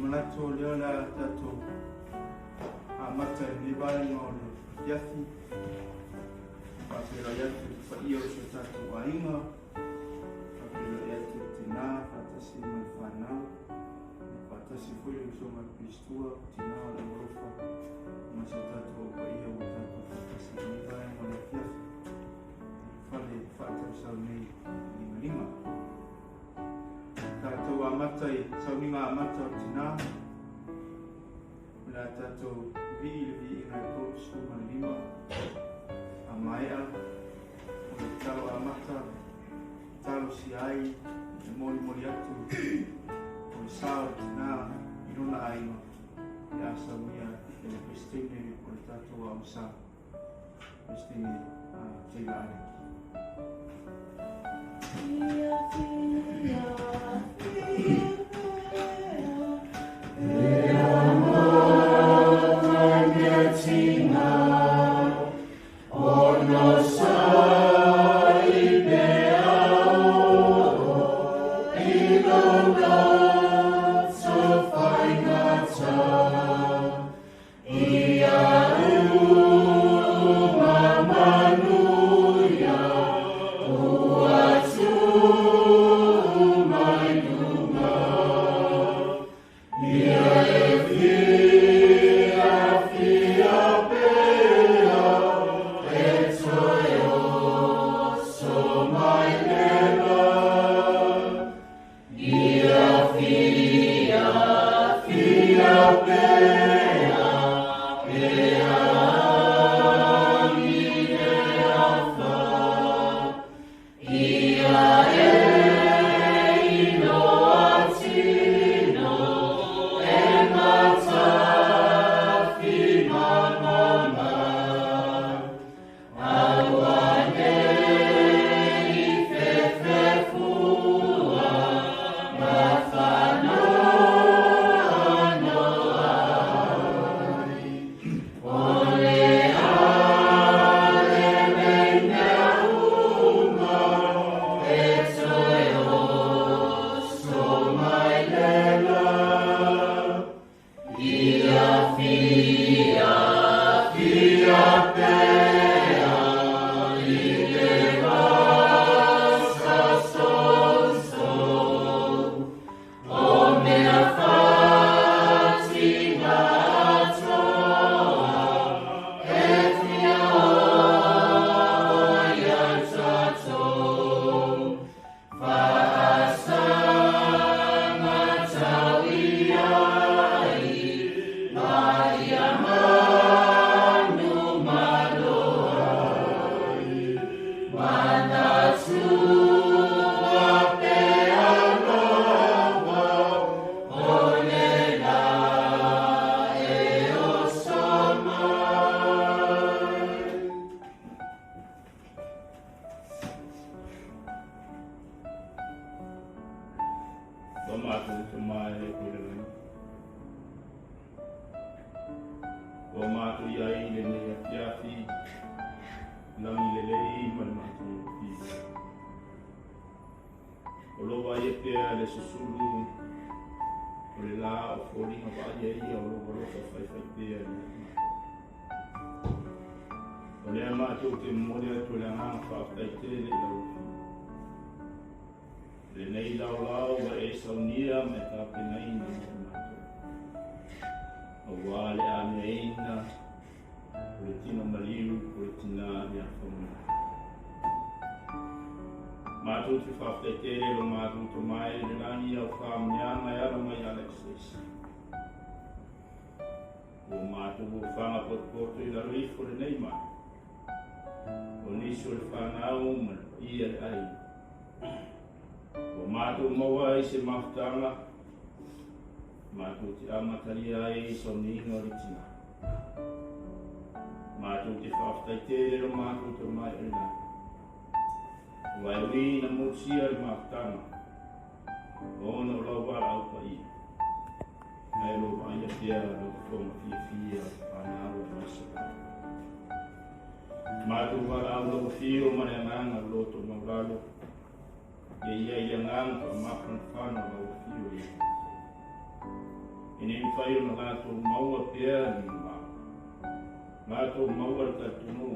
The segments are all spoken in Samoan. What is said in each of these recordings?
Manatu o lea la tatou amata i lenei vaega o le afiafi. Faafeiloai atu i le paia o si o tatou aiga, faafeiloai atu i tina faatasi ma le fanau, faatasi foi le usoga a le Pistua, tina o le aualofa ma si o tatou au paia ua tatou faatasi i lenei vaega o le afiafi i le fale faatausau nei i Limalima. Tatou amata i sauniga amata o tina, o le a tatou vii i le viiga e 35, a maea o le tatalo amata, talosia ai le molimoli atu o le sa o le tina i lona aiga, le a saunia e le Peresetene o le tatou aoga sa, Peresetene Taylor Alec. Manu. Lo mātou te mai e koe le langi. O mātou ia i le nei afiafi, langi le lei ma le mātou fi. O lo vai e pea le susulu, o le la o fōlinga vai e ia o lo valofa whai whai pea i le mātou. O lea mātou te mole atu le anganga whaaftai tele i lau fi. Le nei lau lau wa e saunia me tā penaina mo mātou. O wā le ameaina, o le tino maliu, o le tina ia whamunga. Mātou te whaaftai tele lo mātou to mai le lani au whaamnianga e ala mai ala i. O mātou o whanga potopoto i lalo ifo le nei mai. O nisi o le whanau ma le paia le ai. O mātou maua ai se mafutanga, mātou te amataria ai i sauniga o le tina. Mātou te whaaftai tele lo mātou te mai o le nā. Ua e ui na motia le mafutanga, ona o lau wala au paia. Ai lo vaia pea lo fonga fia fia whanau o maisa. Mātou wala au lau fio ma le anganga loto maulalo. Ia ia i anganga pa mawhana lau fio ia. E nei whai o na lātou maua pea ni mā. Lātou maua le tatuno.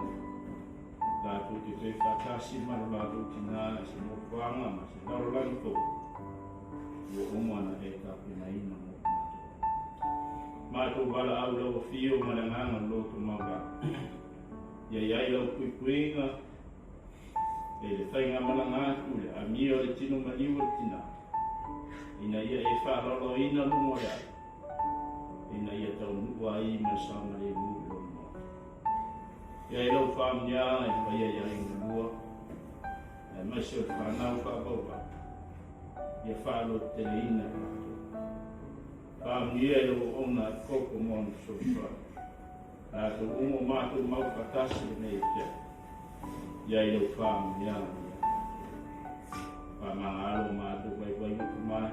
Lātou te te whatasi ma lo lātou tina se mōkuanga ma se laro langi tō. Ua omana e tāpenaina mō mātou. Mātou wala au lau fio ma le anganga loto maulalo. Ia iai lau puipuiga, e le whainga malanga atu le amia o le tino maliu o le tina. Ina ia e whaalaloina lungo le ai. Ina ia tau nua ai ma le saunga le mu i lona maota. Ia e lau whaamnianga e whaia ia inga lua, e maise o le whanau whaapaupa. Ia whaalo te leina i mātou. Whaamnia e lau ona e koko moana sosoa. Lātou umo mātou mau whatasi le nei pia. Ia i lau whaamnianga ia. Whaamanga mātou vai vai utu mai.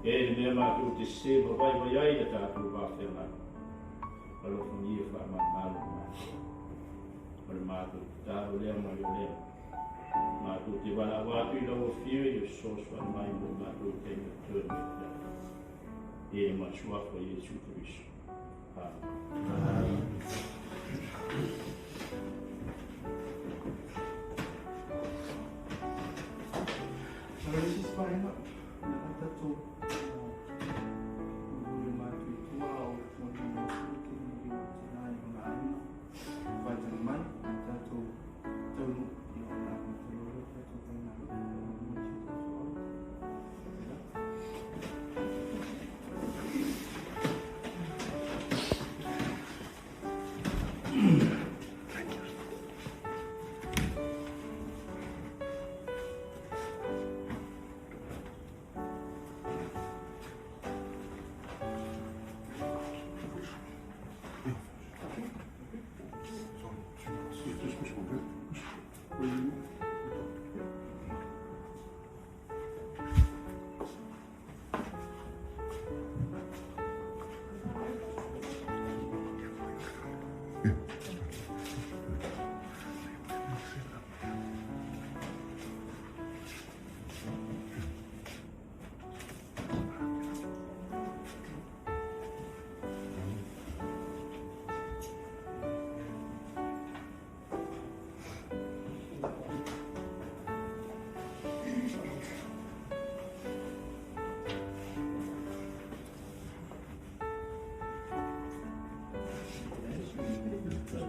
E le mea mātou te sewa vai vai ai le tātou wāwhea mai. Alofangia whaamanga mātou. O le mātou te tāro lea mai o lea. Mātou te wala wātu i lau whio i o sosoa mai mo mātou te inga tūni e pia. E le masuafa Iesu Kristo. Amen. Isi vaega, na tatou le mātou i tua o fōlinga o ke maliu o tina i ona aiga. Whaitanga mai, a tātou taunu i ona matalolo tātou whaingaro, o mo si tātou au. Tēnā.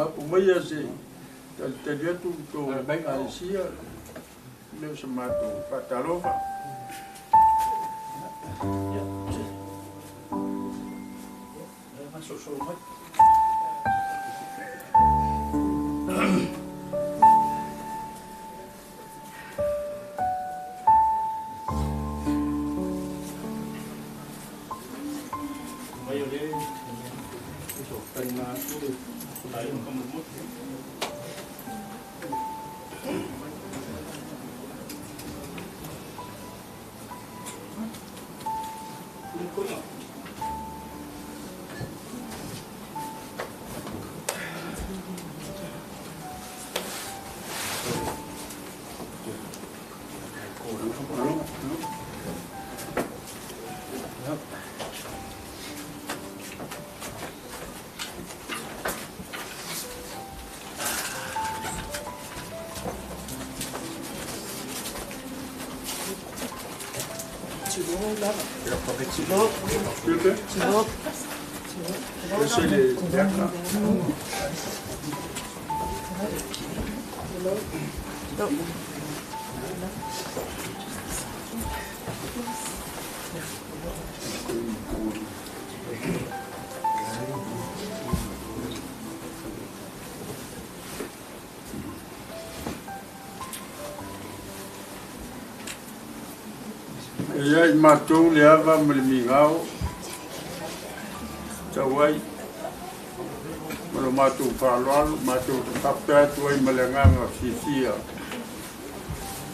Mapu mai se talitali atu tou Ekalesia le o se matou faatalofa. Ia i matou le ava ma le migao tau ai ma lo matou faaaloalo matou faapea atu ai ma le agaga fiafia.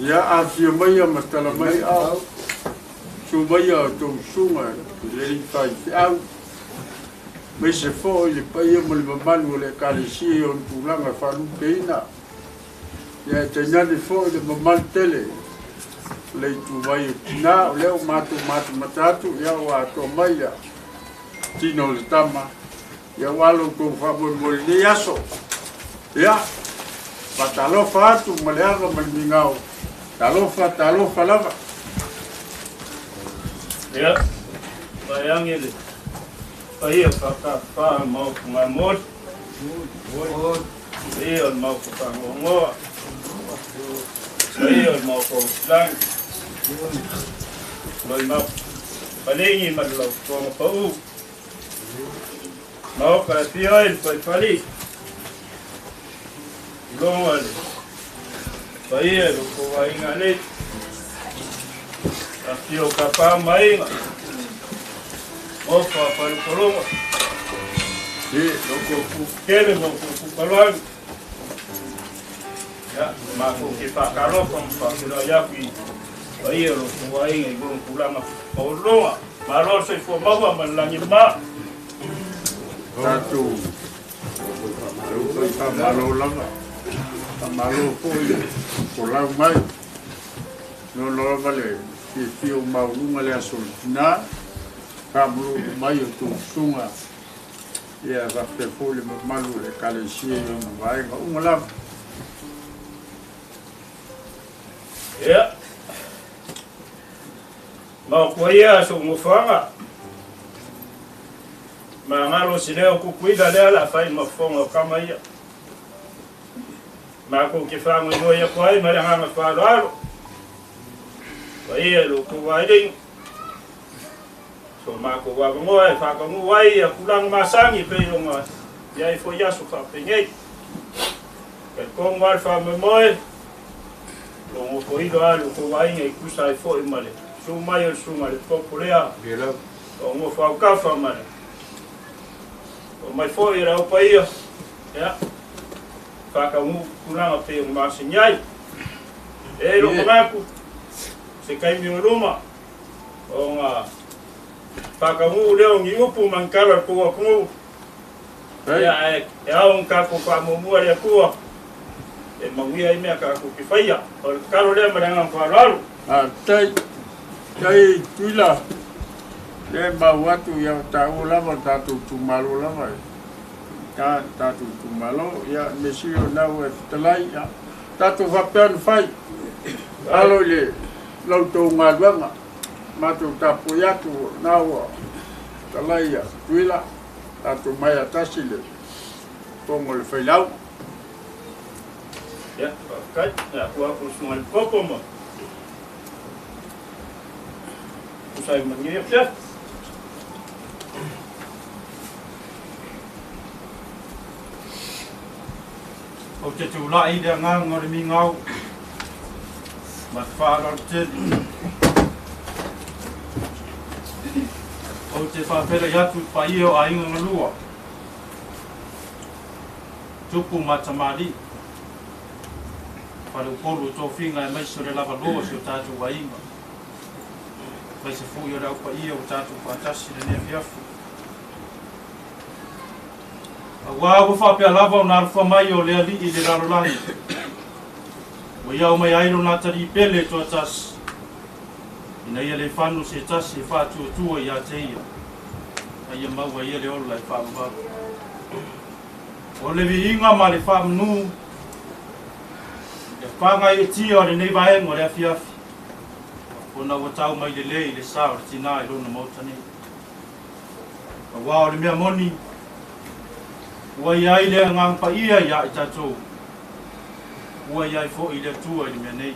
Ia afia mai ma tala mai ao su mai a outou susuga i le alii faifeau mai se foʻi le paia ma le mamalu o le Ekalesia i ona tulaga faalupeina. Ia e tainane foʻi le mamalu tele le ituvai o tinā o lea o matou matamata atu ia ua atoa mai ia tino o le tama ia ua alo outou faamoemoe lenei aso. Ia faatalofa atu ma le ava ma le migao. Talofa, talofa lava. Ia, vaeage le paia faatafā maofugamoli. Paia o le maofa fagoagoa. Paia o le maofa usilagi. Loi mau palegi ma le lautoga pau. Maoka e fia ai le faifali. Iloga le paia i lo tou aiga alei. Afio o kapā ma aiga. Ofa a falupologa. Lo kou kele ma kou pupaloagi. Ia, matou ke faatalofa ma faafeiloai atu i paia o lo tou aiga i ona tulaga maualuluga. Malo le soifua maua ma le lagi mama. Tatou faamalo lava. Faamalo foi folau mai. Nono lava le fiafia o maualuga le aso o le tinā. Faamululu mai o tou susuga. Ia faapea foi le mamalu o le Ekalesia i ona vaega uma lava. Ia, maotua ia so'ugofoaga magalo se leo kukuila lea la fai ma fofoga o kama ia makou ke fagoegoe aku ai ma le agaga faaaloalo paia i lo outou ailiga so makou avanoa e faatagū ai ia tulaga masani pei ona iai fo'i aso faapenei. Talitonu a le faamoemoe lo gofoilo a le outou aiga i tusa ai fo'i ma le susu mai o le susuga le popo lea o gofo aukafa ma le o mai fo'i e le aupaia ia faataugū tulaga pei ona masani ai. E lou manatu se taimi o luma ona faataugū lea o ni upu ma ni tala o le tou atunuu ia ae e ao ona tatou faamuamua le Atua e manuia ai mea tatou te faia. O le tatalo lea ma le agaga faaaloalo. Tai, tai Tuila, le mau atu ia taua lava le tatou itumalo lava e. Ta tatou itumalo, ia mea sili o lena ua e fetalai, ia tatou faapea ona fai. Alo i le la outou galuega, matou tapuai atu na ua fetalai ia Tuila, tatou mai atasi le fofoga o le Failau. Ia, faafetai. Ia, ua aku susuga i le Kopo ma tusa ai ma lenei afiafi. Ou te tulai i le agaga o le migao ma le faaaloalo tele. Ou te faafeiloai atu i le paia o aiga galua, tupu ma tamalii, faleupolu o tofiga aemaise o le lavaloa o si o tatou aiga, aemaise foi o le au paia ua tatou faatasi i lenei afiafi. Aua ua faapea lava ona alofa mai o le Alii i le lalolagi, ua ia aumai ai lona atalii pele e toatasi, ina ia le fano se tasi e faatuatua ia te ia, a ia maua ia le ola e faavavau. O le viiga ma le faamanu, le fagaeetia o lenei vaega o le afiafi, ona ua tau mai lelei le sa o le tinā i lona maota nei. Aua o le mea moni, ua i ai le agaga paia ia i tatou, ua i ai foi le Atua i le mea nei.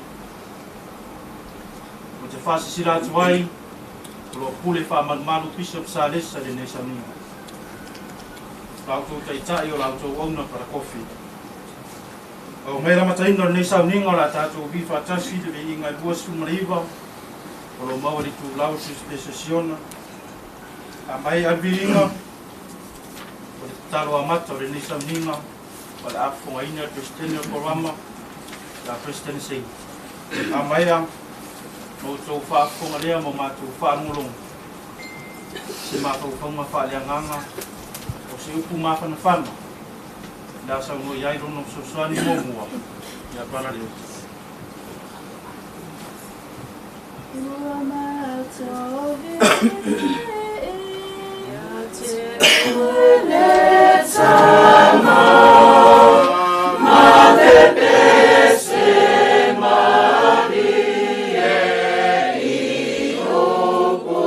Ou te faasilasila atu ai, o lo o pule faamalumalu Bishop Salesa i lenei sauniga. La outou taitai o la outou auna Parakofi. Ao mai le amataina o lenei sauniga o le a tatou vi faatasi le viiga e 29 o lo o maua i le itulau o dispensasiona. A mai a le viiga o le tatalo amata o lenei sauniga o le a fofogaina le Peresetene o le Korama la Peresetene Seini. A mai a ma outou faafofoga lea ma matou faalogologo se mafaufauga faaleagaga o se upu mafanafana le a saunoa i ai lona fesoasoani muamua ia Palaleo. Ua matou viia te oe le Tama ma le pese malie i upu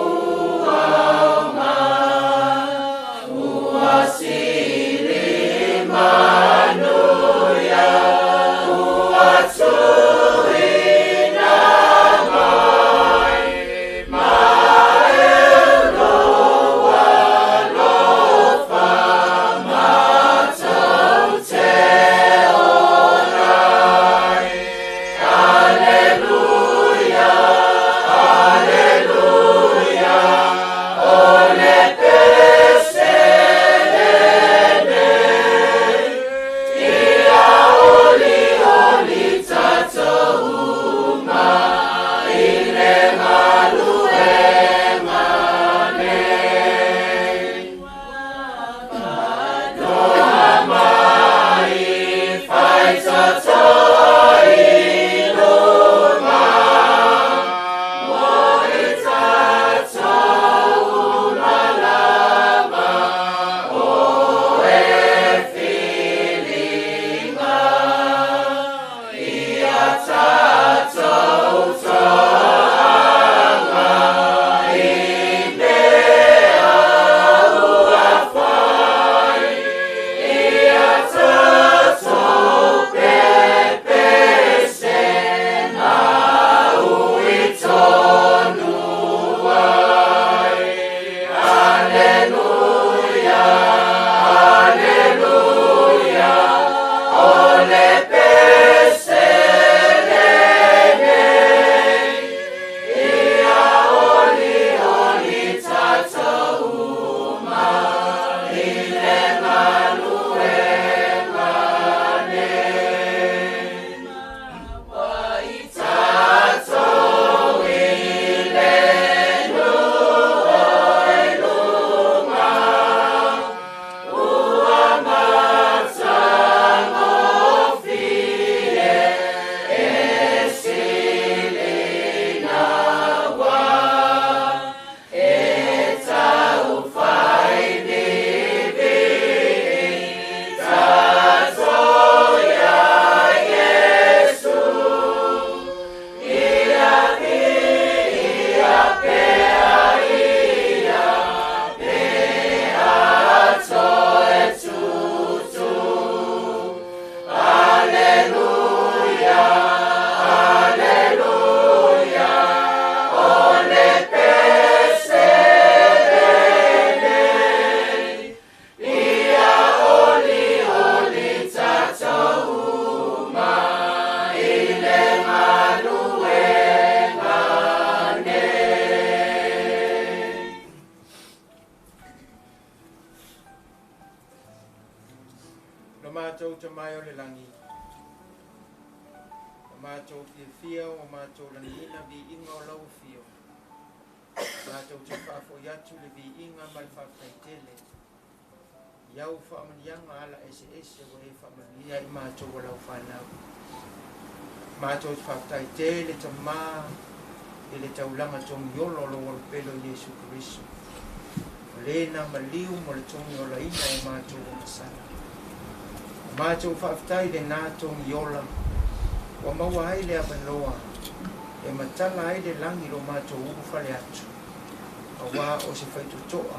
auma ua sili manuia ua tuuina mai ma e Matou Tama e o le lagi, ua matou fiafia ua matou lagiina viiga o lau afio. Matou te faafoi atu le viiga ma le faafetai tele i au faamanuiaga ala eseese ua e faamanuia i matou o lau fanau. Matou te faafetai tele Tama i le taulaga togiolo o lou alopele o Iesu Keriso, o le na maliu mo le togiolaina o matou ogasala. O matou faafetai lenā togiola ua maua ai le avanoa e matala ai le lagi lo matou ulufale atu, auā o se faitotoa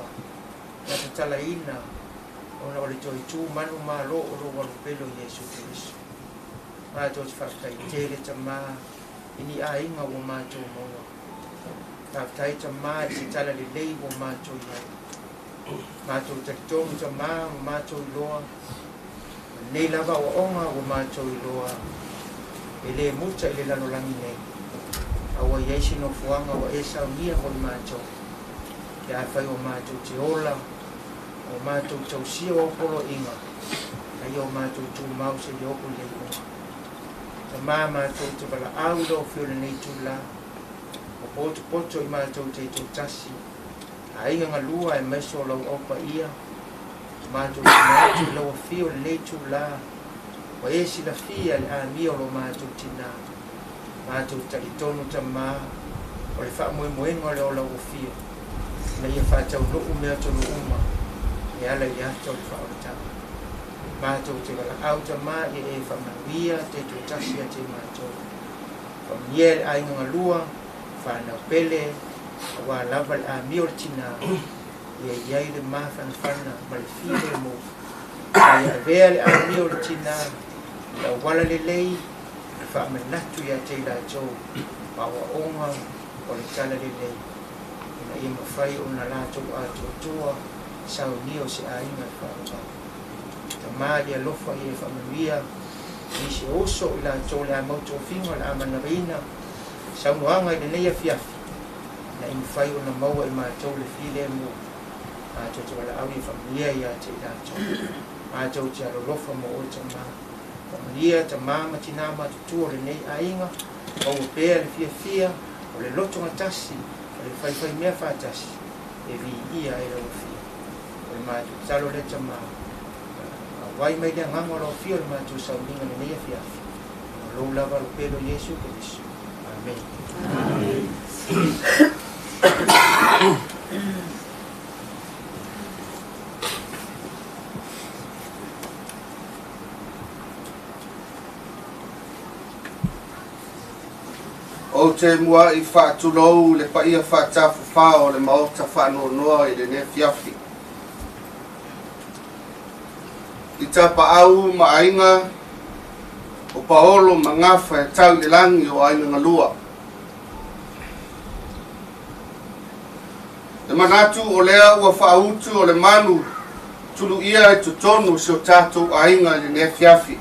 na tatalaina ona o le toe tu manumalo o lou alopele o Iesu Keriso. Matou te faafetai tele Tama i ni aiga ua matou maua. Faafetai Tama i se tala lelei ua matou i ai. Matou talitonu Tama ua matou iloa o lenei lava aoaoga ua matou iloa e lē muta i le lalolagi nei, a ua i ai se nofoaga ua e saunia mo i matou, pe afai ua matou te ola ma ua matou tausia o au poloaiga, a ia o matou tumau seia oo i le iuga. Tama, matou te valaau i lau Afio i lenei itulā, ua potopoto i matou taitoatasi, aiga galua aemaise o lau au paia, ua matou tuuina atu i lau Afio i lenei itulā, ua e silafia le amia o lo matou tinā. Matou te talitonu Tama o le faamoemoega o le o lau Afio, ina ia faataunuu meatonu uma e ala i le ata o le faaolataga. Matou te valaau Tama ia e faamanuia taitoatasi ia te matou. Faamanuia le aiga galua, fanau pele, auā lava le amia o le tinā, ia i ai le mafanafana ma le filemu, a ia avea le amia o le tinā i auala lelei e faamanatu ia te i latou ma aoaoga o le tala lelei, ina ia mafai ona latou atoatoa saunia o se aiga e faaauau. Tama, ia alofa ia e faamanuia nisi o uso i latou o le a mau tofiga o le a manavaina saunoaga i lenei afiafi, ina ia mafai ona maua i matou le filemu. Matou te valaau ia faamanuia ia te i latou. Matou te alolofa mo oe Tama. Faamanuia tama ma tinā matutua o lenei aiga, maua pea le fiafia o le lotogatasi o le faifaimea faatasi e viia ai lau Afio. O le matou tatalo lea Tama, auai mai le agaga o lau Afio i le matou sauniga i lenei afiafi, ona o lou lava alopele o Iesu Keriso. Amene. Ou te mua'i faatulou le paia faatafafao o le Maota faanoanoa i lenei afiafi. I tapaau ma aiga o Paolo ma Gafa e tau i le lagi o aiga galua. E manatu o lea ua faautu o le manu tuluia i totonu o si o tatou aiga i lenei afiafi.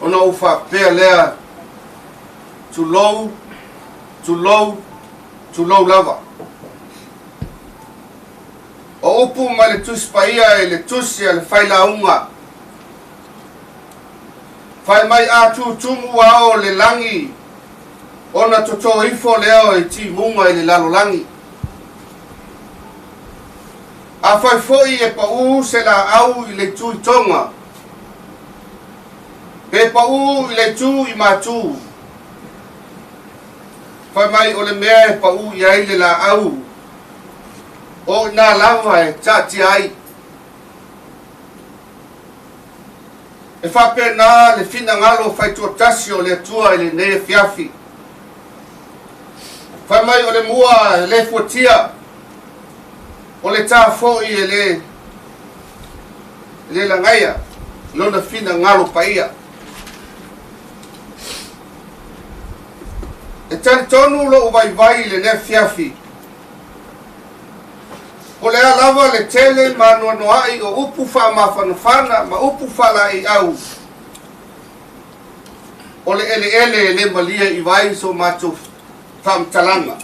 Ona ou faapea lea, tulou, tulou, tulou lava. O upu mai le Tusi Paia i le tusi a le Failauga, fai mai a tutumu ao le lagi ona totō ifo lea i timuga i le lalolagi. Afai foi e paū se laau i le itu i Toga, pe paū i le itu i Matū, fai mai o le mea e paū i ai le laau, o i inā lava e taatia ai. E faapena le finagalo faitoatasi o le Atua i lenei afiafi. Fai mai o le mua e le fuatia, o le tā foi e le le lagaia lona finagalo paia. E talitonu lou vaivai i lenei afiafi, po o le a lava le tele ma anoanoai o upu faamafanafana ma upu faalaeiau, o le eleele e le malie i vai so matou faamatalaga.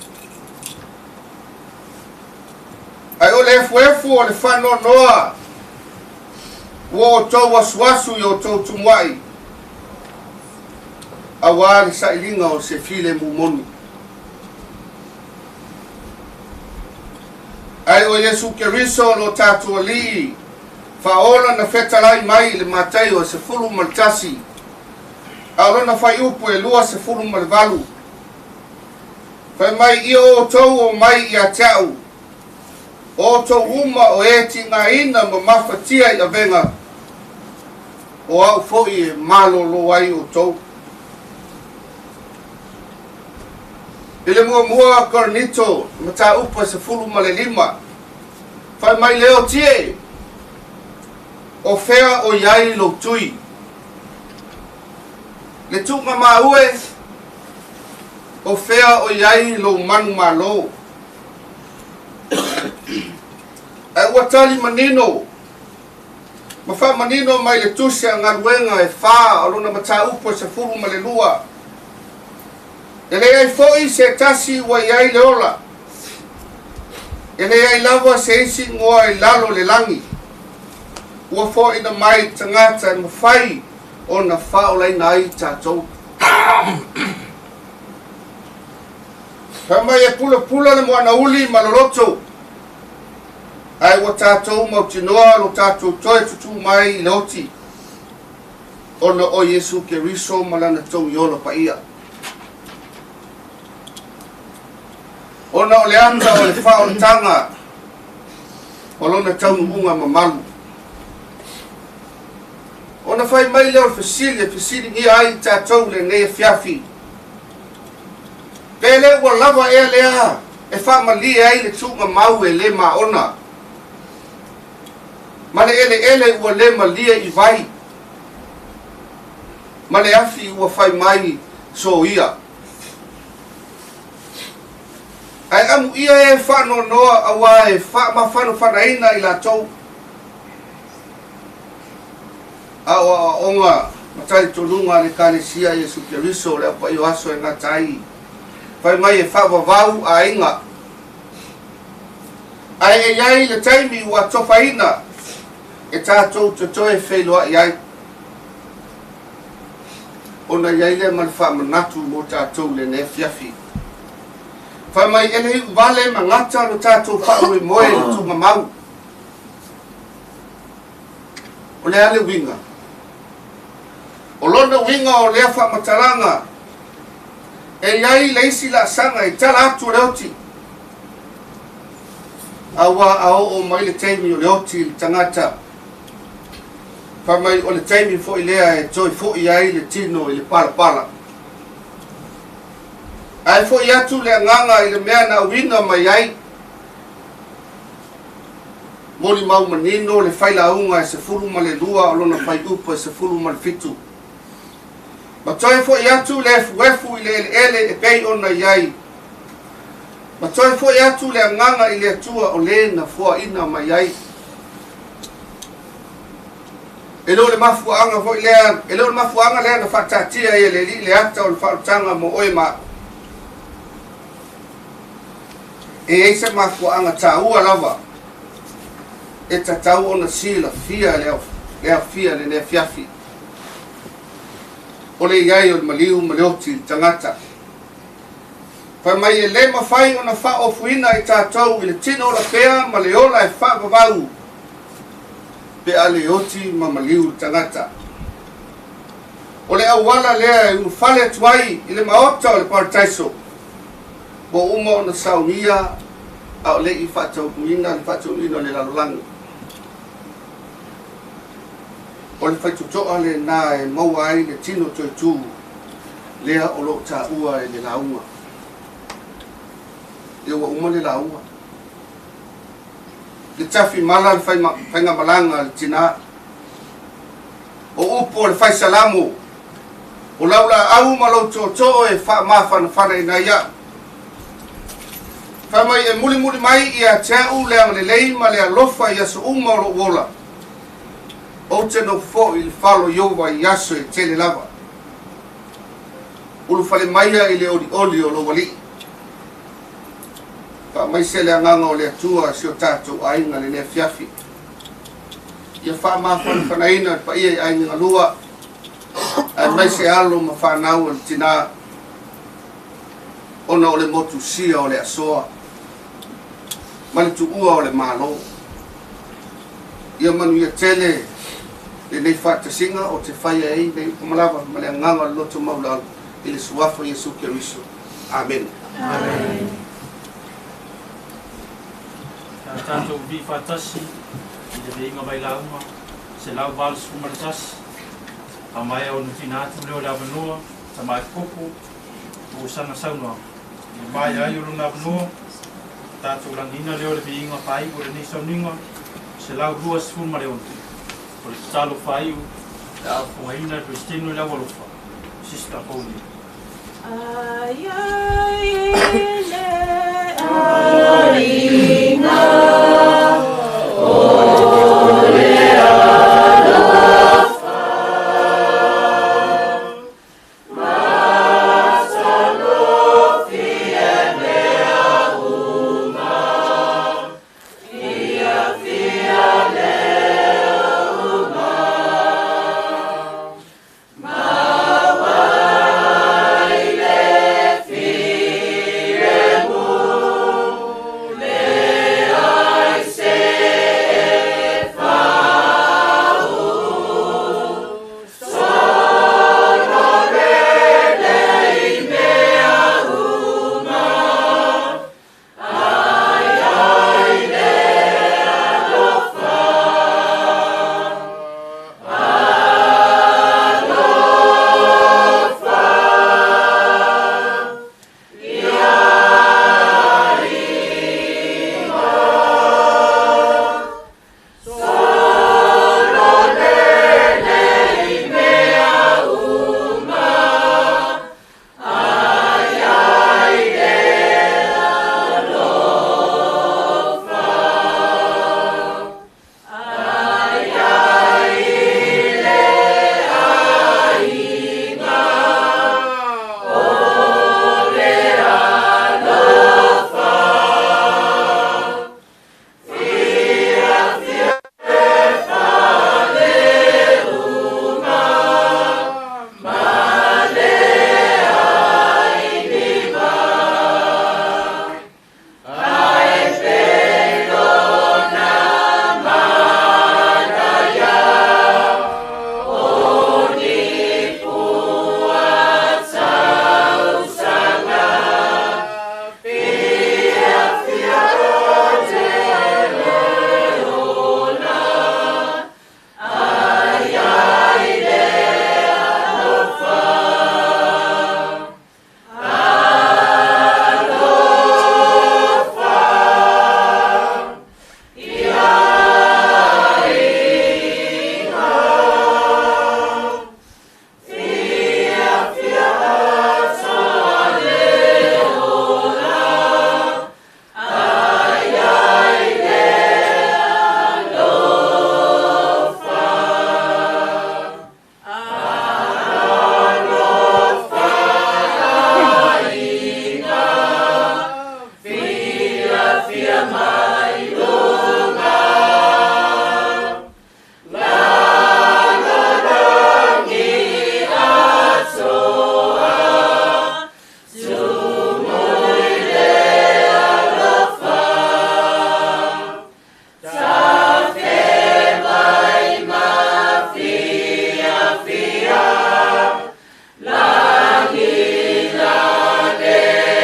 Ae o le efuefu o le faanoanoa Ua outou asuasu i outou tumuaʻi, auā le sailiga o se filemu moni. Ae o Iesu Keriso lo tatou Alii faaola na fetalai mai i le Mataio e 11, a o lona fuaiupu e 28. Fai mai ia outou o mai ia te a'u, o outou uma o e tigaina ma mafatia i avega, o a'u fo'i e malōlō ai outou. I le muamua Korinito mataupu e 15, fai mai le oti e, o fea o iai lou tui? Le tuugamau e, o fea o iai lou manumalo? Ae ua tali manino ma faamanino mai le tusi a galuega e 4 o lona mataupu e 12. E leai fo'i se tasi ua iai le ola, e leai lava se isi igoa i lalo le lagi ua fo'ina mai tagata e mafai ona faaolaina ai tatou. Fai mai e pulapula le moanauli ma loloto, ae ua tatou mautinoa lo tatou toe tutū mai i le oti, ona o Iesu Keriso ma lana togi ola paia. Ona o le ata o le faaolataga o lona taunuuga mamalu. Ona fai mai lea o le fesili e fesiligia ai tatou lenei afiafi. Pe le ua lava ea lea e faamalie ai le tuugamau e le maona, ma le eleele ua le malie i vai, ma le afi ua fai mai soia. Ae amuia e faanoanoa auā e faamafanafanaina i latou. A o aoaoga ma talitonuga a le Ekalesia Iesu Keriso o le aupaia o aso e gata ai, fai mai e faavavau aiga. Ae e iai le taimi ua atofaina e tatou te toe feiloaʻi ai, ona iai lea ma le faamanatu mo tatou lenei afiafi. Fai mai e le iu vale ma gata lo tatou faamoemoe i le tuugamau. O le a le uiga? O lona uiga o lea faamatalaga, e iai le isi laasaga i tala atu o le oti. Auā a oo mai le taimi o le oti i le tagata, fai mai o le taimi fo'i lea e toe fo'i ai le tino i le palapala. Ae fo'i atu le agaga i le mea na auina mai ai. Molimau manino le failauga e 12 o lona fuaiupu e 17. Ma toe fo'i atu le efuefu i le eleele e pei ona iai. Ma toe fo'i atu le agaga i le Atua o le na foaina mai ai. E le o le mafuaaga fo'i lea, e le o le mafuaaga lea na faataatia ai e le Alii le ata o le faaolataga mo oe ma a'u. E iai se mafuaaga tāua lava e tatau ona silafia le aofia lenei afiafi. O le iai o le maliu ma le oti i le tagata. Fai mai e le mafai ona faaofuina i tatou i le tino ola pea ma le ola e faavavau pe a le oti ma maliu le tagata. O le auala lea e ulufale atu ai i le maota o le parataiso, ua uma ona saunia a o leʻi faataunuuina le faataunuuina o le lalolagi. O le faitotoa lenā e maua ai le tino toetū lea o loo taua e le lauga. Ia ua uma le lauga. Le tafimala le faigamalaga a le tinā. O upu o le faisalamo, o lau laau ma lou tootoo e faamafanafanaina ai a'u. Fai mai e mulimuli mai ia te a'u le agalelei ma le alofa i aso uma o lo'u ola. Ou te nofo fo'i i le fale o Ieova i aso e tele lava. Ulufale maia i le olioli o lou alii. Faamaise le agaga o le Atua si o tatou aiga lenei afiafi. Ia faamafanafanaina le paia i aiga galua aemaise alo ma fanau a le tinā ona o le motusia o le asoa ma le tuua o le Malo. Ia manuia tele lenei faatasiga o te faia ai nei upu malava ma le agaga o le loto maualalo i le suafa o Iesu Keriso. Amene. Amene. Ia tatou vii faatasi i le viiga vailauga 181, a maea ona tuuina atu lea o le avanoa Tamai Koko mo sana saunoaga. I le maea ai o lona avanoa, tatou lagiina lea o le viiga faaiu o lenei sauniga 126. O le tatalo faaiu le a afofogaina e le Peresetene o le Aualofa, Sister Paulina. Ai ai le aiga o le alofa Matagofie mea uma Fiafia leo uma Maua ai le filemu Leai se fau Sono lelei mea uma Ai ai le alofa Alofa Ia iga Sono lelei mea uma Ai ai le alofa Ai ai le aiga o le alofa Fiafia e fale uma Ma le ailima Ae pei lona manaia O ni pua tausaga Fiafia te le ola Ai ai le alofa Alofa Ia iga Fiafia atoa le ola Ai ai le alofa Alofa aiga Fiafia mai luga Lalolagi atoa Tumu i le alofa Tafe mai ma fiafia Lagi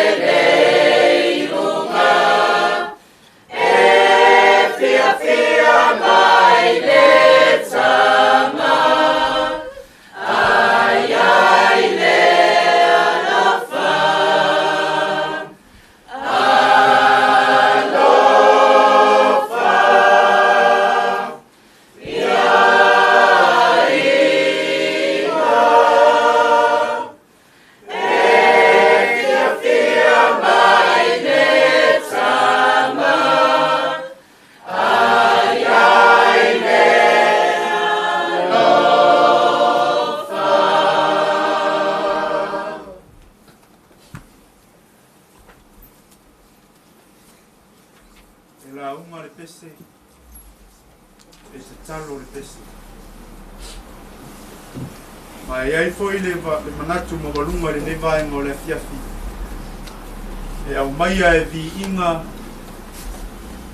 lalelei luga E fiafia mai le tama Ai ai le alofa Alofa Ia iga E fiafia mai le tama Ai ai le alofa. E lauga le pese E tatalo le pese. Ma e ai foi le, le manatu maualuga i lenei vaega o le afiafi, e aumaia e viiga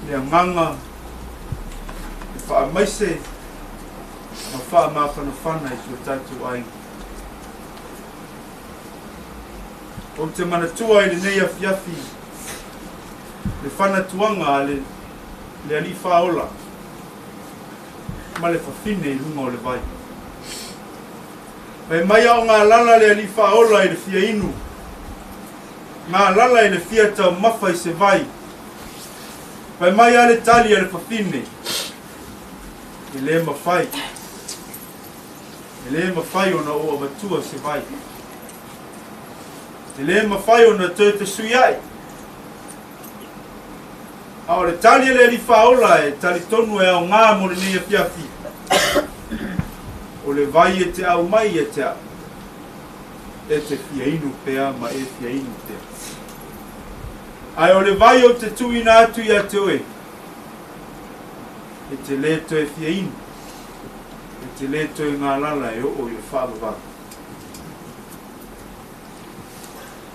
le agaga e faamaise ma faamafanafana i si o tatou aiga. Ou te manatua i lenei afiafi le fanatuaga a le, le Alii Faaola ma le fafine i luga o le vai. Fai mai a o galala le Alii Faaola i le fia inu, galala i le fia taumafa i se vai. Fai mai a le tali a le fafine, e le mafai, e le mafai ona ou avatua se vai. E le mafai ona toe fesuiai. A o le tali a le Alii Faaola e talitonu e aoga mo lenei afiafi, o le vai e te aumai ia te au, e te fia inu pea ma e fia inu pea. Ae o le vai ou te tuuina atu ia te oe, e te lē toe fia inu, e te lē toe galala e oo i o faavavau.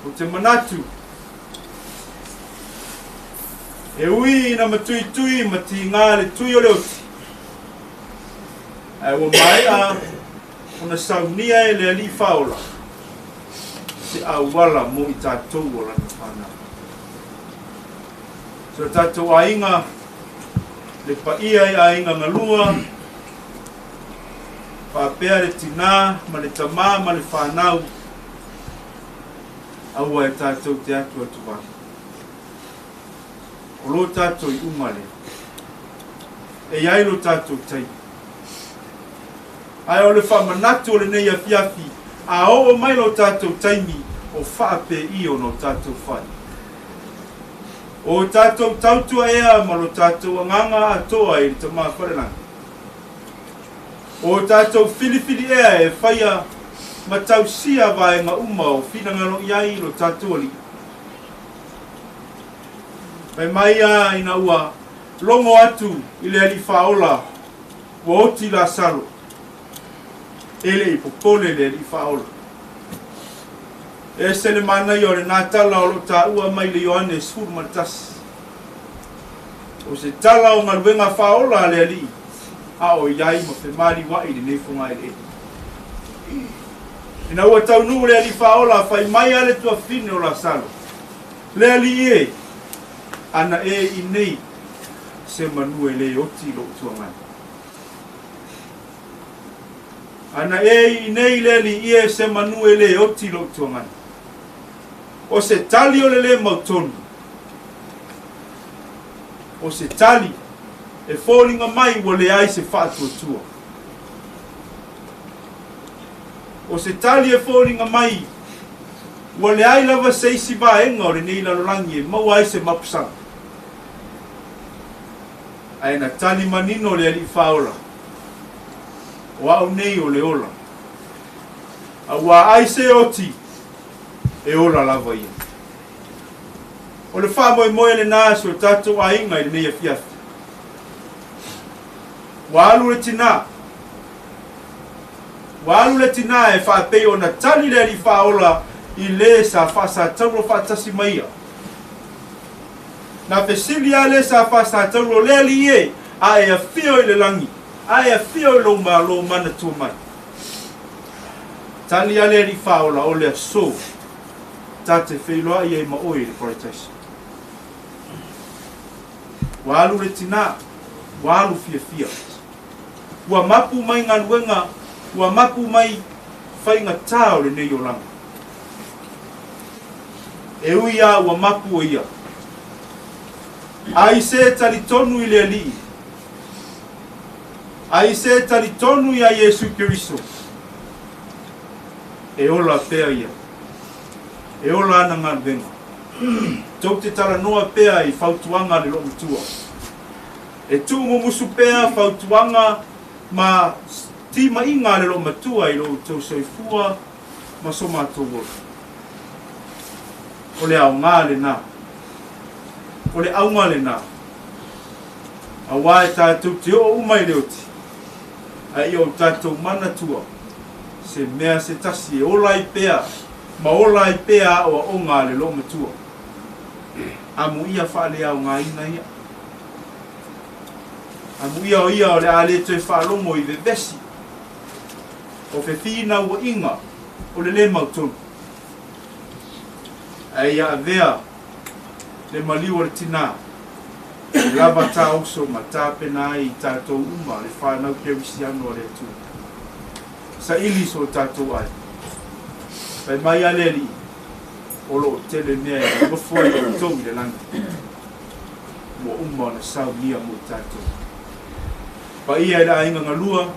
Ou te manatu, e ui ina matuitui ma tigā le tui o le oti, ae ua maea ona saunia e le Alii Faaola se auala mo i tatou o Lana fanau. Si o tatou aiga, le paia i aiga galua, faapea le tinā ma le tamā ma le fanau, Aua e tatou te atu atu vale. O lo tatou iuga lea. E i ai lo tatou taimi. Ae o le faamanatu o lenei afiafi, a oo mai lo tatou taimi, o faape'i ona o tatou fai. O tatou tautua ea ma lo tatou agaga atoa i le Tama Falelagi. O tatou filifili ea e faia ma tausia vaega uma o finagalo i ai lo tatou Alii. Fai mai a ina ua logo atu i le Alii Faaola ua oti Lasalo, e le i popole le Alii Faaola. E ese le manaia o lenā tala o lo o taua mai le Ioane 11. O se tala o galuega faaola a le Alii, a o i ai ma femaliuaʻi i lenei fogaeleele. Ina ua taunuu le Alii Faaola, fai mai a le tuafafine o Lasalo, Le Alii e, ana e i nei se manu e lē oti i lou tuagana. Ana e i nei le Alii e se manu e lē oti i lou tuagana. O se tali o le lē mautonu. O se tali e foliga mai ua leai se faatuatua. O se tali e foliga mai ua leai lava se isi vaega o lenei lalolagi e maua ai se mapusaga. Ae na tali manino le Alii Faaola, O au nei o le ola. Auā ai se oti, e ola lava ia. O le faamoemoe lenā si o tatou aiga i lenei afiafi. Ua alu le tinā. Ua alu le tinā e faapei ona tali le Alii Faaola i lē sa faasataulo faatasi ma ia. Na fesili a lē sa faasataulo le Alii e, a e afio i le lagi, a e afio i lou Malo manatua mai. Tali a le Alii Faaola, o le aso ta te feiloai ai ma oe i le Parataiso. Ua alu le tinā, ua alu fiafia. Ua mapu mai galuega, ua mapu mai faigatā o lenei olaga. E ui a ua mapu o ia. Ai se talitonu i le Alii. Ai se talitonu iā Iesu Keriso. E ola pea ia. E ola ana galuega. Tou te talanoa pea i fautuaga a le loomatua. E tuumumusu pea fautuaga ma timaiga a le loomatua i lo outou soifua ma so matou ola. O le aoga lenā. O le auga lenā. Auā e tatou te oo uma i le oti, a ia o tatou manatua se mea se tasi e ola ai pea ma ola ai pea aoaoga a le loomatua. Amuia faaleaogaina ia. Amuia o ia o le a le toe faalogo i vevesi o fefinauaiga o le lē mautonu, ae ia avea le maliu o le tinā e lava taoso ma tapena ai i tatou uma le fanau kerisiano a le Atua. Saili so tatou ai. Fai mai a le Alii, o loo tele mea e nonofo ai outou i le lagi, ua uma ona saunia mo i tatou. Paia i le aiga galua,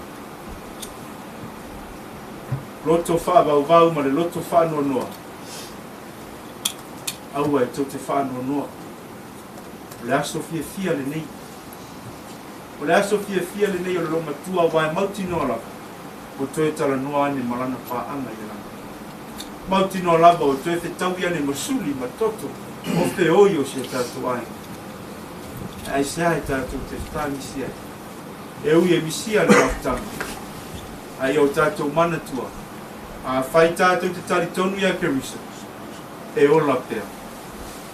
loto faavauvau ma le loto faanoanoa, aua e tou te faanoanoa. O le aso fiafia lenei. O le aso fiafia lenei o le loomatua aua e mautinoa lava ua toe talanoa ane ma lana paaga i le lagi. Mautinoa lava ua toe fetaui ane ma suli ma toto o feoi o si o tatou aiga. Ae aisea e tatou te fetagisi ai? E ui e misia le mafutaga, ae ia o tatou manatua, afai tatou te talitonu ia Keriso, e ola pea.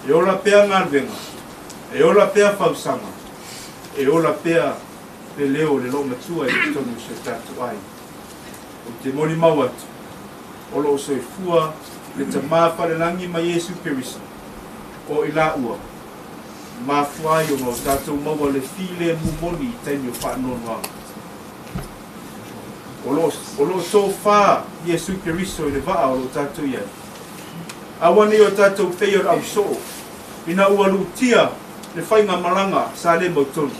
E ola pea galuega, e ola pea fausaga, e ola pea le leo o le loomatua i totonu o si o tatou aiga. Ou te molimau atu, o loo soifua le Tamā Falelagi ma Iesu Keriso, o i laua, mafua ai ona o tatou maua le filemu moni i taimi o faanoanoaga. O loo tofā Iesu Keriso i le vaa o loo tatou i ai. Aua nei o tatou peia o le ausoo, ina ua lutia le faiga malaga sa le mautonu.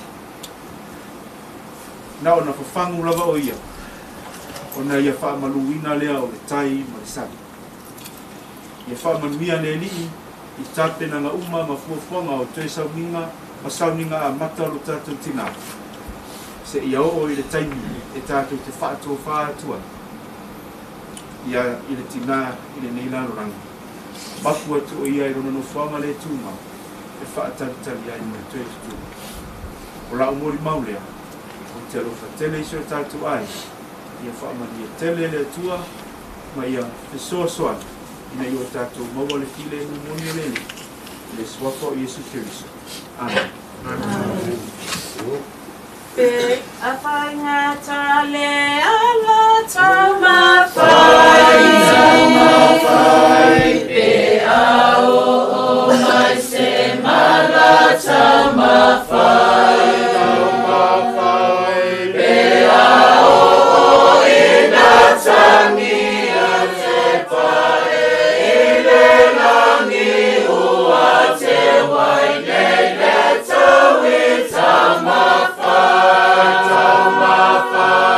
Na ona fafagu lava o ia, ona ia faamaluina lea o le tai ma le sami. Ia faamanuia le Alii i tapenaga uma ma fuafuaga o toe sauniga ma sauniga amata o lo tatou tinā, seia oo i le taimi e tatou te faatofā atu ai ia i le tinā i lenei lalolagi. Mapu atu o ia i lona nofoaga le tumau e faatalitali ai mo le toe tutū. O lau molimau lea, ou te alofa tele i si o tatou aiga, ia faamanuia tele le Atua ma ia fesoasoani ina ia o tatou maua le filemu moni o le Alii, i le suafa o Iesu Keriso. Amene. Pe a faigata le ala taumafai, taumafai, pe a oo mai se mala taumafai, taumafai, pe a oo ina tagia te pae i le lagi ua te wai nei le taui taumafai, taumafai.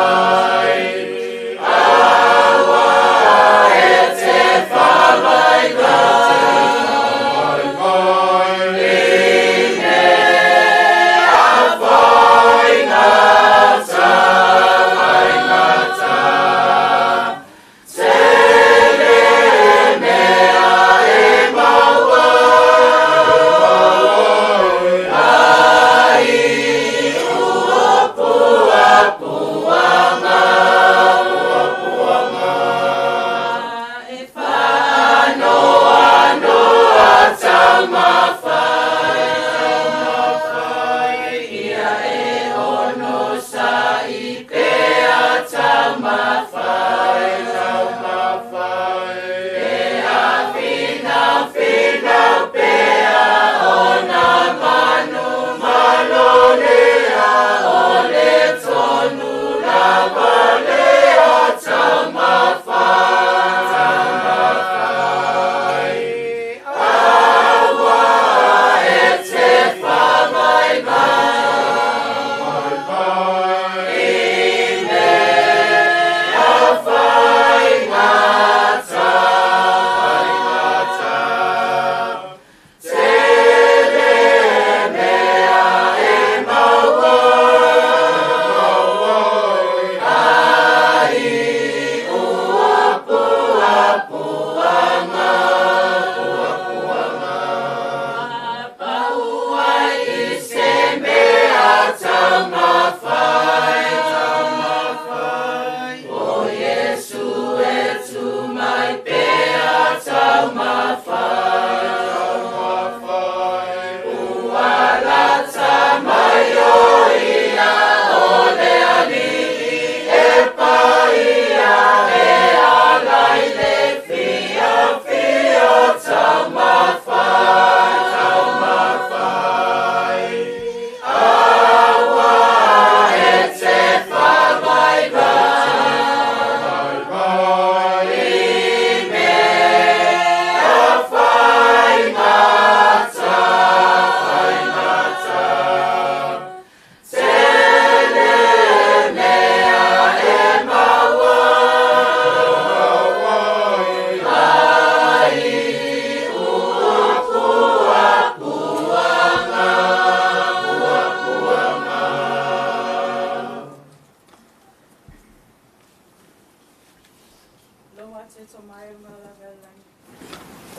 O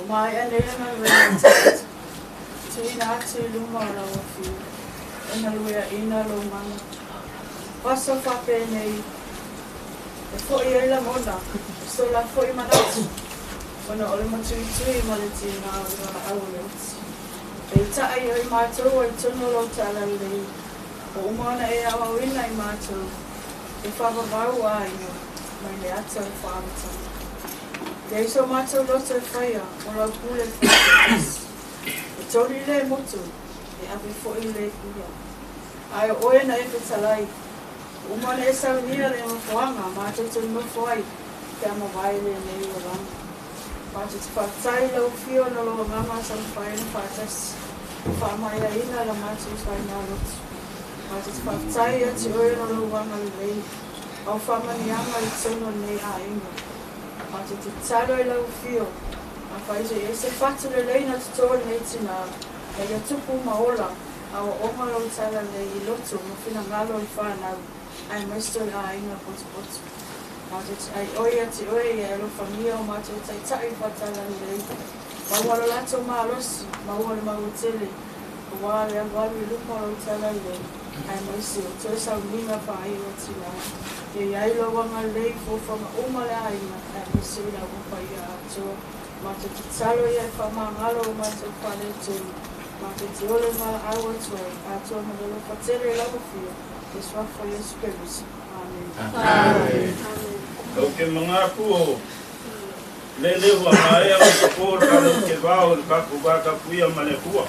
mai a leila galuega taata, tuuina atu i luma o lau Afioga, e galueaʻina lou mana. O aso faapenei, e foʻi ai lagona, e sola foʻi manatu, ona o le matuitui ma le tigā o le valaau o le oti. Peitai o i matou ua i totonu o lou talalelei, ua uma ona e aoaoina i matou e faavavau aiga mai le ata o le faaamataga. Leai so matou loto e faia o lau pule faatasi. E toli le motu, e ave foi le pula. Ae o oe na e fetalai, ua uma ona e saunia le nofoaga matou te nonofo ai pe a mavae lenei olaga. Matou te faafetai i lau afio ona o lou agaga sa mafai ona faatasi ma faamaeaina la matou faigalotu. Matou te faafetai ia te oe ona o lou agalelei ma au faamanuiaga i totonu o lenei aiga. Matou te tatalo i lau afio, afai se i ai se fatu lelei na toto e lenei tina, ina ia tupu ma ola aoaoga lou talalelei i loto ma finagalo o le fanau aemaise o le aiga potopoto. Matou te aioi ia te oe ia e alofagia o matou taitai faatalalelei, maua lo latou malosi, maua le mauatele, aua le alualu i luma o lou talalelei, aemaise o toe sauniga faaiu o tina. Ia i ai lou agalelei i fuafuaga uma a le aiga, aemaise o i le auga paia atoa. Matou te tatalo ia e faamagalo o matou faaletonu, matou te ola i valaau atu ai, atoa ma le alofa tele i lau Afio, i le Suafa o Iesu Keriso. Amene. Ou te manatu o lele ua maea ona fofo le faalauikevao i le tatou vatapuia ma le Atua.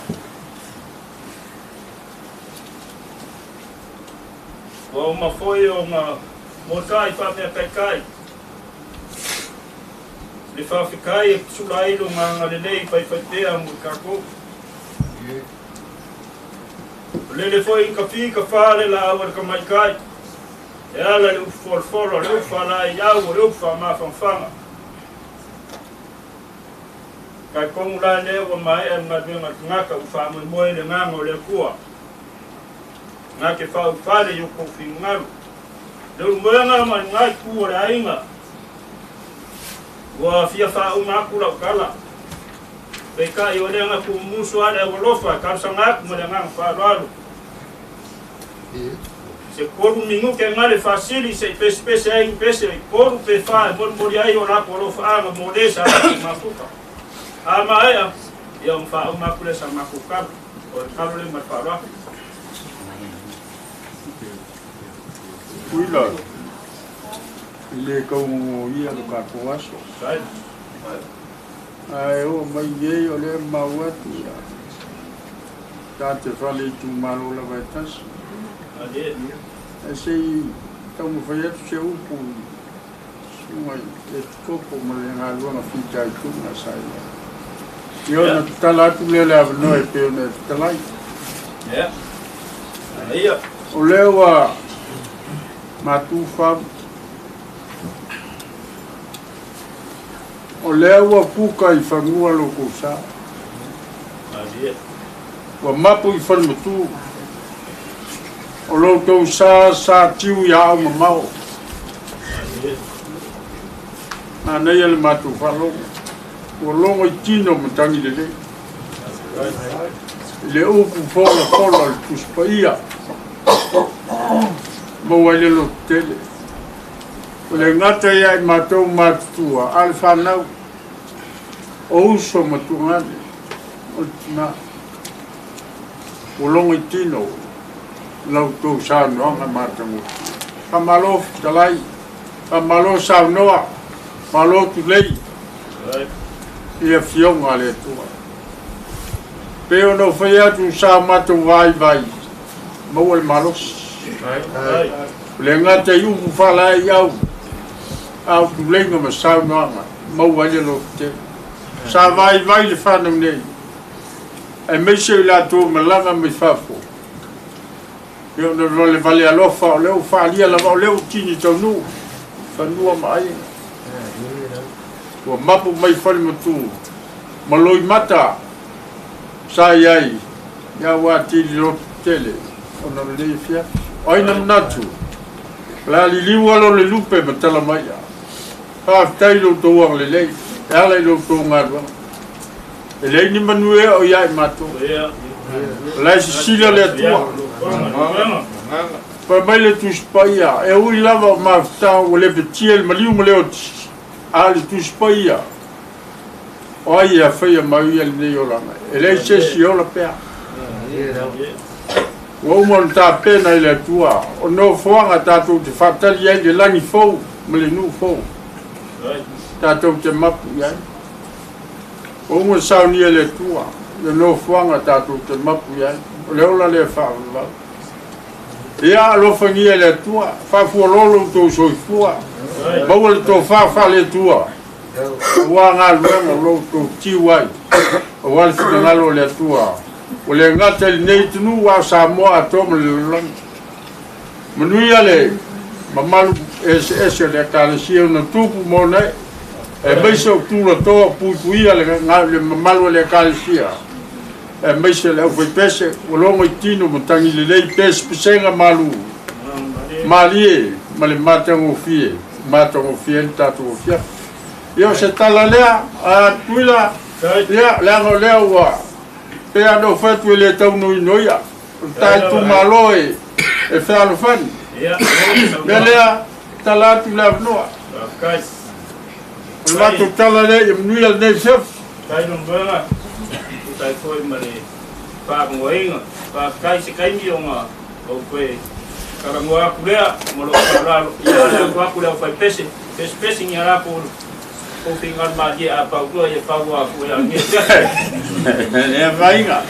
Ua uma foi ona moeta'i faameataitai le faafetai e tusula ai lona agalelei faifaipea mo i tatou. O lele foi ka fi ka fa le laau a le tamaitai e ala i le upu folofolo, le upu faalaeiau, o le upu faamafanafana. Talitonu la lea ua maea le galuega a le tagata ua faamoemoe i le agaga o le Atua na te faaulufale i o tou finagalo. Le ulumoega ma lena itu o le aiga ua fia faauma atu lau tala. Peitai o lea na tuumusu lava le aualofa e talosaga atu ma le agaga faaaloalo. Se 3 minute na le faasili se i pesepese ai ni pese e 3 pe 4 e molimoli ai o latou alofaaga mo le sa latou mafuta. A maea, ia ona faauma atu lea sa matou talo. O le talo lea ma le faaaloalo. Uila, e le kaugogogia lo tatou aso. Ae oo mai nei o lea e mau atu ia ta te fale itumalo lava e tasi. Ae se i taumafai atu se upu i susuga i Epikopo ma le galuega fitaituga sa i ai. Ia ona tatala atu lea o le avanoa e pei ona e fetalai. O lea ua matu fau. O lea ua puka i fanua lo kou sa. Ua mapu i falematu. O lo outou sa sa tiu i aao mamao. Manaia le matou faalogo. Ua logo i tino matagi lelei. I le upu folafola o le Tusi Paia. Maua ai le lototele. O le gata ia i matou matutua, a le fanau, o uso ma tugane, o le tina. Ua logo i tino la outou saunoaga matagofie. Faamalo fetalai, faamalo saunoa, malo tulei i afioga a le Atua. Pei ona ou fai atu sa matou vaivai, maua le malosi. O le gata i upu faalaeiau, a o tuleiga ma saunoaga, maua ai le lototele. Sa vaivai le fanau nei, aemaise o i latou malaga mai fafo. Pei ona valevale alofa, o lea ua faaalia lava, o lea ua tini taunuu, fanua ma aiga. Ua mapu mai falematu ma loimata sa i ai, ia ua atili lototele ona o lenei afiafi. O ai na manatu, o le a liliu alo o le lupe ma tala mai ia. Faafetai i lo outou agalelei e ala i lo outou galuega. E leai ni manu e oo ia i matou. O la e sisila le Atua. Fai mai le Tusi Paia, e ui lava o mafutaga ua lepetia i le maliu ma le oti, a o le Tusi Paia, o ai e afaia mai ia lenei olaga? E leai se isi e ola pea. Ua uma ona tapena i le Atua o nofoaga tatou te faatali ai le lagi fou ma le nuu fou tatou te mapu i ai. Ua uma ona saunia e le Atua le nofoaga tatou te mapu i ai, o le ola lea faavavau. Ia alofagia e le Atua, faafualolo outou soifua, maua le tofa faale-Atua, aua galuega o lo outou tiu ai, aua le finagalo o le Atua. Ua le gata i lenei atunuu a o Samoa atoa ma le lalolagi. Manuia le mamalu eseese o le Ekalesia ona tupu ma ona ee, aemaise o tulatoa o puipuia le mamalu o le Ekalesia, aemaise le aufaipese ua logo i tino ma tagi lelei pesepesega malu malie ma le matagofie, matagofie ai le tatou afiafi. Ia o se tala lea, a Tutuila, ia leaga o lea ua pei lava ona ou fai atu e le tau noinoia, o le ta itumalo e fealofani. O le mea lea, tala atu le avanoa. O le matou tala lea, ia manuia lenei afiafi. Faafetai Lomboega, tusa ai foi ma le faamoeina. Faafetai se taimi ona ou toe talanoa atu lea ma lou faaaloalo. Ia le atu atu le aufaipese, pesepese ni a latou kou finagalo malie a pau loa ia pau atu e agia afiafi. Le afaina.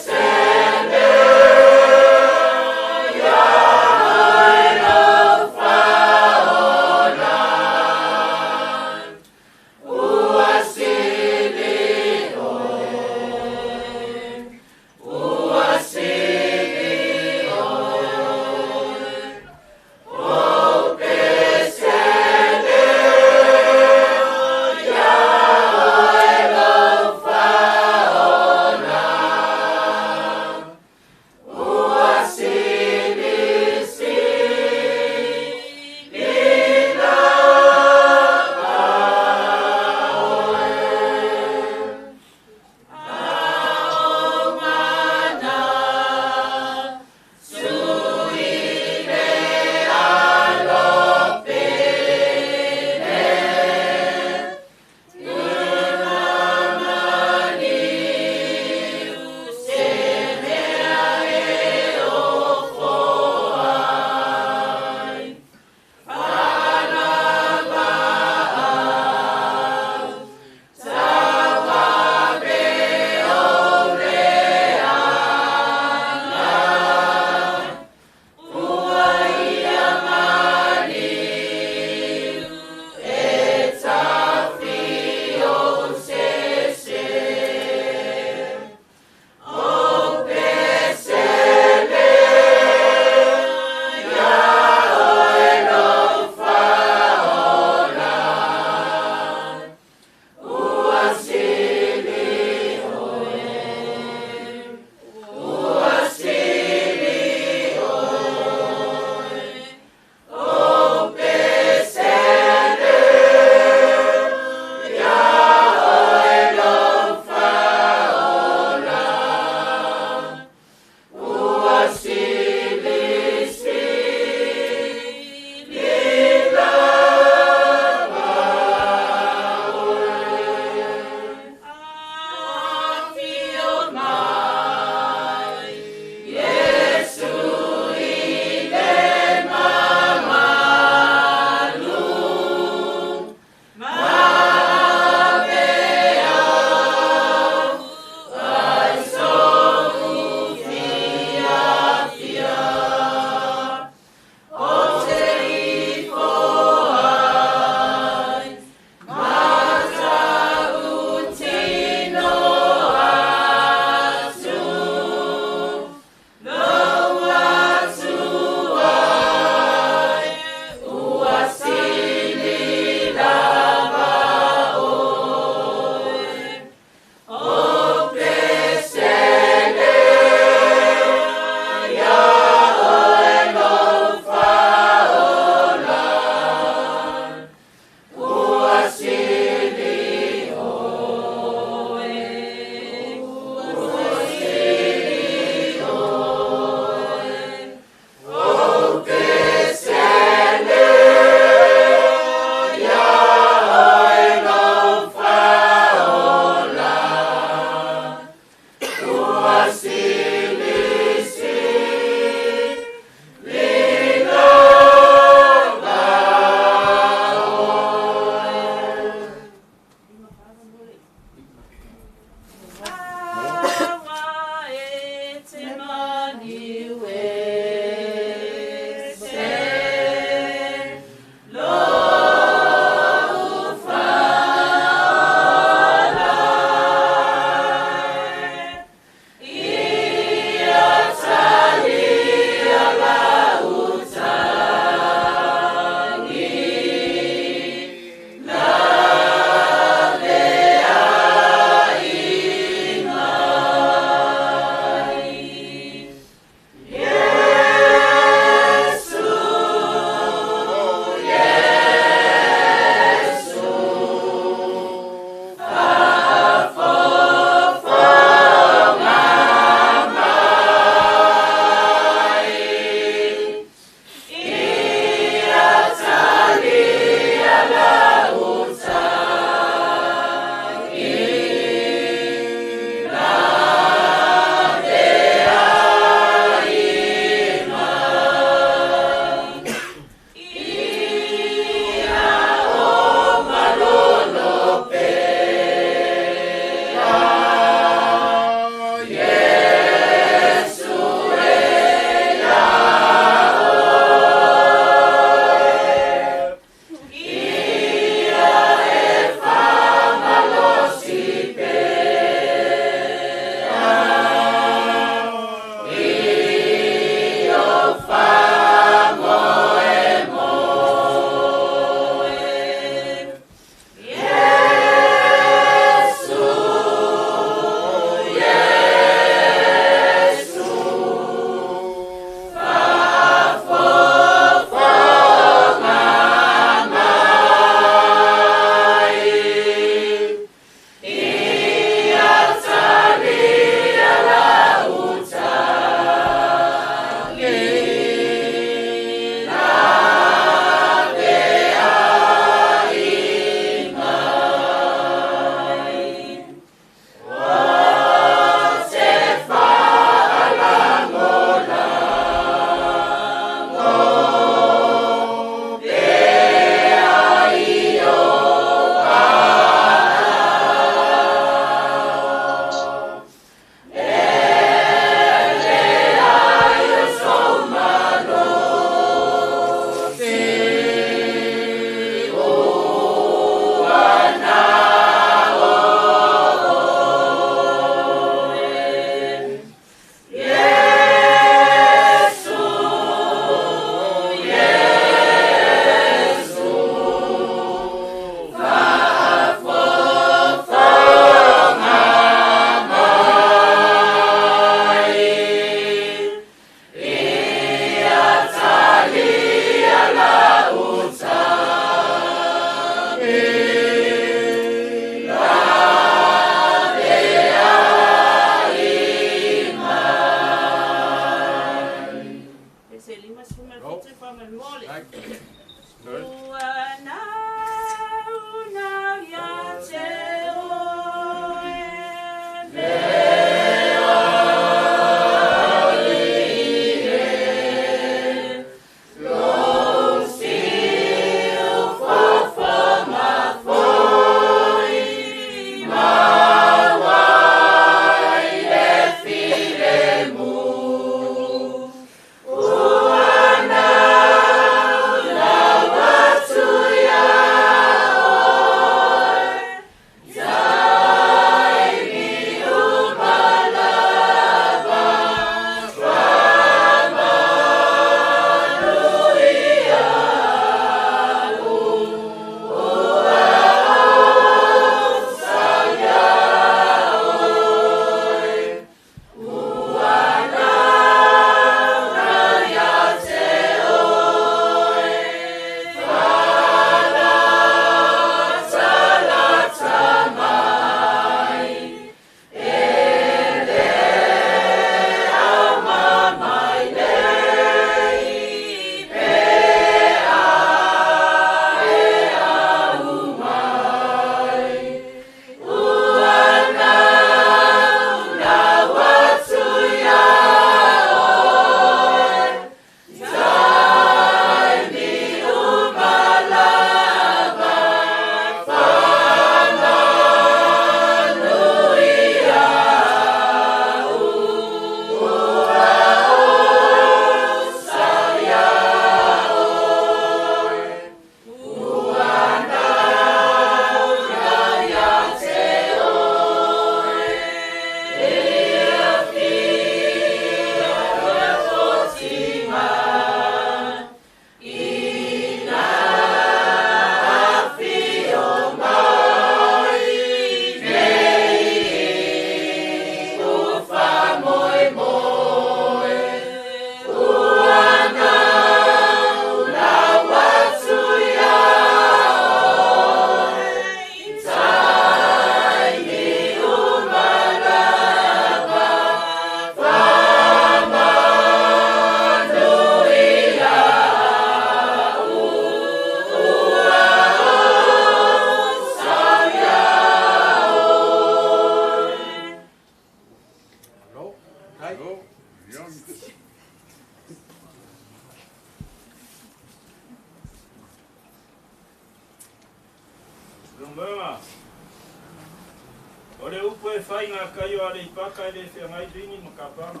O le upu e fai ngā kai o ale i paka e le whengai ringi ma kapanga.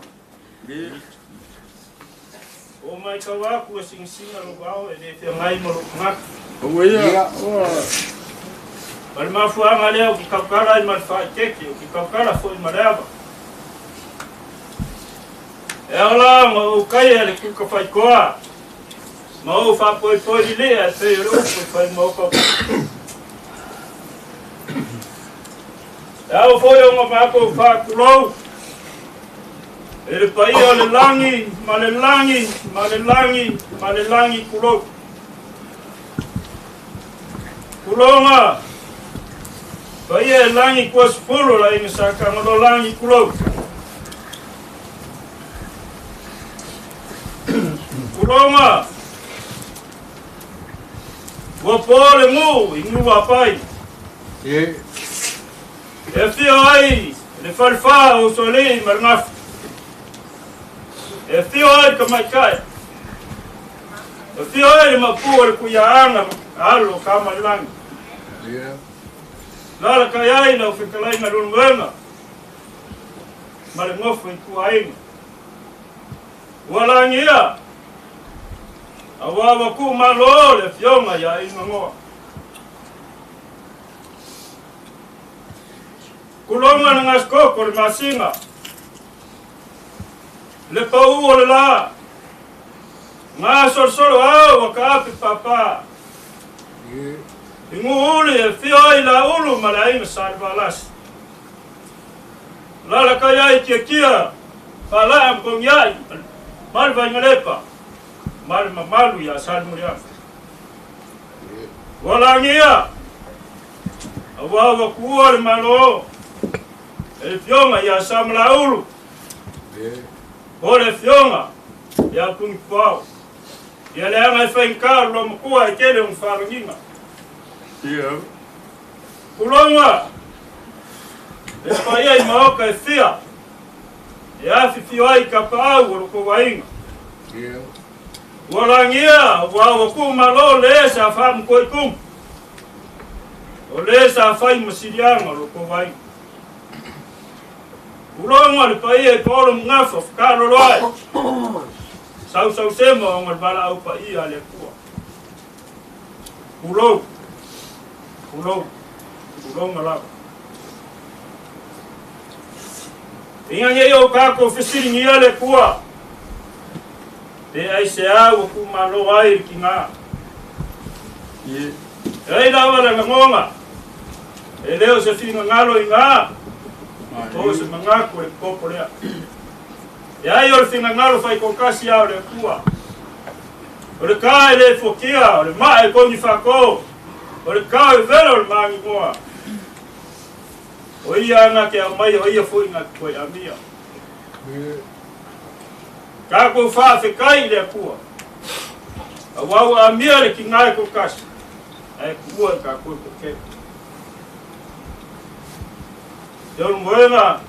O mai kawaku e singisinga lo wao e le whengai mo lo ngaki. Ia. O le mafuanga lea o ki kaukara i malwhai keke, o ki kaukara fo i maleava. E ala ma o kai a le kuka whai koa. Ma o whapoi poi lea e te o le upu e whai mauka. E au foi o ngā mākou whākulou. E le paia o le langi, ma le langi, ma le langi, ma le langi kulou. Kulonga, paia e langi kua sefulu la inga sakanga lo langi kulou. Kulonga, ua pō le ngu i ngu wapai. E fia ai le falfa o sole ma le gafu. E fia ai ka maikai. E fia ai le mapu o le kuiaanga alo ka malangi. Lala kai ai lau fekalaiga luluega ma le gofo i kuaina. Ua lagia auā ua kuʻumalō le afioga iā igagoa. Kulonga le gasikoko le masiga. Le pau o le lā. Gasolosolo au ua kaape pāpā. I guuli e fia ai laulu ma le aiga salevalasi. Lala kai ai kiakia faalaa ma kogiaʻi ma le vaigalepa ma le mamalu iā Salemuliaga. Ua lagia auā ua kuua le malō e le fioga iā Samalaulu o le fioga iā Pugipuao. Ia leaga e faigakā o lomakua e tele ona faalagiga. Kuloga le paia i maoka e fia e afifio ai kapaau o loko aiga. Ua lagia ua ua kuʻumalō le e sa faamukoʻikumu o le sa fai masiliaga o loko aiga. Kuloga le paia i paolo magafa fekalolo ai sausausema oga le valaau paia a le Atua. Kulou, kulou, kuloga lava. Inga nei o kākou fesiligia le Atua. Pe ai se au ua kuʻumalō ai le kigā. E ai lava le lagoga. E leo se finagalo i gā. O se magaku o le kopo lea. E ai o le finagalo faikokasi a o le Atua. O le kā e le fokia, o le maa e kogi faakō. O le kā e vela o le magigoa. O ia anga ke au mai o ia foi ngā koe amia. Kākou whaafekai i le Atua. Au au amia le ki ngai ko kasi. Ae kuua i kākou ko ke. Te olu moenga.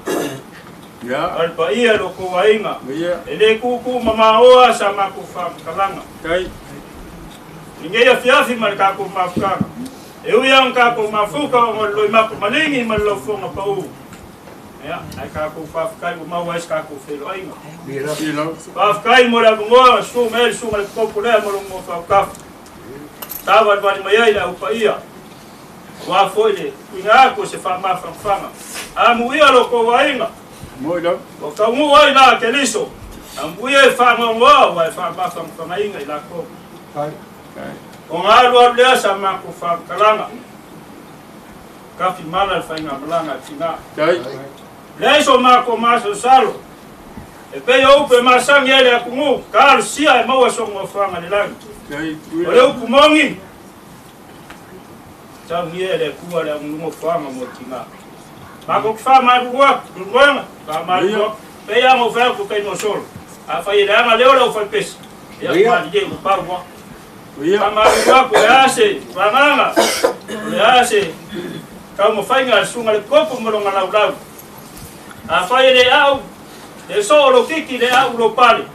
A le paia lo kou aiga. E le kuku mamaoa sa makou whaamakalanga. I ngei afiafi ma le kākou mafukanga. E ui ang kākou mafuka o ngā loi mako malingi ma le laufoga pau. Ia, ai kākou whaafekai ua maua ai se kākou feloaiga. Whaafekai mo le avanoa, susu mai ai le susuga le kopo lea ma logo faaukafa. Tavalivali mai ai le au paia. Auā foi le tuiga atu o se faamafagafaga. Amuia lo kou aiga. Ua tauguu ai la Keliso. Amuia e faagaogoa ua e faamafagafagaina i lakou. O ngā alu alu lea sa makou faamakalaga. Kafi mala le faigamalaga e tinā. Leai so makou masalosalo. E pei o upu e masagi ai le atunuu, ka alosia e maua soga ofaga le lagi. O le upu mogi, taugia e le Atua le agunuga ofaga mo le tinā. Makou te faamalulu atu, luluega, faamalulu atu. Pei aga o fai atu taimi o solo. Afai e leaga lea o le aufaipese, ia malilie ua pau lava. Faamalulu atu, o le a se vagaga, o le a se taumafaiga a le susuga le kopo ma lona laulau. Afai e le au, le soo lo kiki le au lo pale,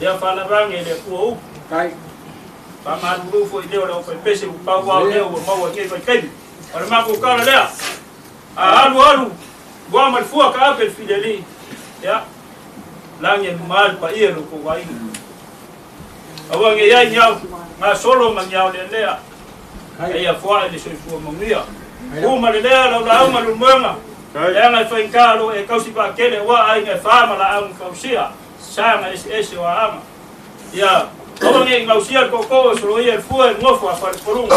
ia faalavage e le Atua upu. Faamalulu foi lea o le aufaipese ua pau lava lea ua maua i nei vaitaimi. O le makou kala lea, a alu alu, Ua ma le fua ka ape le fileli. Ia. Langi e mal pa ia lo ko wai. Awa nge ia nyau nga solo ma nyau le lea. Ia fua le soifua manuia. U ma le lea lau lau ma lumoga. Ia ngai fainka lo e kausi pa kele wa ai ngai fa ma la au kausia. Sa nga ese ese wa ama. Ia awa nge ngausia ko ko solo ia fua ngofo a fa polunga.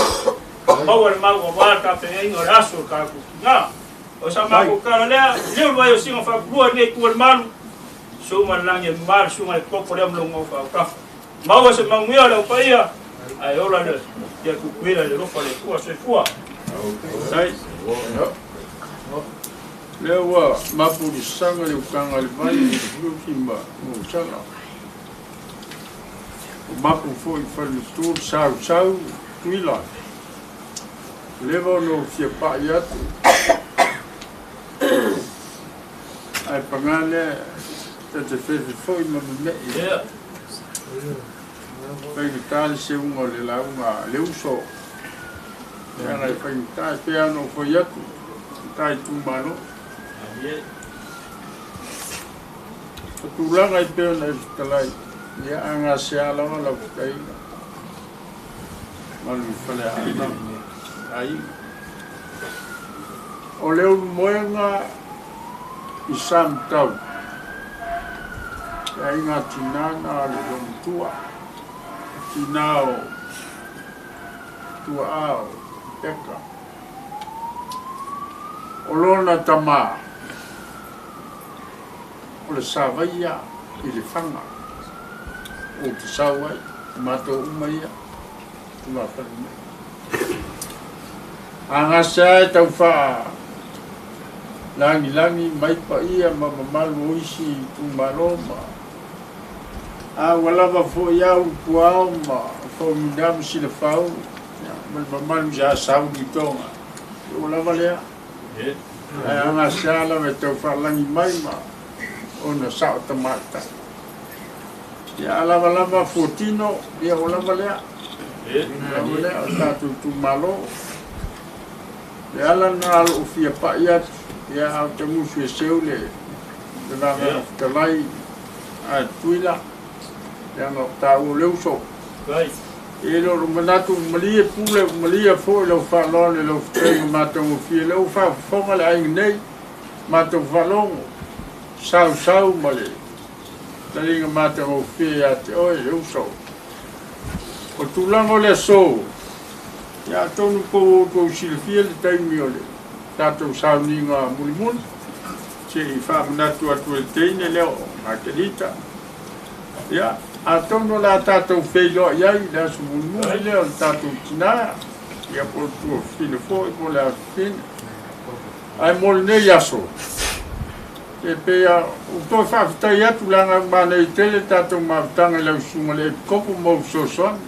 Maua le mau wa ka pe ingo le aso ka ku. Na. O sa ma ko kala lea, leu vai o singa fa lua nei ku manu. Suma langi mar suma le koko le mlongo fa ka. Maua se manguia le paia. Ai ola le ia ku kuila le rofa le fua se fua. Sai. Le wa mapu di sanga le ukanga le vai le kimba mo sala. O mapu foi fa le tur sau sau tuila. Leva no fia pa iatu. Ai pangale te fefe foi ma me. Yeah. Fai tali se unga le launga le uso. Ia ngai fai tai pe ano foi atu. Tai tu mano. O tulaga i pea na e ia anga se ala wa lau tainga. Malu fale ana. Ai. O le moenga i sam tau. Ia inga tinana le lomutua. Tinao tua ao peka. O lona tama. O le savaia i le fanga. O te sau ai, matou uma ia, tuma whare mai. A ngase ai tau wha langi langi mai pa ia ma mamalu oisi tu maroma. A walava fo ia u puao ma fo minamu si le whau. Ma mamalu ja sau ni tonga. O lava lea. A ngase ala me tau wha langi mai ma ona sao tamata. Ia lava lava fotino ia o lava lea. Lava lea o tātou tu malo. Le ala na alo o fia pai atu. Ia au te musu e seu le vanga talai a tuila. Ia no tāu le uso. E lo manatu malie pule malie fo le whaloa le lau whatainga mātou o fia. Le o whafonga le ainga nei mātou whalongo. Sau sau ma le talinga mātou o fia te oe le uso. O tūlanga o le aso, ia tonu kou o tou silafia le taimi o le tātou sauninga mulimuli. Se i whaamanatu atu e teine leo o Margarita. Ia, a tonu la tātou wheiloa iai le aso mulimuli leo le tātou tinā. Ia po tua whina fo i po le aso whina. Ai mole nei aso. E pea, o toi whaafatai atu langa manei tele tātou mawatanga lau sunga le kopo mau sosoani.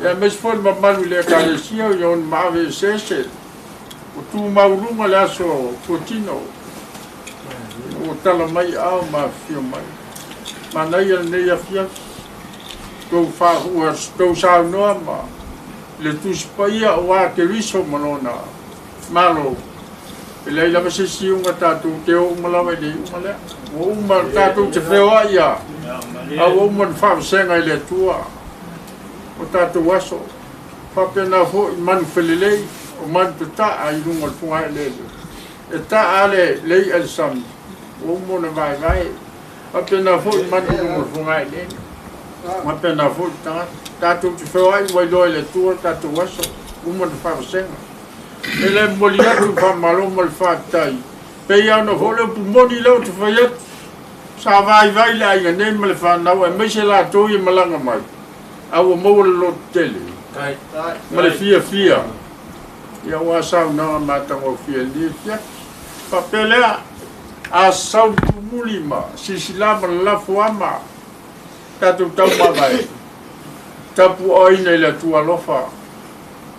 Ia mes foi mamalu le ekalesia o ia ona maave e sese. O tū maulunga le aso fotino. O tala mai ao ma fio mai. Manaia nei afiafi. Tou whahua, tou saunoa ma le tusipaia o a ke riso manona. Malo. E lei lava se siunga tātou te o umalawa i le uma lea. O uma tātou te wheoa ia. Au uma ni whaawasenga i le atua. O tātou aso. Whapena fo i manu whelelei. O manu te taa i runga le funga e lele. E taa le lei ale sami. O uma na vai vai. Whapena fo i manu runga le funga e lele. Whapena fo i tangata. Tātou te wheoa i wailoa i le atua tātou aso. Uma ni whaawasenga. E le moli atu whamalo ma le whaatai. Pei ana hole upu moni leo te whai atu. Sa vai vai le ainga nei ma le whanau e meise la tō i malanga mai. Aua maua le lotu tele. Ma le fia fia. Ia ua sau nanga mātanga o fia ni fia. Papelea a sau tumuli ma sisila ma le lafu ama. Tātou tau mawai. Tapu oina i le atua alofa.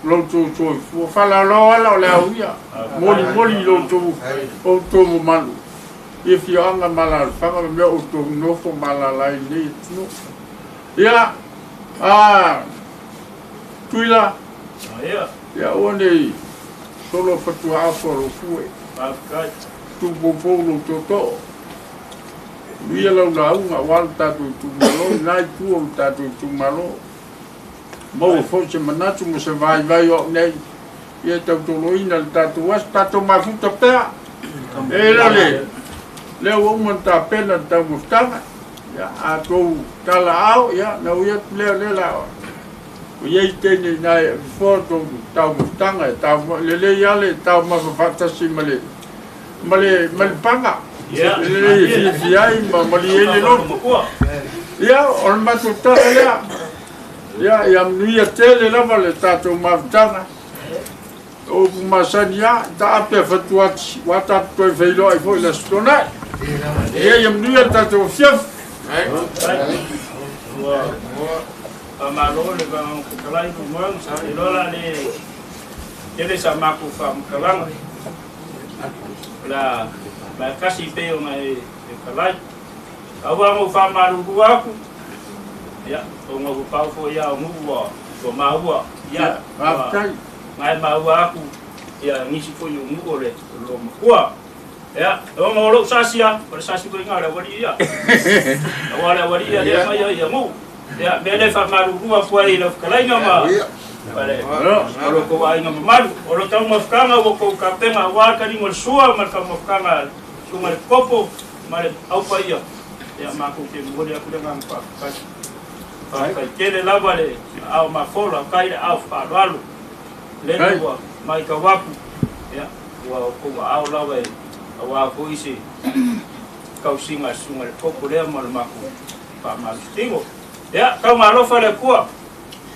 Loutou soifua whalalo ala o le au ia. Moli moli loutou outou mamalu. Ia fioanga malalafanga ma mea outou nofo malalai nei e tino. Ia, a, tuila. Ia ua nei solo fatua aso alo fue. tupoupou lou tootoo. Manuia lau lauga auā lo tatou itumalo, lena itu o lo tatou itumalo. Maua foi se manatu ma se vaivai o au nei, ia e tautoloina le tatou aso, tatou mafuta pea. E la le, lea ua uma ona tapena le taumafataga, ia, a tou talaao, ia, na ui atu lea o lea la o i ai teine i ina e before tou taumafataga e tau lelei lava le taumafa faatasi ma le ma le ma le paga. E lelei e fiafia ai ma malie ai le loto. Ia, o le matou tala lea. Ia, ia manuia tele lava le tatou mafutaga. O upu masani lava, taape a fatuati, ua tatou toe feiloai foi i le Aso Toonai. Ia, ia manuia le tatou afiafi. Ua faamalo le Vaega Fetalai Lumoega, sa iloa la le tele sa matou faamatalaga la vaekasi pei ona e fetalai. Aua ua faamalulu aku, ia, ona ua pau foi ia o nuu ua maua, ia, Faafetai. Ngai maua aku, ia, nisi foi o nuu o le lomakua. Ia, ona o lou sasi a, o le sasi foi ngā le awali ia. Aua le awali ia lea mai ia nuu. Ia, mea le faamalulu aku ai i lau fetalaiga ma le o lo kou aiga mamalu. O lo taumafutaga ua kou kapega auā le kaliga o le sua ma le taumafutaga suga le kopo ma le aupaia. Ia, makou te momoli aku le agaga faafetai. Faafetai tele lava le aao mafola, kai le aao faaaloalo. Lele ua maitau aku, ia, ua kou aao lava e auā foi se tausiga a le susuga i le kopo lea ma le makou faamalositino. Ia, taugalofa le Atua,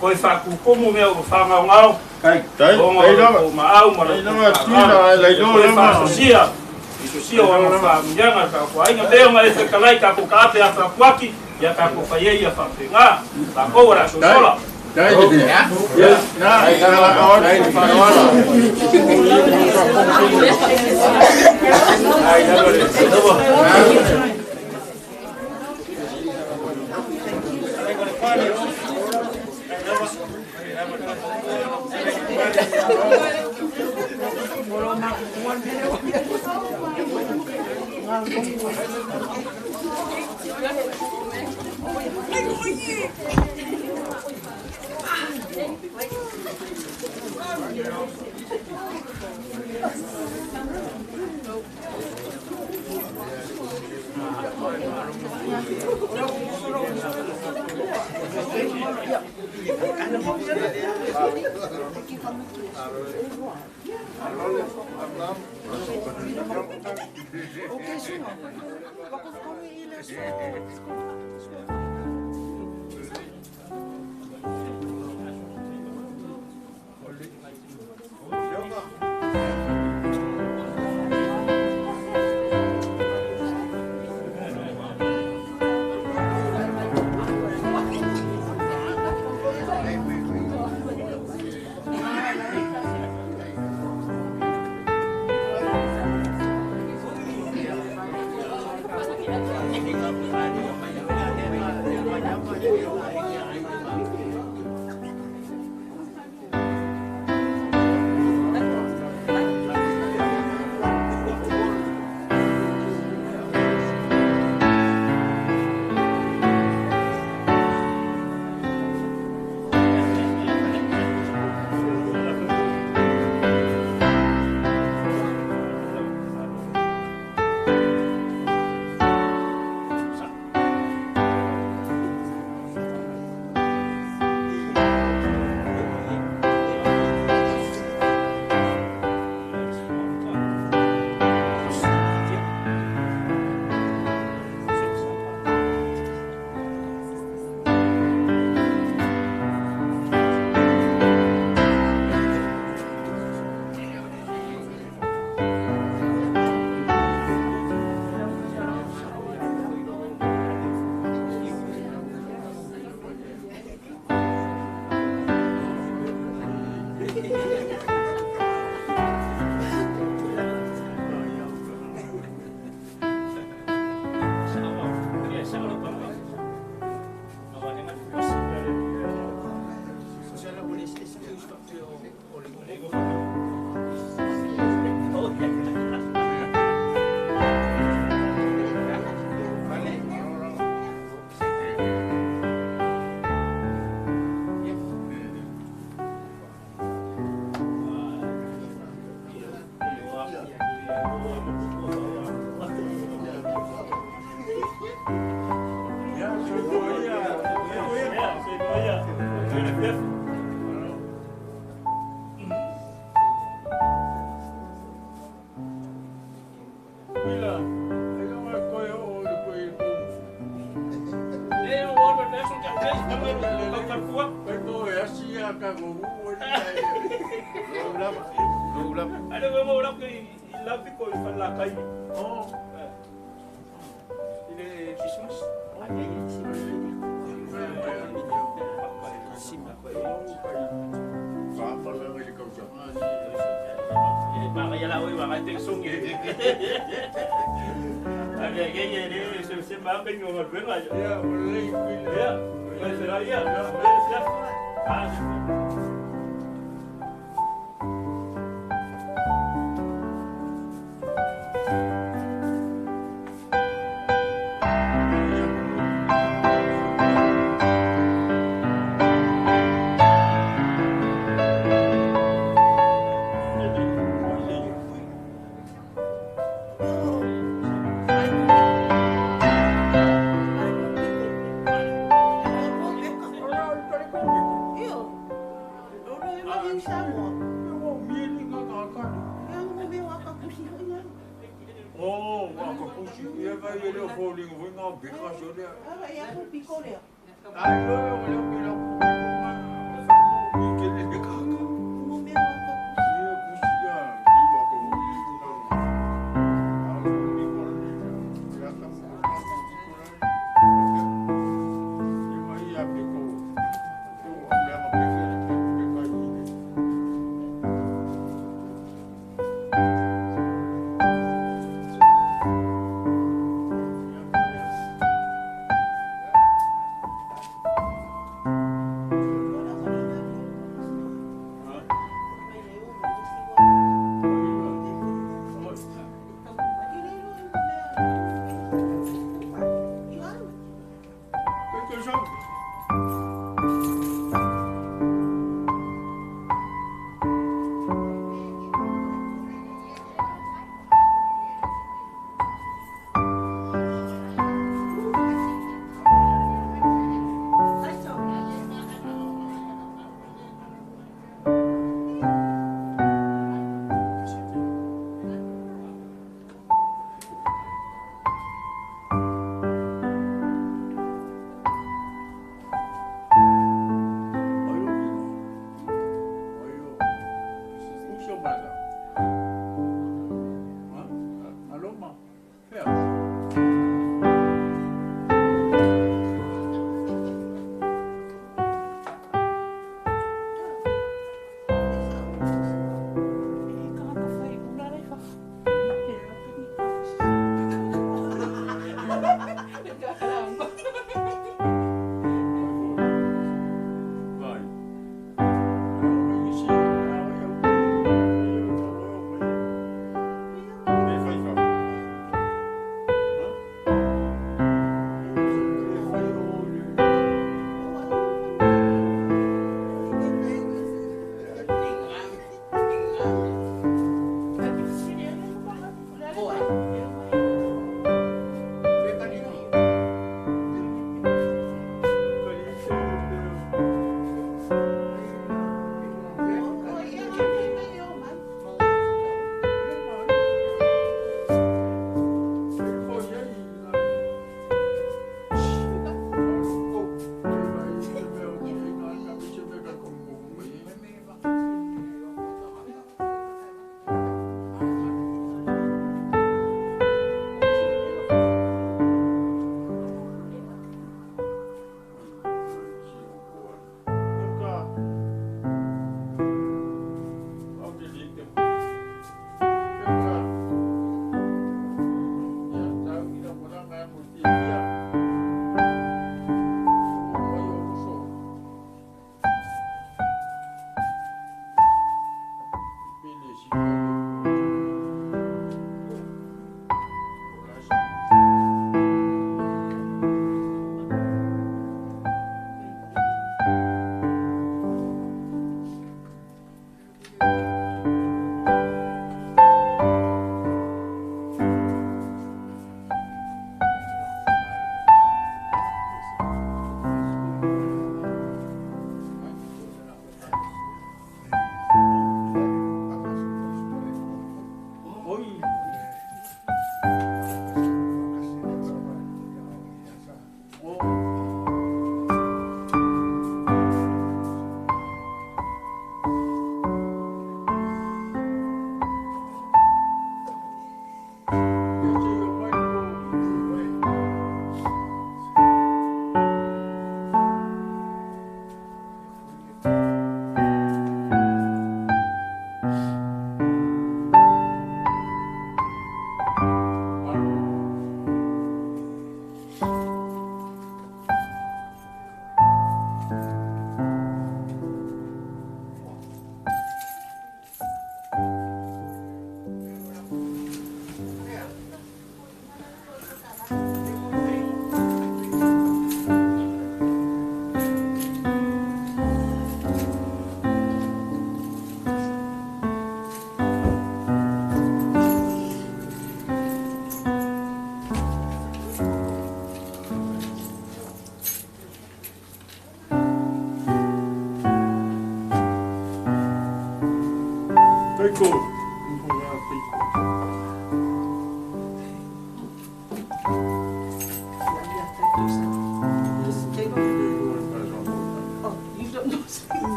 koe faakukumu mea ua faagaogao, ona o lo kou maau ma lo kou faaaloalo, faasosia isosia o ana faamuiaga le tatou aiga pei ona e fetalai tatou taape a faapuaki, ia tatou faiai ia faapegā takou o le a sosola.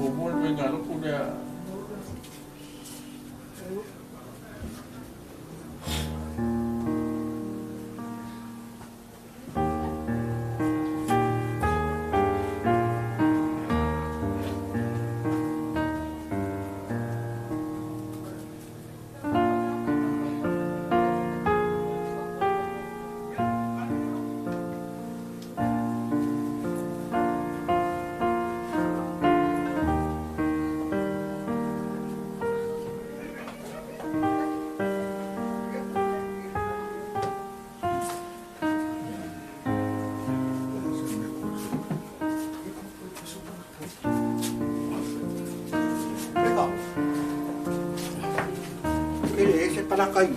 muamua le faigalotu lea. Palakai.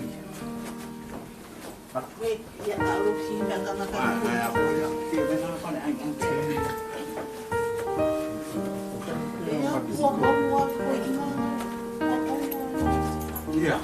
Wait, ya tahu sih nak kena Iya.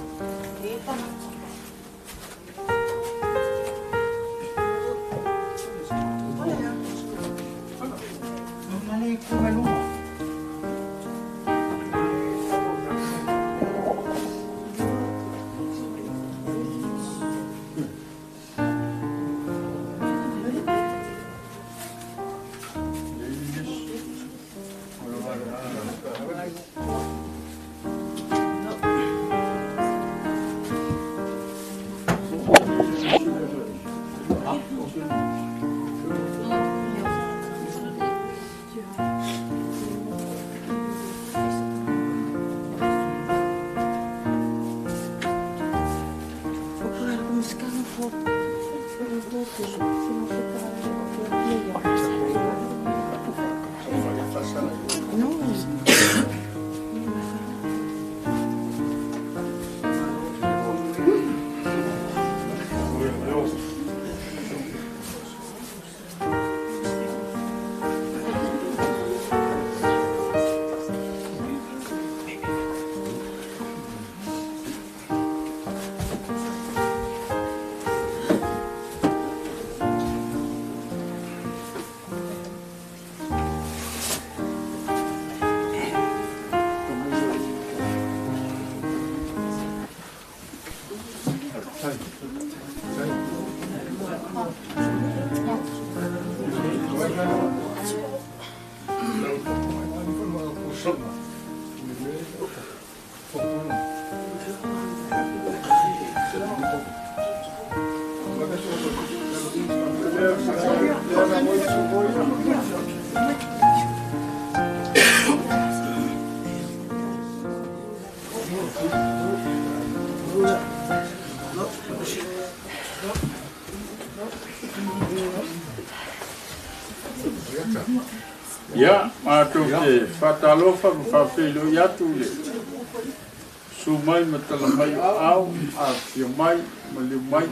Ia, matou te faatalofa ma faafeiloai atu i le susu mai ma tala mai o aao, afifio mai ma liu mai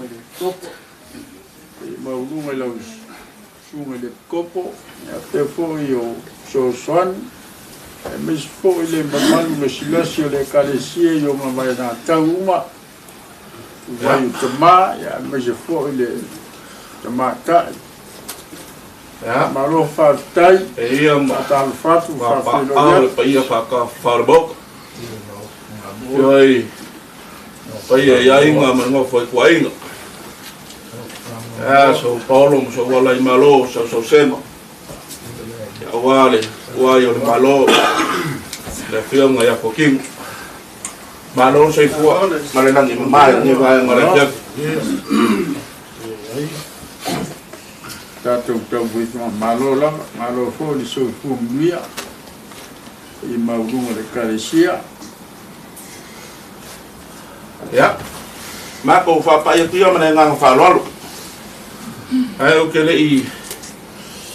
i mauluga i lau susuga i le kopo, ia pea foʻi o fesoasoani, aemaise foʻi le mamalu lasilasi o le ekalesia i ona vaegatau uma, tuvai o tamā, ia aemaise foʻi le tamataʻi. Malo faafetai, faatalofa atu ma faafeiloai atu. Le paia faakafa o le maoka. Oi, paia i aiga ma le nofo ai kuaiga. So Paolo ma so ala i malo, sau sau sema. Ia aua le uai o le malo, le afioga ia Kokingo. Malo le soifua ma le lagi mamae i lenei vaega o le afiafi. Tatou taufuifuga malo lava, malo foi le soifua manuia i mauluga o le ekalesia. Ia, matou faapai atu ia ma le agaga faaaloalo. Ae ou te leʻi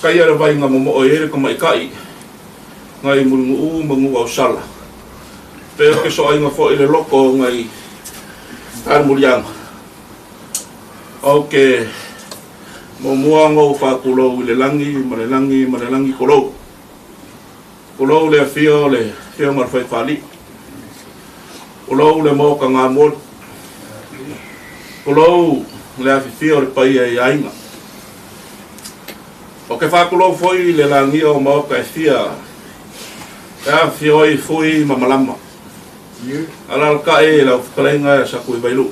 taia le vaiga momoʻo i ai le tamaitaʻi ngai Mulinuʻu ma Nuuausala. Pe o ke soaiga foʻi le loko ngai Talimuliaga. Ou te muamua ona ou faatulou i le lagi ma le lagi ma le lagi kolou. Kolou le afio o le afioga o le Faifalii. Kolou le maoka gamoli. Kolou le afifio o le paia i aiga. O ke faatulou foi i le lagia o maoka e fia E afifio ai Fui ma Malama. Alaalatai lau fetalaiga ia Sakuivailuu.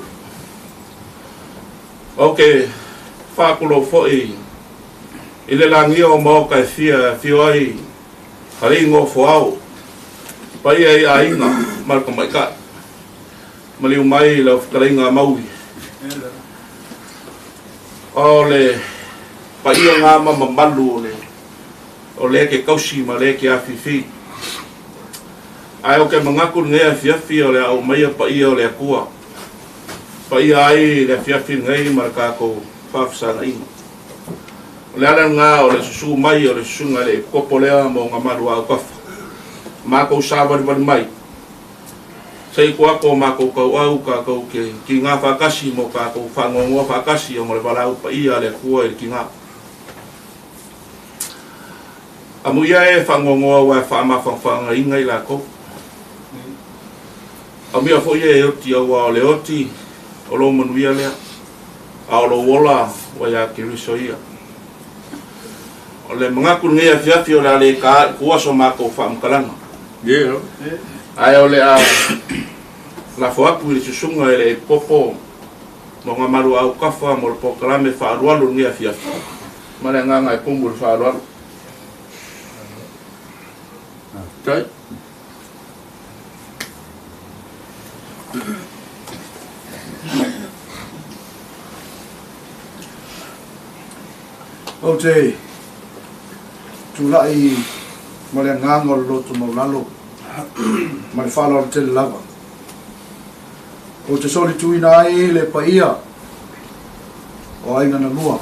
Ou te faatulou foi i le lagia o maota e fia e afio ai alii nofoao, paia i aiga ma le tamaitai. Maliu mai lau fetalaiga Maui. O le paia gā ma mamalu o le o le ke tausi ma le ke afifi. Ae o ke manatu lenei afiafi o le a aumaia paia o le Atua. Paia ai le afiafi lenei ma le tatou faafesagaiga. O le ala lena o le susu mai o le susuga i le Epikopo lea ma ona malu autafa. Matou savalivali mai. Se i tua atu o matou tauau tatou te tiga faatasi ma o tatou faanoanoa faatasi ona o le valaau paia a le Atua i le tiga. Amuia e faanoanoa aua e faamafanafanaina i latou. Amuia foi e oti aua o le oti o lou manuia lea, a o lou ola ua ia Keriso ia. O le manatu i lenei afiafi o le a le ta i tua so matou faamatalaga. Ae o le a lafo atu i le susuga i le Epikopo ma ona malu autafa mo le polokalame faaalualu i lenei afiafi. Ma le agaga e tumu i le faaaloalo. Faafetai. Ou te tulai ma le agaga o le loto maulalo ma le faaaloalo tele lava. Ou te solituina ai le paia o aiga na lua.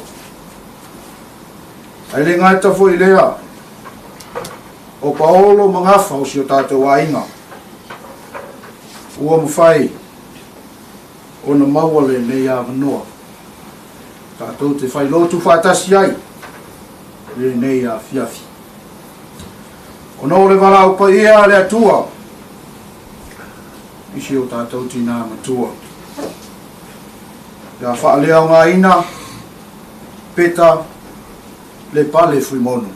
Ae le gata foi i lea, o Paolo ma Gafa o si o tatou aiga, ua mafai ona maua lenei avanoa tatou te failotu faatasi ai i lenei afiafi. Ona o le valaau paia a le Atua i si o tatou tinā matua, ia faaleaogaina Peta Lepale Fuimaono.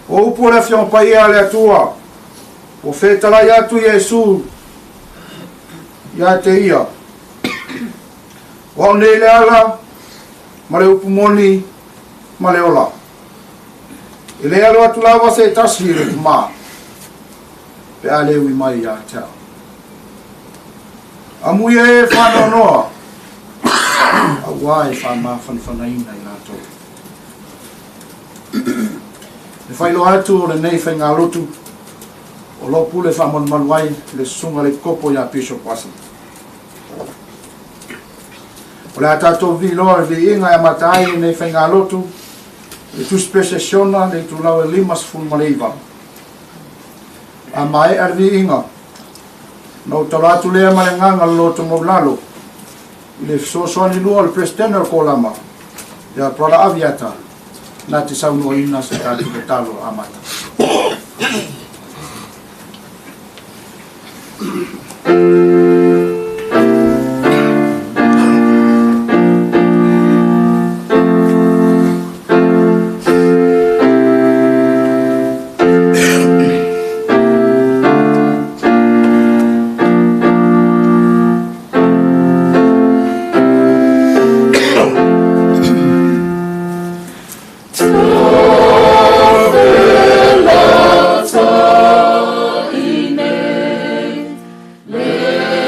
O upu o le Afioga Paia a le Atua, ua fetalai atu Iesu ia te ia, O au nei le ala, ma le upu moni, ma le ola. E le alo atu lava se tasi i le Tamā, pe a le ui mai ia te au. Amuia e faanoanoa, auā e faamafanafanaina i latou. E faailoa atu o lenei faigalotu o lo o pule faamalumalu ai le Susuga le Epikopo ia Bishop Watson. O le a tatou viiloa le viiga e amata ai lenei faigalotu i le Tusi Pesesiona le itulau e 59. A maea le viiga, ona ou tala atu lea ma le agaga o le loto maulalo i le fesoasoani lua o le Peresetene o le Kolama ia Brother Aviata na te saunoaina se tatou tatalo amata. Le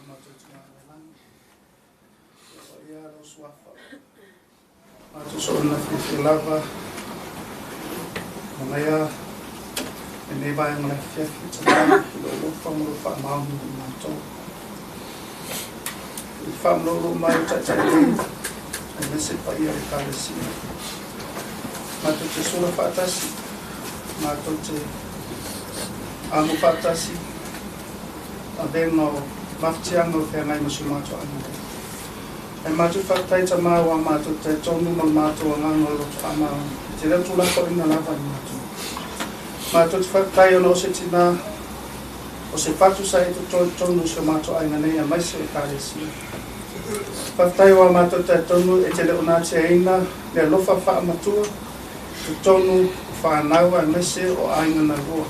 matou Tina i le lagi. Ia lou suafa. Matou soona fiafia lava. Magaia lenei vaega o le afiafi Tina i lou alofa ma lou faamaoni i matou. I le faamaloulou mai o taitai nei, aemaise le paia o le Ekalesia. Matou te sola faatasi, matou te amo faatasi avega o mafatiaga o feagai ma si o matou aiga nei. Ae matou faafetai Tama ua matou talitonu ma le matou agaga o le loto faamaoni e te le o tulafoaina lava i matou. Matou te faafetai ona o se tina, o se fatu sa e toto i totonu o si o matou aiga nei aemaise o Ekalesia. Faafetai ua matou talitonu e te le o natiaina le alofa faamatua i totonu o fanau aemaise o aiga na lua.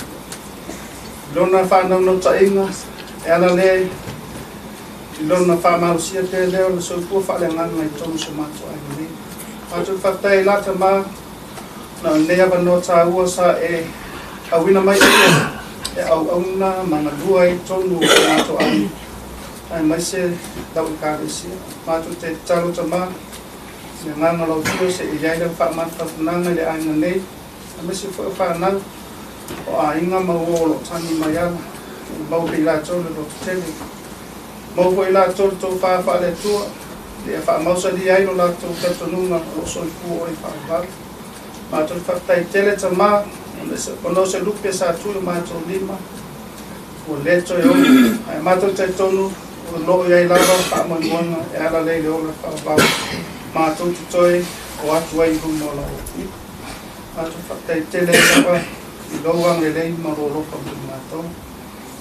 I lona faanaunautaiga e ala lea i lona faamalosia pea lea o le soifua faaleagaga i totonu o si o matou aiga nei. Matou te faafetai ai la Tama na o lenei avanoa taua sa e auina mai ia e auauna ma galua ai i totonu o si o matou aiga aemaise lau Ekalesia. Matou te tatalo Tama i le agaga o lau Afio seia i ai lau faamafanafanaga i le aiga nei aemaise foi o fanau o aiga ma uo o lo o tagi mai ala, e maua pea i latou le lototele. Maua foi i latou le tofa faale-Atua, ina ia faamausalia ai lo latou talitonuga o lo o soifua oe faavavau. Matou te faafetai tele Tama, ona o se lupe sa tui o matou lima, ua le toe ono, ae matou talitonu o lo o i ai lava faamoemoega e ala lea i le ola faavavau, matou te toe o atu ai i luma o lau Afio. Matou faafetai tele ai lava i lou agalelei ma lou alofa mo i matou.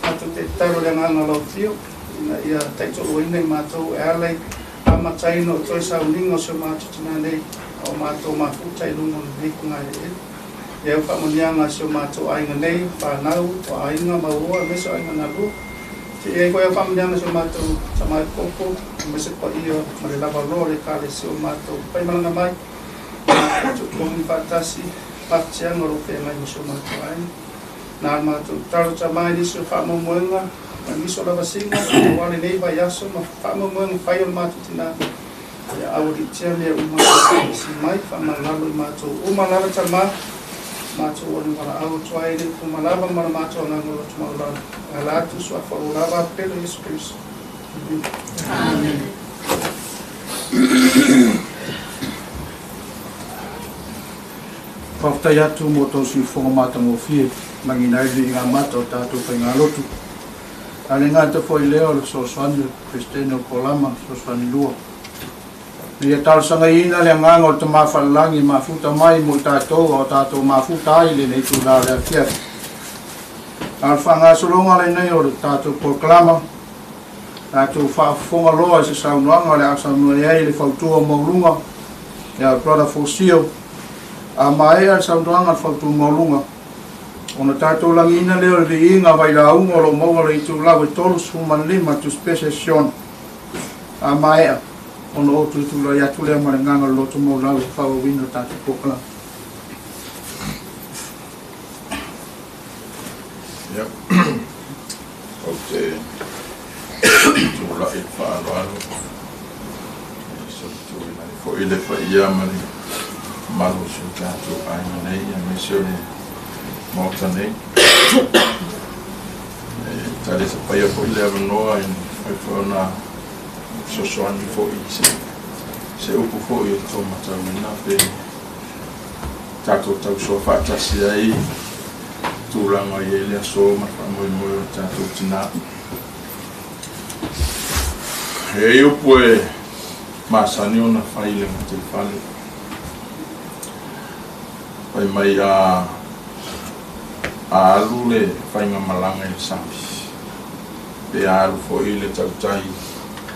Matou te tatalo i le agaga o lau Afio ina ia taitoaluaina i matou e ala i amataina o toe sauniga o si o matou tina nei a o matou mafuta i luga o lenei fogaeleele. Ia au faamanuiaga a si o matou aiga nei, fanau, o aiga ma uoa aemaise o aiga galue. Se i ai foi au faamanuiaga i si o matou tama e koko aemaise le paia ma le lavaloa o le Ekalesia o matou faimalaga mai. Matou faatasi mafatiaga o lo o feagai ma si o matou aiga. Na le matou tatalo Tama i nisi o faamoemoega ma nisi o lavasiga aua lenei vaiaso ma faamoemoega fai o le matou tina. Ia aualiitia mea uma isi mai faamalalo i matou uma lava Tama. Matou o le valaau atu ai le upu malava ma le matou agaga o loto maualalo. E ala atu suafa o lava pele Iesu Keriso. Amen. Faafetai atu mo tou siufofoga matagofie lagiina ai le viiga mata o tatou faigalotu. A le gata foi lea o le fesoasoani o le Peresetene o Kolama Fesoasoani Lua. Ina ia talosagaina le agaga o le Tama Falelagi e mafuta mai mo i tatou a o tatou mafuta ai i lenei itulā o le afiafi. A o le faagasologa lenei o le tatou polokalama, tatou faafofoga loa i se saunoaga o le a saunoa ai le fautua maualuga ia Brother Fosio. A maea le saunoaga a le fautua maualuga, ona tatou lagiina lea o le viiga vailauga o lo o maua le itulau e 35 Tusipese Sion. A maea, ona ou tulai atu lea ma le agaga o le loto maualalo e faaauauina le tatou polokalame. Ia, ou te tulai i le faaaloalo e solituina ai foi le paia ma le mamalu o si o tatou aiga nei aemaise o le Maota nei. E talisapaia foi le avanoa e mafai foi ona fesoasoani foi i se upu foi o tou matauina pe tatou tausoa faatasi ai tulaga i ai le aso ma le faamoemoe o le tatou tina. E i ai upu e masani ona fai i le gataifale. Fai mai a alu le faigamalaga i le sami, pe a alu foi le tautai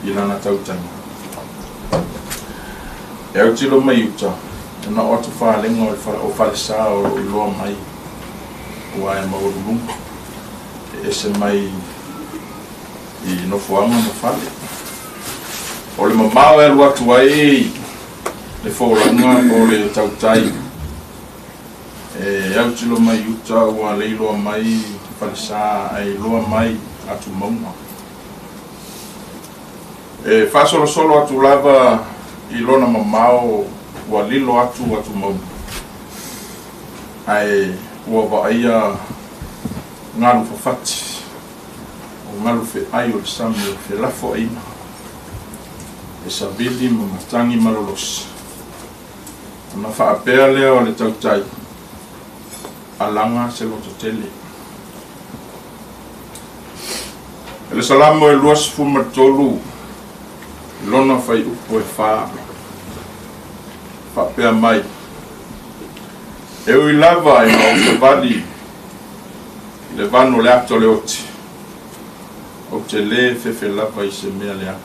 i lana tautaiga. E autilo mai uta, ona o atufalega o falesa o lo o iloa mai aua e maualuluga, e ese mai i nofoaga ma fale. O le mamao e alu atu ai le folauga po o le tautai e autilo mai uta ua le iloa mai falesa ae iloa mai atumauga. E faasolosolo atu lava i lona mamao ua lilo atu atumauga, ae ua vaaia galu fafati o galu feai o le sami o felafoaiga e savili ma matagi malolosi. Ona faapea lea o le tautai, alaga se loto tele. E le Salamo e 23 lona faiupu e 4, faapea mai, e ui lava ina ou savali i le vanu o le ato o le oti, ou te lē fefe lava i se mea leaga.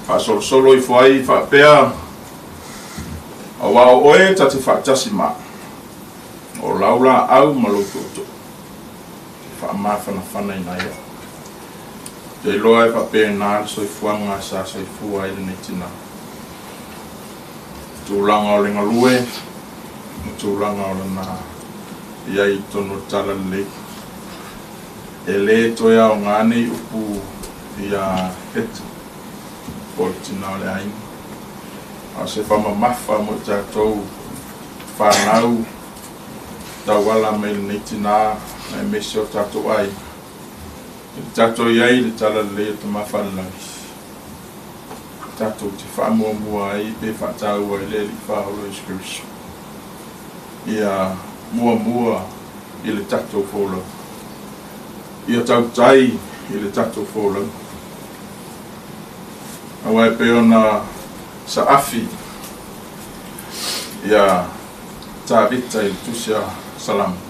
Faasolosolo ifo ai faapea, auā o oe ta te faatasi ma o lau laau ma lou tootoo te faamafanafanaina ai au. Te iloa e faapena le soifuaga sa soifua ai lenei tinā, tulaga o le galue ma tulaga o lana i ai i totonu o le tala lelei. E lē toe aogā nei upu ia Heta po o le tinā o le aiga, a o se faamamafa mo i tatou fanau tauala mai lenei tinā aemaise o tatou aiga. I le tatou i ai i le tala lelei o Tamafalelagi, tatou te faamuamua ai pe faataua ai le Alii Faaola Iesu Keriso ia muamua i le tatou folauga, ia tautai i le tatou folauga. Aua e pei ona saafi ia Tavita i le tusi a Salamo,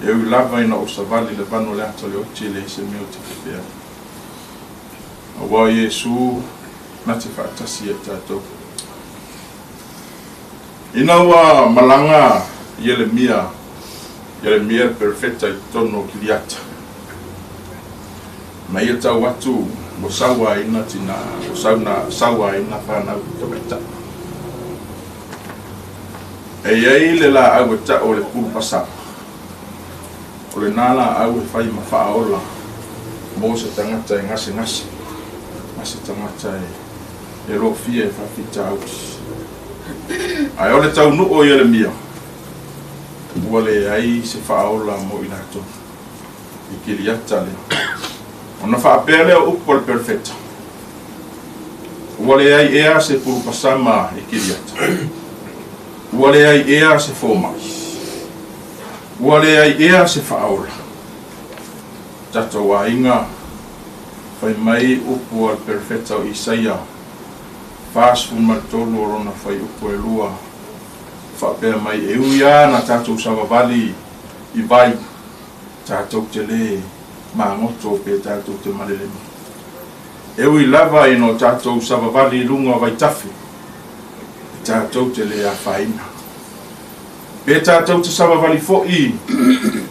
e ui lava ina ou savali le vanu o le ata o le oti, e leai se mea ou te fefea ai. Auā o Iesu na te faatasi ia i tatou. Ina ua malaga Ielemia, Ielemia le perofeta i totonu o Kiliata, ma ia tau atu ua sauaina tinā, ua sauaina fanau tamaitai. E i ai le laau e tau o le pulupasama, o lenā laau e fai ma faaola mo se tagata e gasegase ma se tagata e lofia e faafitauli. Ae o le taunuu o Ielemia, ua leai se faaola mo i latou i Kiliata lea. Ona faapea lea o upu a le perofeta, ua leai ea se pulupasama i Kiliata, ua leai ea se fomai, ua leai ea se faaola. Tatou aiga, fai mai upu a le perofeta o Isaia 43 o lona faiupu e 2, faapea mai, e ui lava na tatou savavali i vai, tatou te lē magoto pe tatou te malelema. E ui lava ina o tatou savavali i luga o vaitafe, e tatou te lē afaina. Pe tatou te savavali foʻi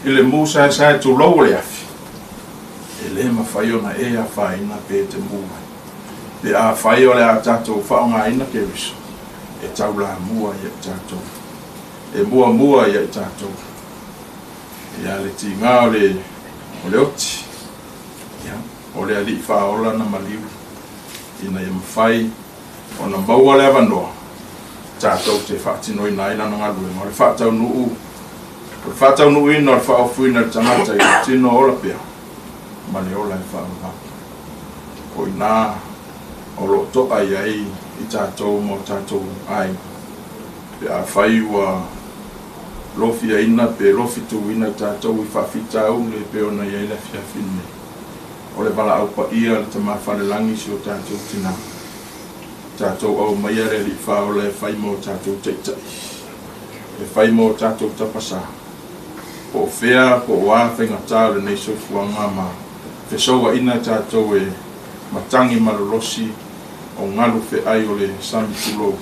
i le mu saesae tulou o le afi, e lē mafai ona e afaina pe te mū ai. Pe afai o le a tatou faaaogāina Keriso, e taulamua ia i tatou, e muamua ia i tatou. Ia le tigā o le oti, ia, o le Alii Faaola na maliu, ina ia mafai ona maua le avanoa tatou te faatinoina ai lana galuega o le faataunuu, o le faataunuuina o le faaofuina i le tagata i le tino ola pea ma le ola e faavavau. O inā o loo toa i ai i tatou ma o tatou aiga, pe afai ua lofiaina pe lofituina i tatou i faafitauli e pei ona i ai le afiafi lenei. O le valaau paia le Tamafalelagi si o tatou tinā, tatou aumaia le Alii Faaola e fai ma o tatou taitai, e fai ma o tatou tapasā, po o fea po o a faigatā o lenei soifuaga ma fesouaina tatou e matagi malolosi o galu feai o le sami tulou,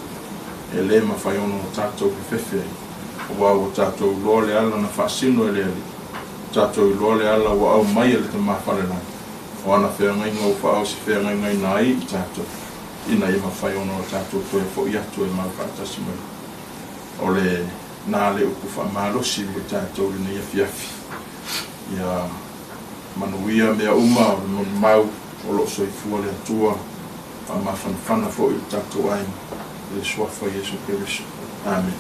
e lē mafai ona o tatou fefefe ai. Auā ua tatou iloa le ala na faasino e le Alii, tatou iloa le ala ua aumai e le Tamafalelagi, o ana feagaiga ua faaosi feagaigaina ai i tatou, ina ia mafai ona o tatou toe foʻi atu e mau faatasi mai. O lenā le upu faamalosi mo i tatou lenei afiafi. Ia Manuia mea uma o le molimau o loo soifua le Atua faamafanafana foi i le tatou aiga i le suafa o Iesu Keriso. Amene.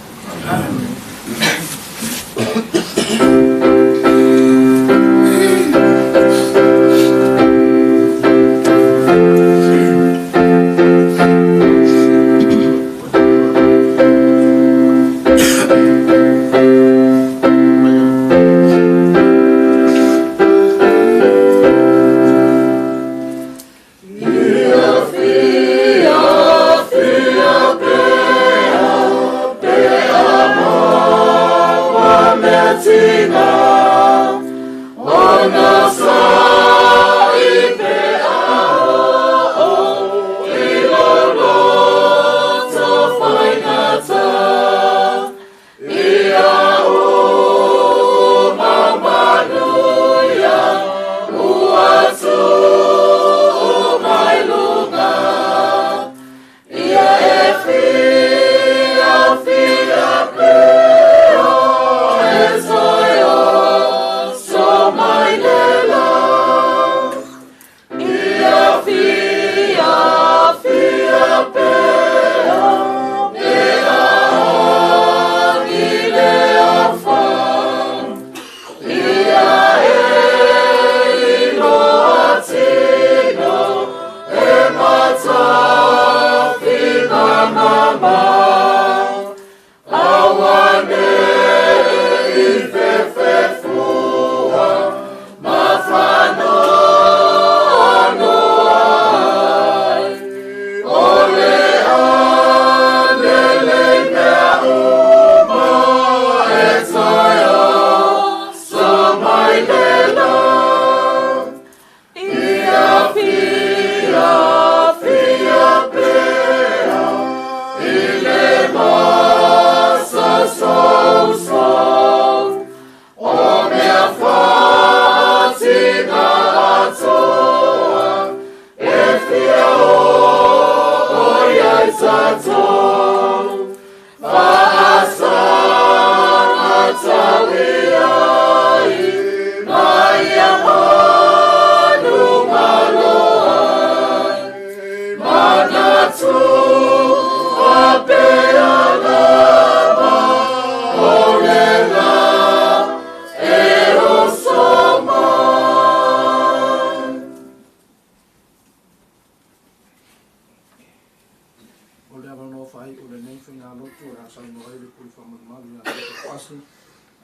O le avanoa faaiu o lenei faigalotu o le a saunoa ai le pule faamalumalu ia Bishop Asi.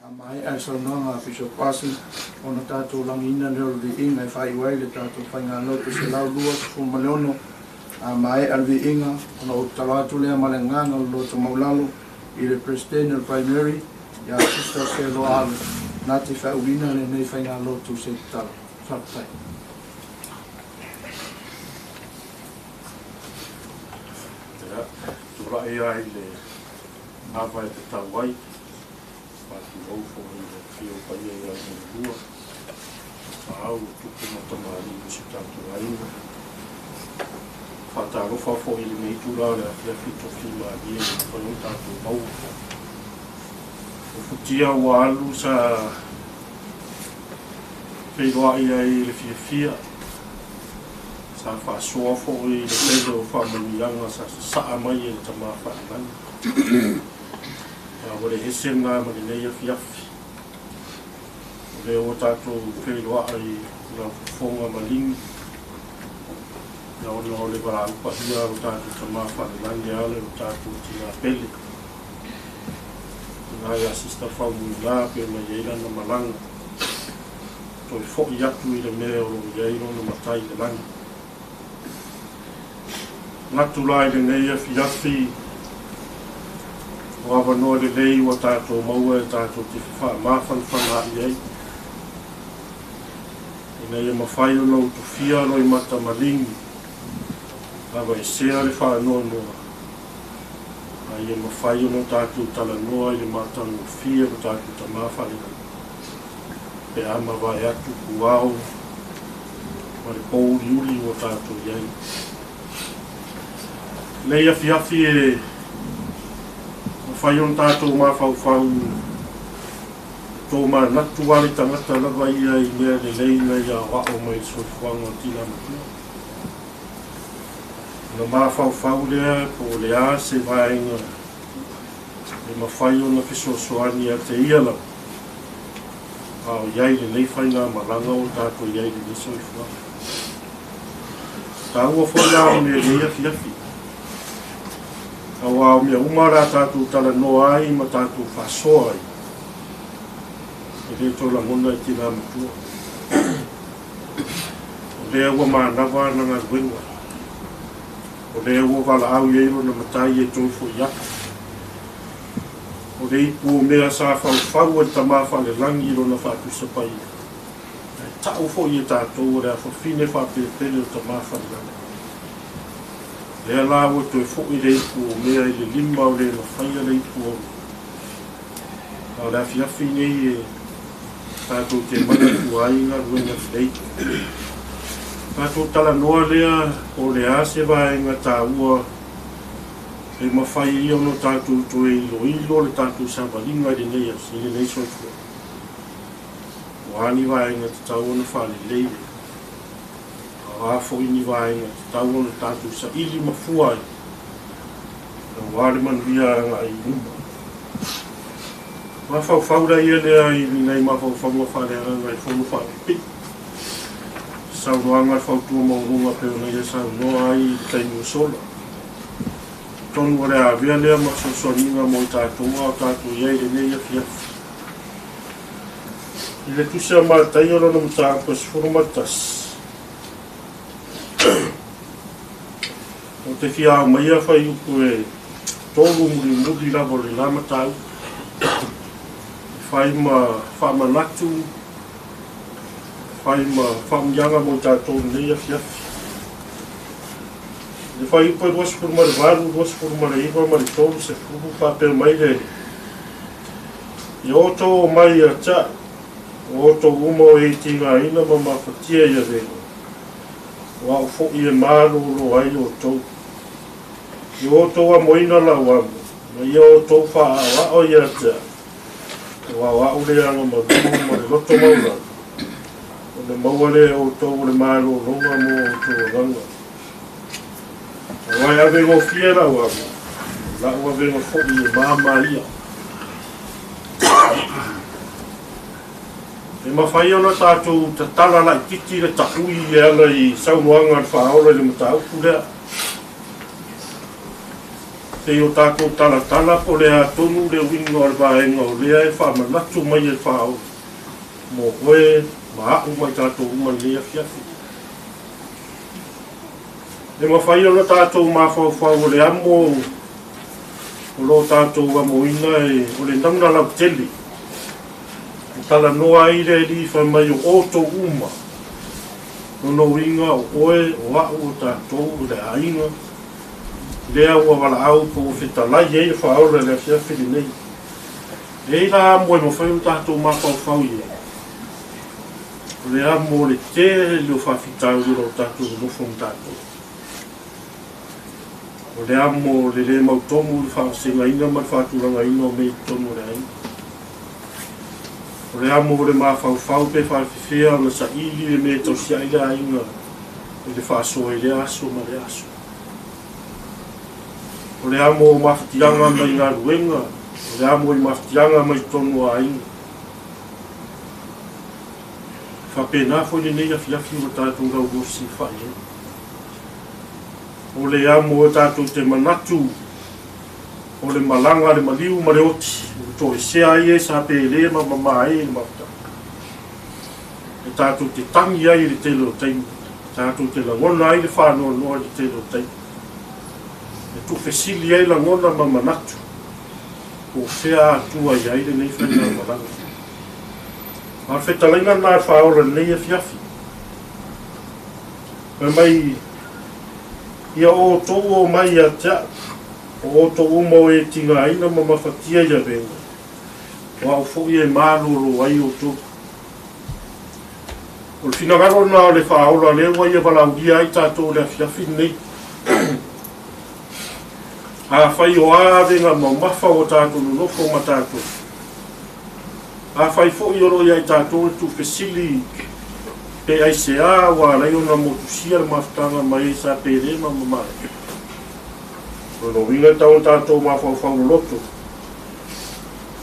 A maea le saunoaga a Bishop Asi, ona tatou lagiina lea o le viiga e faaiu ai le tatou faigalotu 126. A maea le viiga, ona ou tatalo atu lea ma le agaga o le loto maulalo i le Peresetene o le Primary ia Sister Selo Alu na te faauuina lenei faigalotu se i tatalo. Faafetai. Ia, tulai ai le ava e tatau ai, faatulou foi i le afio paia ia Leilua, Tapaau o Tupu ma Tamalii o si o tatou aiga. Faatalofa foi i lenei itula o le afiafi tofi malie ua mafai ona tatou maua. O futia ua alu sa feiloai ai i le fiafia, sa faasoa foi i le tele o faamanuiaga sa sasaa mai e le Tama Faalelagi. A ua le ese lena ma lenei afiafi. O lea ua tatou feiloai i lau fofoga maligi, ona o le valaau paia o tatou Tama Faalelagi e ala i lo tatou tina pele. Ina ia Sister Faumuina pe ona i ai lana malaga, toe foi atu i le mea o lo o i ai lona matai i le lagi. Manatu la i lenei afiafi, o avanoa lelei ua tatou maua e tatou te faamafanafana ai, ina ia mafai ona utufia loimata maligi, aveesea le faanoanoa, a ia mafai ona tatou talanoa i le matagofie o tatou Tama Faalelagi, pe a mavae atu puao ma le pouliuli ua tatou i ai. Nei afiafi e mafai ona tatou mafaufau tomanatu lava le tagata lava ia i mea lelei na ia aoa'o mai i le soifuaga o tina matua. Ona mafaufau lea po o le a se vaega e mafai ona fesoasoani ia te ia lava a o i ai lenei faigamalaga ua tatou i ai i lenei soifuaga. Taua foi la o mea lenei afiafi. Auā o mea uma o le a tatou talanoa ai ma tatou faasoa ai, e le toe lagona i tinā matua. O lea ua manava ana galuega. O lea ua valaau i ai lona matai e toe fo'i atu. O le ipu o mea sa faufau e le Tamā Faalelagi i lona faatusa paia, ae ta'u foi e tatou o le afafine faapelepele o Tamā Faalelagi. Lea la ua toe fo'i le ipu o mea i le lima o le na faia le ipu o A o le afiafi nei e tatou te manatua ai galuega lelei. Tatou talanoa lea po o le a se vaega taua e mafai ai ona tatou toe iloilo le tatou savaliga i lenei aso, i lenei soifua. O a ni vaega tatau ona faalelei, a o a foi ni vaega tatau ona tatou saili ma fua ai aua le manuia agai i luma. Mafaufau laia lea i ni nai mafaufauga faaleagaga i fono faapipii. Saunoaga a le fautua maualuga pei ona ia saunoa ai i le taimi ua sola. Atonu o le a avea lea ma fesoasoaniga mo i tatou a o tatou i ai i lenei afiafi. I le Tusi a Mataio lona mataupu e 11, Ou te fia aumaia fuaiupu e tolu mulimuli lava o lena mataupu e fai ma faamanatu, e fai ma faamuiaga mo i tatou i lenei afiafi. I le fuaiupu e 28, 29 ma le 30 faapea mai le Ia outou omai ia te a'u, o outou uma o e i tigaina ma mafatia i avega, o a'u fo'i e malōlō ai outou. Ia outou amoina la'u amo, ma ia outou faaʻaoaʻo ia te a'u, auā o a'u le aga malū ma le loto maualalo, ona maua lea e outou o le malōlōga mo outou agaga. Auā e avegofie la'u amo, o la'u avega fo'i e māmā ia. E mafai ona tatou tatala laitiiti le taʻui e ala i saunoaga a le Faaola i le mataupu lea. Pei o tatou talatala po o le a tonu le uiga o le vaega o lea e faamanatu mai e le Faaola mo oe ma aʻu ma i tatou uma i lenei afiafi. E mafai ona tatou mafaufau o le amo o lo o tatou amoina e o le nauna lautele. E talanoa ai le Alii fai mai o outou uma, lona uiga o oe, o aʻu, o tatou, o le aiga, lea ua valaau po ua fetalai ai le Faaola i le afiafi lenei. E i ai la amo e mafai ona tatou mafaufau i ai, o le amo o le tele o faafitauli o lo o tatou nonofo ma tatou. O le amo o le lē mautomu i le faavasegaina ma le faatulagaina o mea i totonu o le aiga. O le amo o le mafaufau pe faafefea ona saili le mea e tausia'i le aiga i le faasoa i lea aso ma lea aso. O le amo o mafatiaga mai galuega, o le amo i mafatiaga mai totonu o aiga. E faapena foi lenei afiafi ua tatou laulua fesiifa'i ai. O le amo e tatou te manatu o le malaga a le maliu ma le oti ua toesea ai e sa pelē ma mamā ai i le mafutaga. E tatou te tagi ai i le tele o taimi, e tatou te lagona ai le faanoanoa i le tele o taimi. E tuufesili ai lagona ma manatu po o fea atua i ai lenei faigamalaga. A o le fetalaiga lena a le Faaola i lenei afiafi. Fai mai, Ia outou omai ia te a'u, o outou uma o e tigaina ma mafatia i avega, o a'u fo'i e malōlō ai outou. O le finagalo lena o le Faaola lea ua ia valaaulia ai tatou i le afiafi lenei. Afai o a avega mamafa ua tatou nonofo ma tatou, Afai foʻi o loo ia i tatou le tuufesili pe aiseā ua alai ona motusia le mafutaga mai ai sa pele ma mamae. O lona uiga e tatau ona tatou mafaufau loloto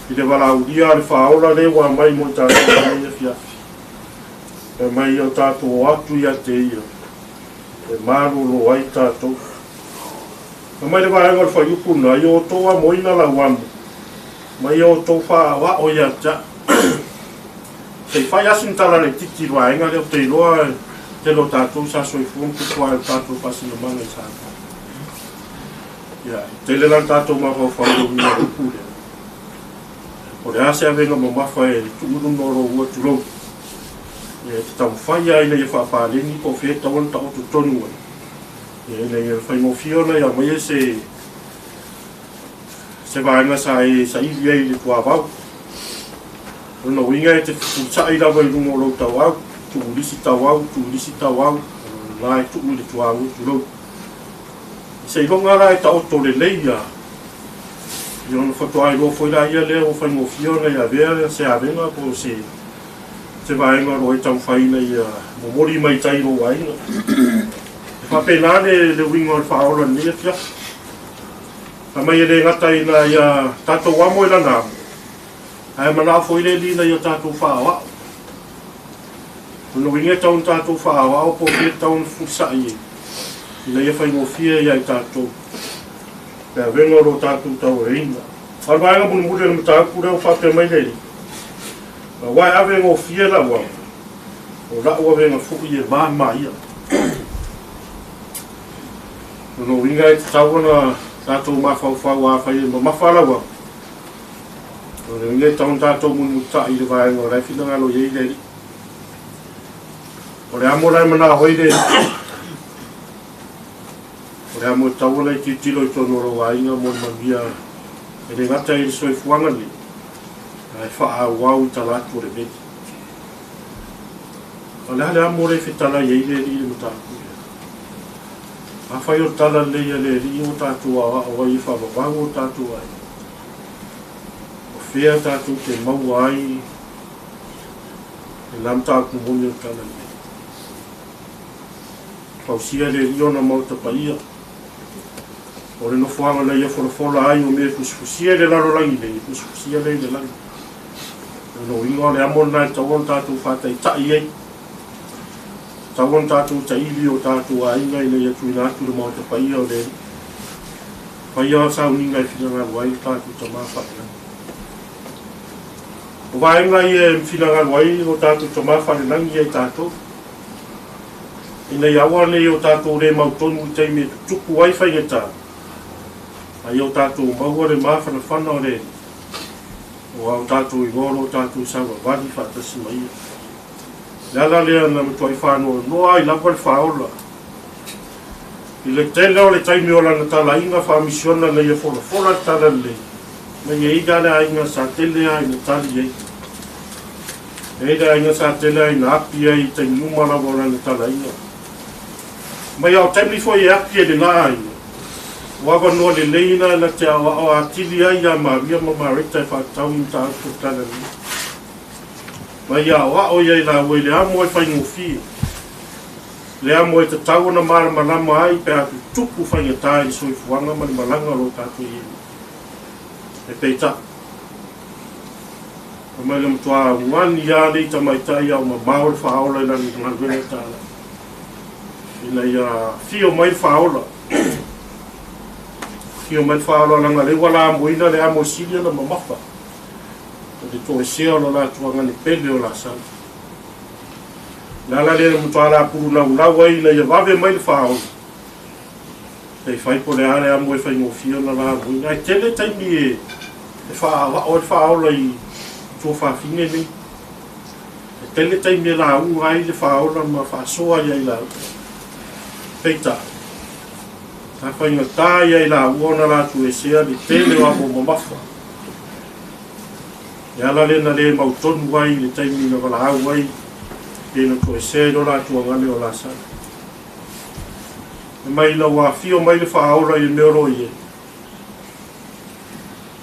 i le valaaulia a le faaola lea ua aumai mo i tatou i lenei afiafi. Fai mai ia o tatou o atu ia te ia e malolo ai tatou. Fai mai le vaega o le fuaiupu lena, ia outou amoina lau amo, ma ia outou faaoao ia te au. Se i fai asi ni tala laitiiti i le vaega lea, ou te iloa e tele o tatou sa soifua ma tupu ae o le tatou faasilamaga i Samoa. Ia, e tele la le tatou mafaufau i le uiga o le upu lea. Po o le a se avega mamafa e tuu i luga o lou ua tulou, ia e te taumafai lava ina ia faapaleni po o fea e tatau ona taoto tonu ai, ia ina ia faigofie ona e aumaia se se vaega sa e saili ai i le tuavau. O lona uiga e te fefulisai lava i luga o lou tauau, tuu i le isi tauau, tuu i le isi tauau, o lena e tuu i le tuaoi, tulou. Seiloga la e taoto lelei ia, ia ona faatoa iloa foi laia lea ua faigofie ona e avea se avega po o se se vaega o lo o e taumafai ina ia momoli mai tai i lou aiga. E faapena le le uiga o le faaola i lenei afiafi. Fai mai e le gata ina ia tatou amo i lana amo, ae manao foi le alii ina ia tatou faaoao. O lona uiga e tatau ona tatou faaoao po o fea e tatau ona fefulisai ai ina ia faigofie ia i tatou le avega o lo tatou tauaveina. A o le vaega mulimuli o le mataupu lea ua faapea mai le alii, Aua e ave gofie lau amo, o lau avega foi e mama ia. O lona uiga e tatau ona tatou mafaufau afai e mamafa lau amo, O le uiga e tatau ona tatou mulimulita'i i le vaega o la e finagalo i ai le Alii. O le amo la e manao ai le Alii. O le amo e tatau ona e tilotilo i totonu o lou aiga mo le manuia e le gata i le soifuaga nei, ae faaauau i tala atu o le veli. O le a le amo lea e fetalai ai le Alii i le mataupu lea? Afai o le tala lelei a le Alii ua tatou aoao ai e faavavau o tatou aiga, O fea tatou te maua ai lena mataupu moni o le tala lelei? Fausia le Alii ona maota paia. O le nofoaga na ia folafola ai o mea e fusifusia i le lalolagi nei, e fusifusia lea i le lagi. O lona uiga o le amo lena e tatau ona tatou faataitai ai. Tatau ona tatou taili o tatou aiga ina ia tuuina atu i le maota paia o le Alii. Faia sauniga e finagalo ai lo tatou Tama Falelagi. O vaega ia e finagalo ai lo tatou Tama Falelagi ia i tatou, ina ia aua nei o tatou le mautonu i taimi e tutupu ai faigata, a ia o tatou maua le mafanafana o le Alii, aua o tatou iloa lo tatou savavali faatasi ma Ia. Le ala lea na matuai faanoanoa ai lava le faaola i le tele o le taimi o lana talaiga faamisiona na ia folafola le tala lelei mai e ia le aiga sa tele a ina tali ai. E le aiga sa tele a ina api ai i taimi uma lava o lana talaiga. Mai a o taimi foi e api ai lena aiga, ua avanoa lelei na na te aoao atili ai ia Maria ma Mareta e faatatau i mataupu o le tala lelei. Mai aoao ia i laua i le amo e faigofie, le amo e tatau ona malamalama ai pe a tutupu faigata i le soifuaga ma le malaga o lo tatou i ai nei. E peitai, fai mai le matua augani a nei tamaitai a o mamao le faaola i lana galuega tala, ina ia afio mai le faaola. Afio mai le faaola leaga lea ua lamoina le amo e sili ona mamafa. O le toesea o lo latou agane pele o Lasalo. O le ala lea na matua lapulu laulau ai ina ia vave mai le faaola. Pei fai po o le a le amo e faigofie ona lamoina. Ae tele taimi e faaoao ai le faaola i tuafafine nei. E tele taimi e lauga ai le faaola ma faasoa ai ia i laua. Peitai, sa faigata ia i laua ona latou esea le tele o amo mamafa. E ala lea na le mautonu ai i le taimi na valaau ai pe na toesea i lo latou agale o Lasalo. Fai mai ina ua afio mai le faaola i le mea o lo o i ai.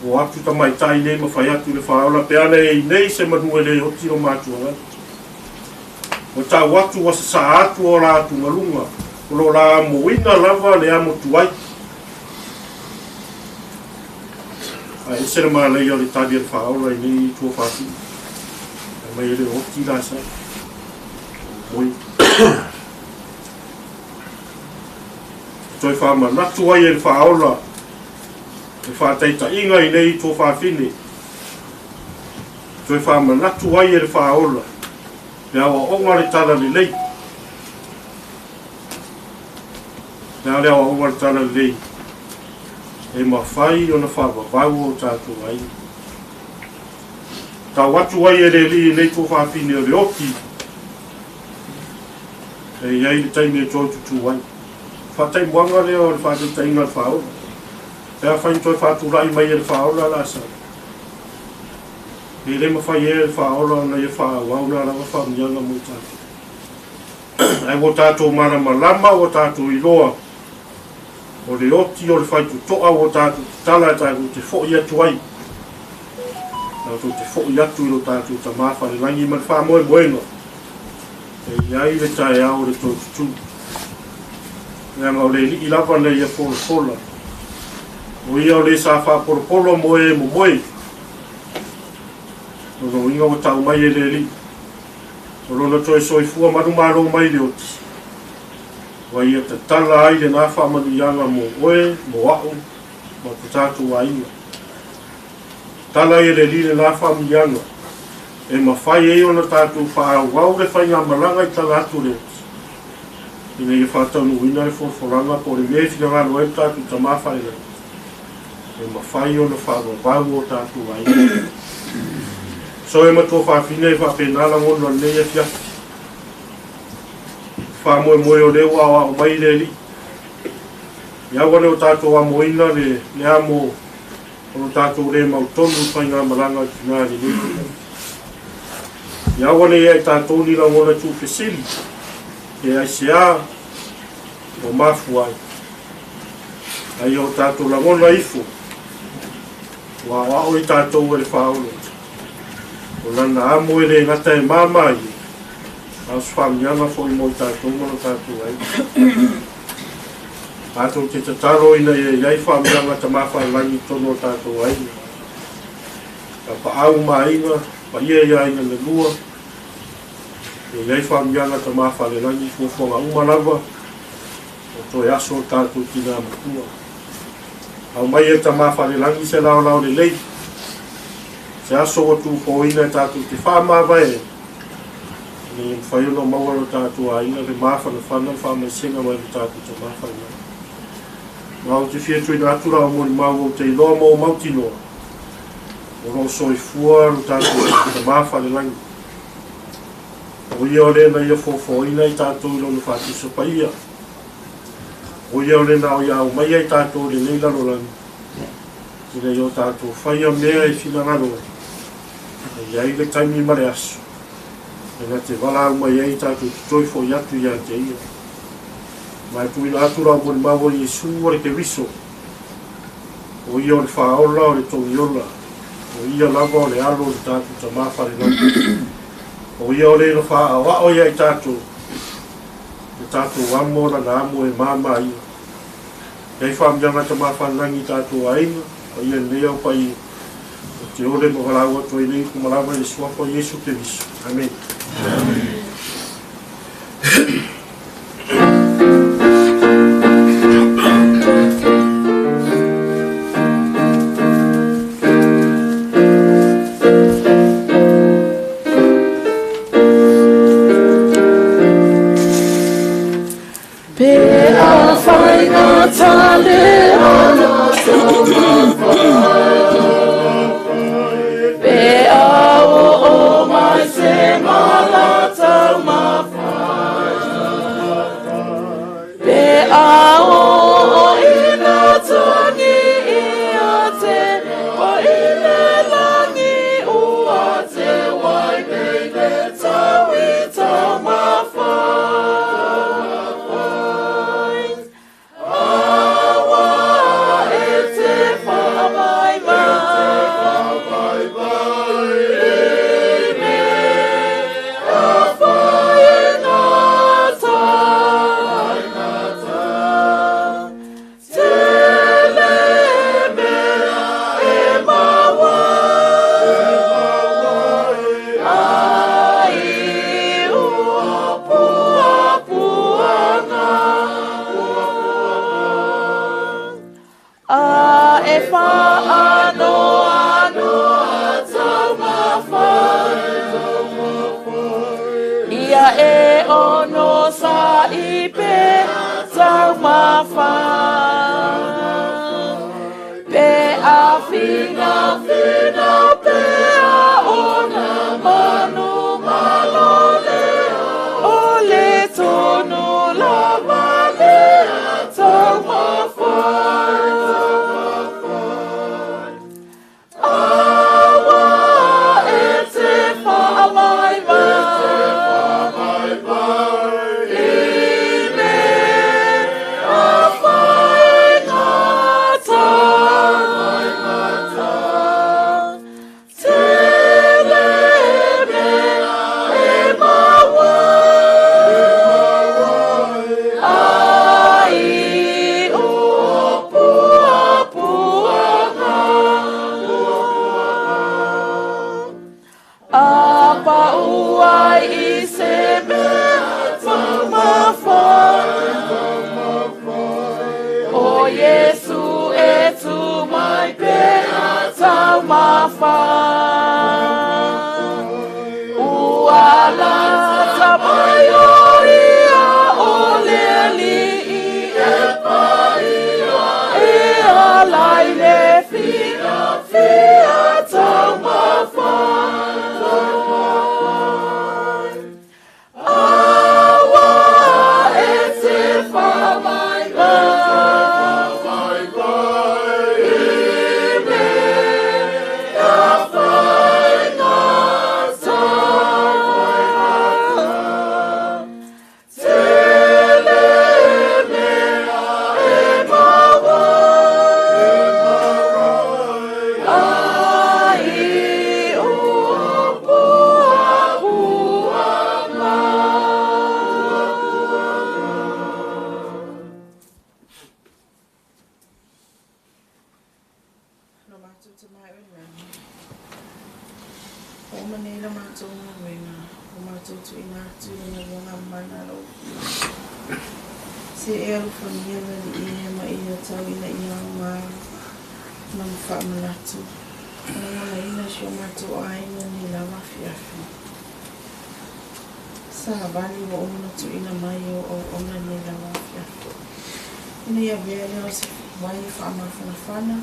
O atu tamaitai nei ma fai atu le faaola pe ana e i nei se manu e lē oti lo matuaga. Ua tau atu ua sasā atu o la atugaluga o loo la amoina lava le amo tuai. Ae ese le malaia o le tali a le faaola i nei itu o faafii. Fai mai e le oti la sa. Oi. Toe faamanatu ai e le faaola le faataitaiga i nei itu o faafine. Toe faamanatu ai e le faaola le aoaoga le tala lelei. Le a le aoaoga le tala lelei e mafai ona faavavau o tatou aiga. Tau atu ai e le alii i nei tuafafine o le oti e i ai le taimi e toe tutū ai. Faataimuaga lea o le faataitaiga a le faaola. Pe afai na toe faatulai mai e le faaola Lasalo, e le mafai ea e le faaola ona ia faaauau na lava faamiaga mo i tatou. Ae ua tatou malamalama, ua tatou iloa o le oti o le faitotoa ua tatou tatala e tatou te fo'i atu ai. Tatou te fo'i atu i lo tatou Tamā Falelagi ma le faamoemoega e i ai le taeao o le toe tutū. Leaga o le alii lava na ia folafola. O ia o le sa faapolopolo mo e momoe. O lona uiga ua tau mai e le alii. O lona toe soifua manumalo mai le oti. Ua ia tatala ai lenā faamanuiaga mo oe, mo a'u, ma ko tatou aiga. Tatala ai e le Alii lenā faamanuiaga, e mafai ai ona tatou faaauau le faigamalaga i tala atu o le oti, ina ia faataunuuina le folafolaga po o le mea e finagalo ai le tatou Tamā Falelagi, e mafai ona faavavau o tatou aiga. So e matua faafina e faapena lagona o lenei afiafi. Faamoemoe o lea ua aoao mai le Alii. Ia aua ne o tatou amoina le le amo o lo tatou lē mautonu i faigamalaga o tinā i lenei taimi. Ia aua ne i a i tatou ni lagona tuufesili pe aiseā ua mafua ai. A ia o tatou lagona ifo ua aoao i tatou e le Faaolo. O lana amo e lē gata e māmā ia, a o se faamiaga foi mo i tatou ma lo tatou aiga. Tatou te tatalo ina ia i ai faamiaga Tamā Falelagi i totonu o tatou aiga. Tapaau ma aiga, paia i aiga na lua, ia i ai faamiaga Tamā Falelagi i fuafuaga uma lava o toe aso o tatou tinā matua. Aumai e Tamā Falelagi se laolao lelei, se aso ua tūfōina e tatou te faamavae ai, ina ia mafai ona maua e lo tatou aiga le mafanafana le faamaisega mai lo tatou Tamā Falelagi. Ma ou te fia tuuina atu la o molimau ou te iloa ma ou mautinoa, o loo soifua lo tatou Tamā Falelagi. O ia o le na ia foafoaina i tatou i lona faatusa paia. O ia o le na o ia aumaia i tatou i lenei lalolagi, ina ia o tatou faia mea e finagalo ai. E i ai le taimi ma le aso, e na te valaau mai ai tatou te toe fo'i atu ia te ia. Ma e tuuina atu la o molimau o Iesu o le Keriso, o ia o le Faaola o le Togiola, o ia lava o le Alo o le tatou Tamā Falelagi. O ia o le na faaʻaoaʻo ia i tatou, le tatou amo lana amo e māmā ia. Ia i faamiaga Tamā Falelagi i tatou aiga, o ia lenei au paia, o te ole ma valaau atu ai nei kumalava i le suafa o Iesu Keriso. Amene. Amene. Pe afai gata le ana Pe a o o mai se malatau mawhai Pe a o o ina tangi ia te Pa i le langi ua te wai nei le tau i tau mawhai Awa e te Alata mai o ia o le alii e paia e ala i le fia fia taumafai. Aua e te whamaiwai i mea whaingata. Tele mea e maua ai ua puapuaga. Lo mātou te mai o rangi. O manei la mātou ngawenga. O mātou tu ina atu le ngawenga mana lo. Se e alofania le li e ma ia tau ina ia ngā na mwhaamanatu. Ona ngana ina si o mātou aina ni la mafiafi. Sa vali wa omana tu ina mai o au ona ni la mafiafi. Ina ia vea leo se wai whaamawhanawhana,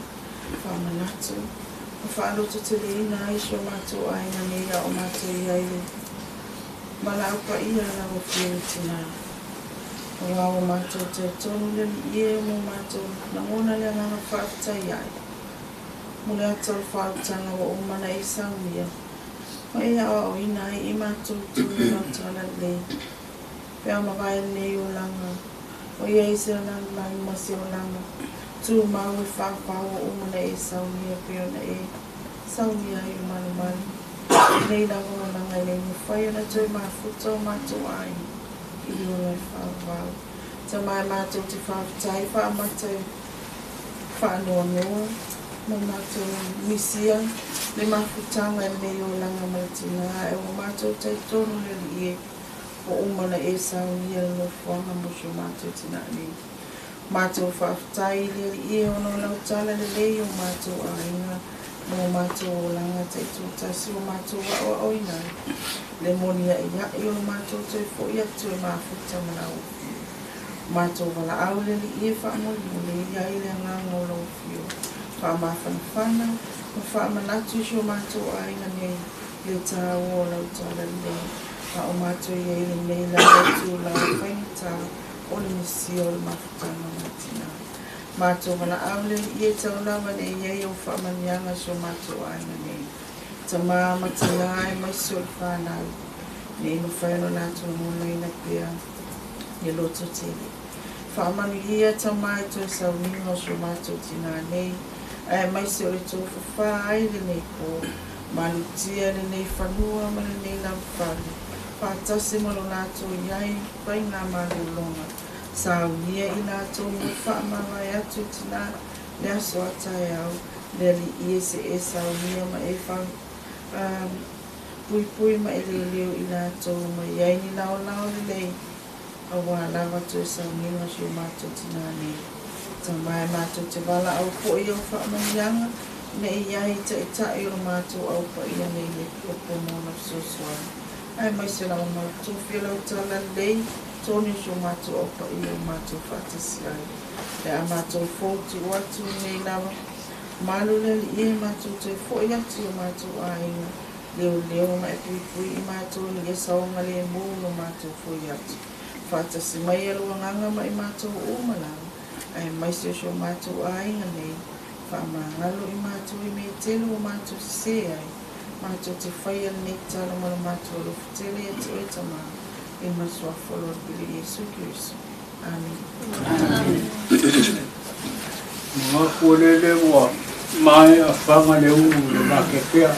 whaamanatu. O whaaloto te le ina ai si o mātou aina nei a o mātou ia i le mala aupa ia la o whio tina. O wā o mātou te tonu le li e mo mātou nangona le anganga whaaftai ai. Mo le atau whautanga wa o mana e saumia. Ma e awa o ina ai i mātou tunu lau tala le. Pea mawai nei o langa. O ia i se langa lai ma se o langa. Tū mau e whāwhāo o mana e saumia pe ona e saumia ai o malu malu. Nei lava o langa i le mwhai ona tau mafuta o mātou ai. I le ona e whāwhāo. Ta mai mātou te whāwhtai wha mātou whaanoanoa. Ma mātou misia le mafutanga nei o langa maitina e o mātou taitonu le li e o umana e saunia le nofoanga mo si o mātou tina nei. Mātou whaaftai le li e ono lau tala le lei o mātou ainga mo mātou o langa taitūtasi o mātou wao o ina. Le moni a ia i o mātou toi fo ia atu e mafuta mana o whio. Mātou wala au le li e whaamoli mo le ia i le anganga o lau whio. Whaamawhanawhana, ma whaamanatu si o mātou aina nei, le tāu o lau tala nei. Ma o mātou ia i le nei la atu la whaingata o le misia o le mafutanga matina. Mātou wala au le i e taulawa nei ia o whaamanianga si o mātou aina nei. Ta maa matina ai mai si o le whanau. Nei no whaino nātou ngona ina pea ni loto tele. Whaamanu ia ta mai toi sauninga o si o mātou tina nei. Ai mai se o le tō whawhā ai le nei pō. Malutia le nei whanua ma le nei lamwhanu. Whātasi ma lo lātou iai pai ngā malulonga. Saunia i lātou mo whaamawai atu tina le aso atai au. Le ali ie se e saunia ma e wha pui pui ma e leo leo i lātou ma iai ni lao lao le lei. Awa lava tō sauninga si o mātou tina nei. Ta mai mātou te wala au po i au whaamanianga, me i ai te itai o mātou au pa ia nei le kopo mōna sosoa. Ai mai se lau mātou whia lau tala lei, tōni so mātou au pa ia o mātou whaatasi ai. Le a mātou fōtu atu nei lava, malu le li e mātou te fo i atu o mātou ainga, leo leo ma e pui pui i mātou ni e saonga le mō no mātou fo i atu. Whaatasi mai e luanganga ma i mātou o malawa. Ai mai se o mātou ainga nei, whaamangalo i mātou i me telu o mātou se ai, mātou te whai al nei tala mara mātou alofutele e te oe tama, e masua whalo pili Yesu Kristo. Amen. Amen. Mga kualele ua mai a whanga le unu le makekea.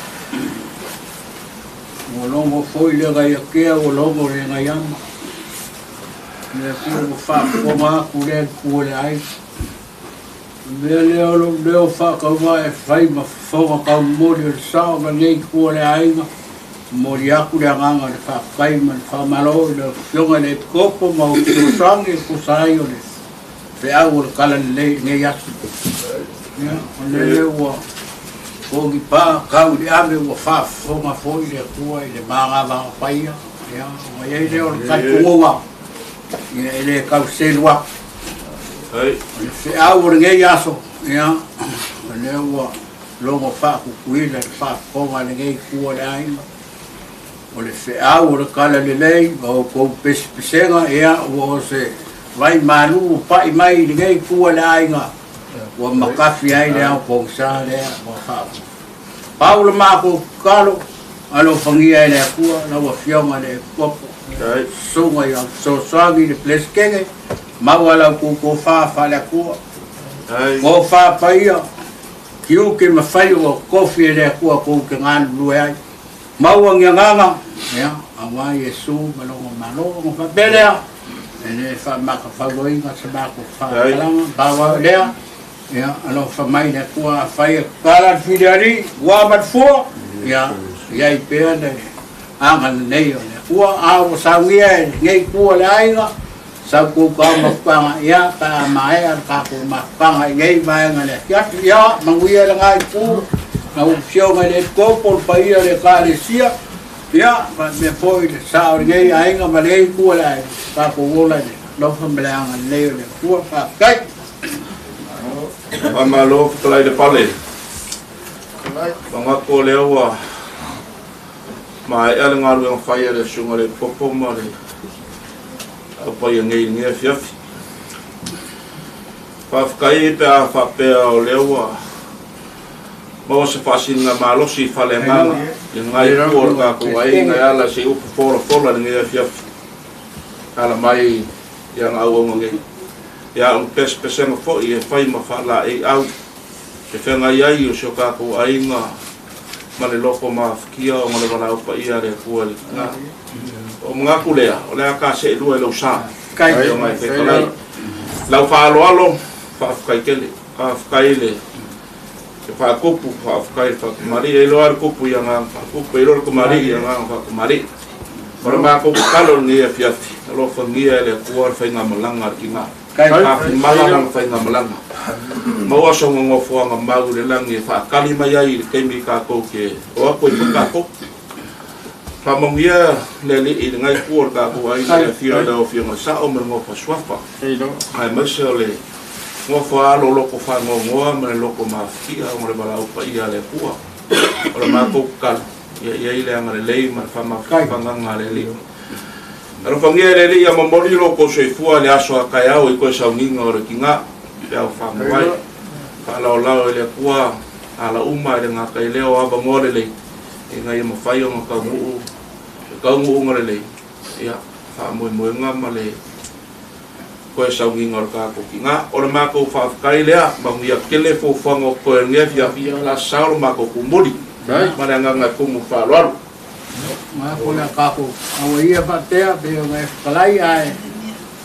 Ua longo foi le gai akea, ua longo le ngai ama. Le kua ua whaafonga aku le kua le ai. Mea leo lo leo whaakauma e whai ma whonga kau mori o le sao ma nei kua le ainga. Mori aku le anganga le whaakai ma le whamalo i le fionga le kopo ma o tusangi kusai o le wheau o le kala le nei atu. Ia, o le leo ua Pogi pa kau le ave ua faafofoga foi le Atua i le magavaga paia. Ia, ua iai lea o le talitonuga ia e lē tauselu atu. O le feau o lenei aso, ia, o lea ua logo faakukuila i le faafofoga a lenei itu o le aiga. O le feau o le tala lelei ma outou pesepesega, ia, ua o se vai malu ua pa'i mai i lenei itu a le aiga, ua makafi ai le ao pogisa lea ua faafofoga. Pau le matou tatalo, alofagia e le Atua lau Afioga i le Epikopo, susuga i au fesoasoani i le Peresetene, maua lau tofa faale-Atua, tofa paia, tiute ma faiva o tofi e le Atua tou te galulue ai. Maua ni agaga, ia, auā Iesu ma lona Malo. Ona faapea lea, e lē faamatafauloina se matou faamatalaga, pau lava lea, ia, alofa mai le Atua afai e tatala le filialii, ua ma le fua, ia, iai pea le agalelei o le Atua. A ua saunia e lenei itu o le aiga, sau tou taumafataga, ia, pe a maea le tatou mafutaga i nei vaega i le afiafi. Ia, manuia lena itu, lau Afioga i le Epikopo, le paia o le Ekalesia, ia, faapea foi le sa o lenei aiga ma lenei itu o le aiga, tatou ola i le alofa ma le agalelei o le Atua. Faafetai. Faamalo fetalai le pale. Manatu o lea ua maea le galuega fai a le susuga i le Epikopo ma le aupaia nei i lenei afiafi. Faafetai pe a faapea o lea ua maua se faasiliga malosi i faleagaga i lena itu o le tatou aiga e ala i se upu folafola i lenei afiafi ala mai i ana auauna nei. Ia, o le pesepesega foi e fai ma faalaeiau e feagai ai o si o tatou aiga ma le loko mafatia ona le valaau paia a le Atua i le tina. O manatu lea, o le a taseelua i lau sa. Afioga e fetalai. Lau faaaloalo, faafetai tele. Faafetai le faatupu, faafetai le faatamalii. E iloa le tupu i agaga faatupu, e iloa le tamalii i agaga faatamalii. O le matou tatalo i lenei afiafi, alofagia e le Atua le faigamalaga a le tina. Afimala lana faigamalaga. Maua sona nofoaga mau i le lagi e faatali mai ai i le taimi tatou te o atu ai foi tatou. Faamanuia le Alii i lenei itu o le tatou aiga i le afio i lau Afioga i le Sao ma le nofo a Suafa, aemaise o le nofo a alo loko faanoanoa ma le loko mafatia ona le valaau paia a le Atua. O le matou tatalo, ia i ai le agalelei ma le faamafafagaga a le Alii. Alofagia e le Alii ia momoli lo outou soifua i le aso a taeao i toe sauniga o le tina, pe au faamavae, faalaolao e le Atua ala uma i le gatailea o avanoa lelei, ina ia mafai ona taunuu le taunuuga lelei, ia, faamoemoega ma le toe sauniga o le tatou tina. O le matou faafetai lea, manuia tele fuafuaga o totoe o lenei afiafi, o le a sao le matou tumuli ma le agaga e tumu faaaloalo. Ma ko le tatou auaia faapea pei ona e fetalai ae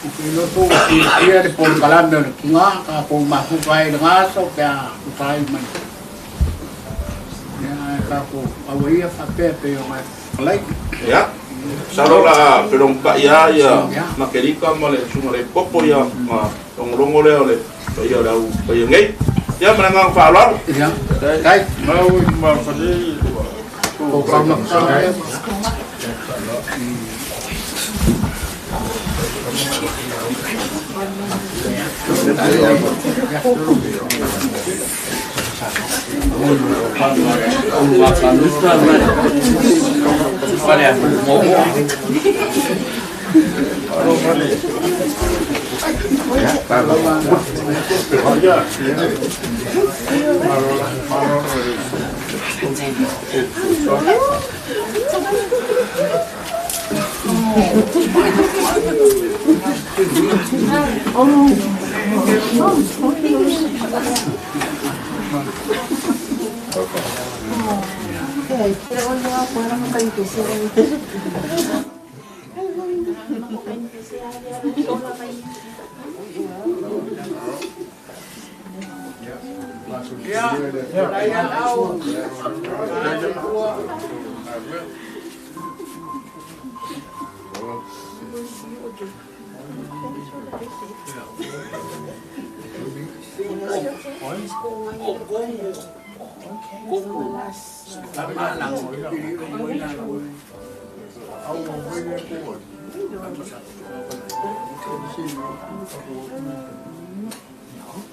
ou te iloa po ua silafia le polokalame o le tina tatou mafuta ai i lena aso pe a tusa ai ma le ia ae tatou auaia faapea pei ona e fetalai. Ia, masalo o le a felogotai lava ia Makerika ma le susuga i le Epikopo ia ona logologo lea o le paia o le au paia nei. Ia ma le agaga faaaloalo. Ia, faafetai. Mau i mafalei Ko kaumafutaga.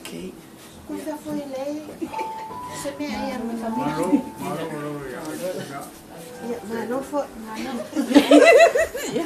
Okay. Kusa foi lei. Se me aí a minha família. Ya, malo foi, malo. Ya,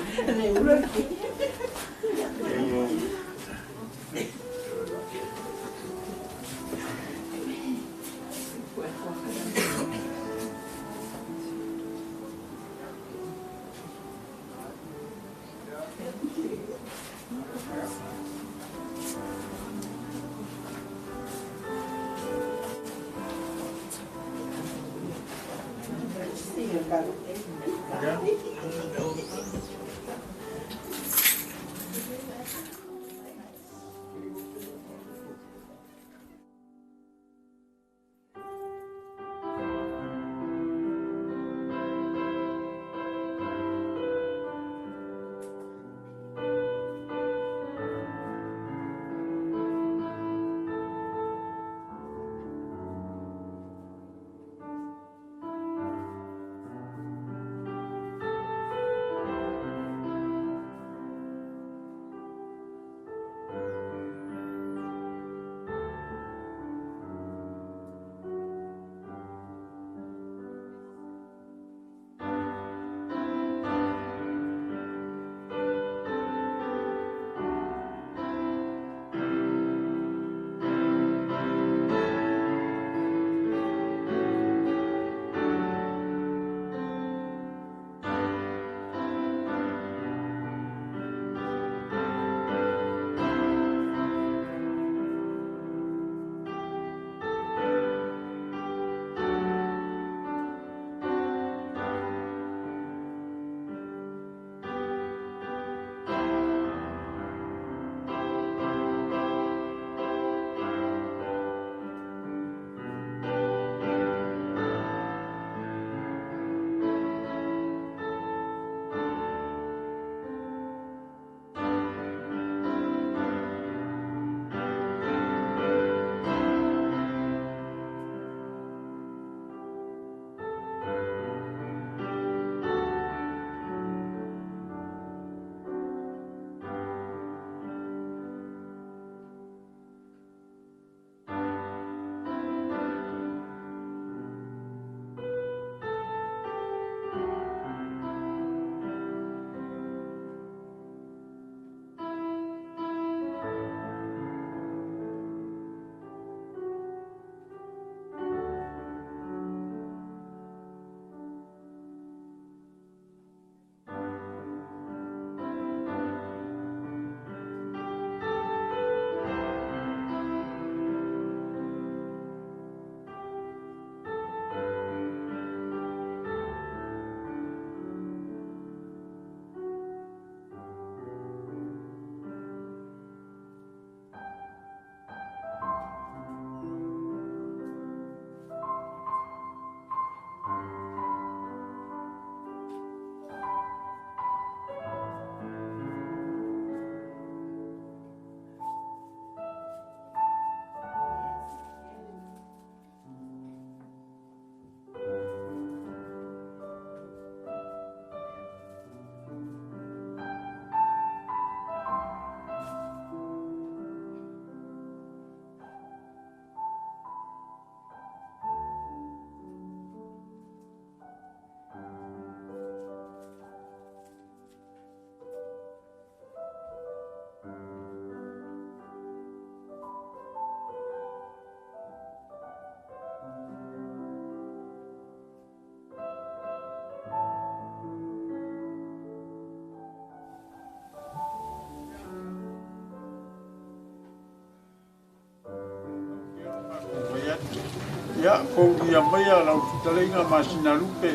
Ia, pouria mai a lau fitaleiga masina lupe.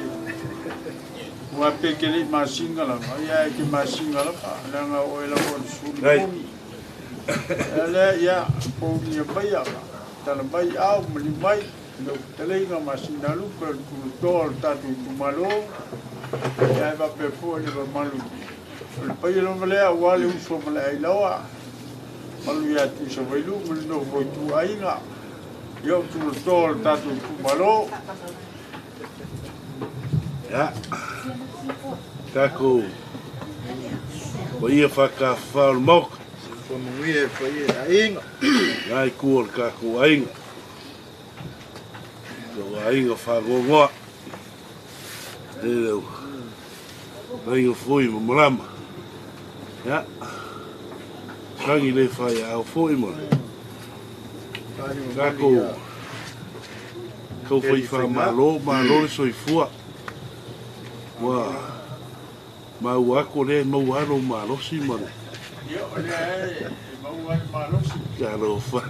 Ua pe ke lei masinga lava, ia e ke masinga lava, leaga oe lava o le suliponi. Ia lea, ia, pouria mai a tala mai ao ma limai, lau fitaleiga masina lupe o le tulutoa o le tatou itumalo, ia e faapea foi le mamalu. O le paia lava lea ua le uso ma le ailaoa, malu ia Tuisavailu ma le nofo i tuaiga. Ia o tulatoa o le tatou itumalo. Ia, tatou paia faatafafa o le Maota. Faamanuia e paia e aiga. Na itu o le tatou aiga. Tou aiga faanoanoa. E leu aiga foi ma malama. Ia, sagi le fai ao foi ma tatou tau fai faamalo, malo le soifua. Ua maua atu o lea e maua lava lou malosi ma le. Ia, o lea e maua le malosi. Talofa.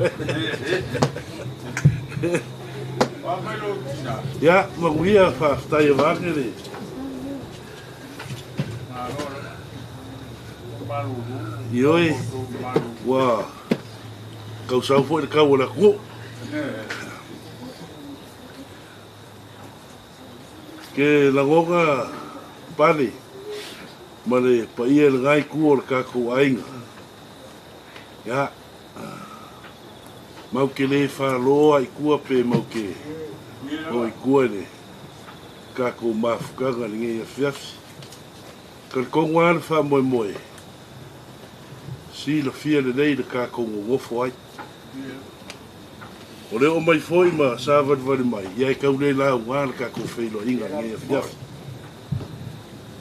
Wa mai lou tina. Ia, manuia, faafetai avane le. Malo le malulu. Ioe, ua tausau foi le kau o le atunuu. Ke lagona pale ma le paia i lena itu o le tatou aiga. Ia, mau te le falo i tua pe mau te o i tua i le tatou mafutaga i lenei afiafi. Talitonu lava le faamoemoe, silafia lelei le tatou nonofo ai. O le oo mai foi ma savalivali mai, ia e tau le lauga le tatou feiloaiga i lenei afiafi.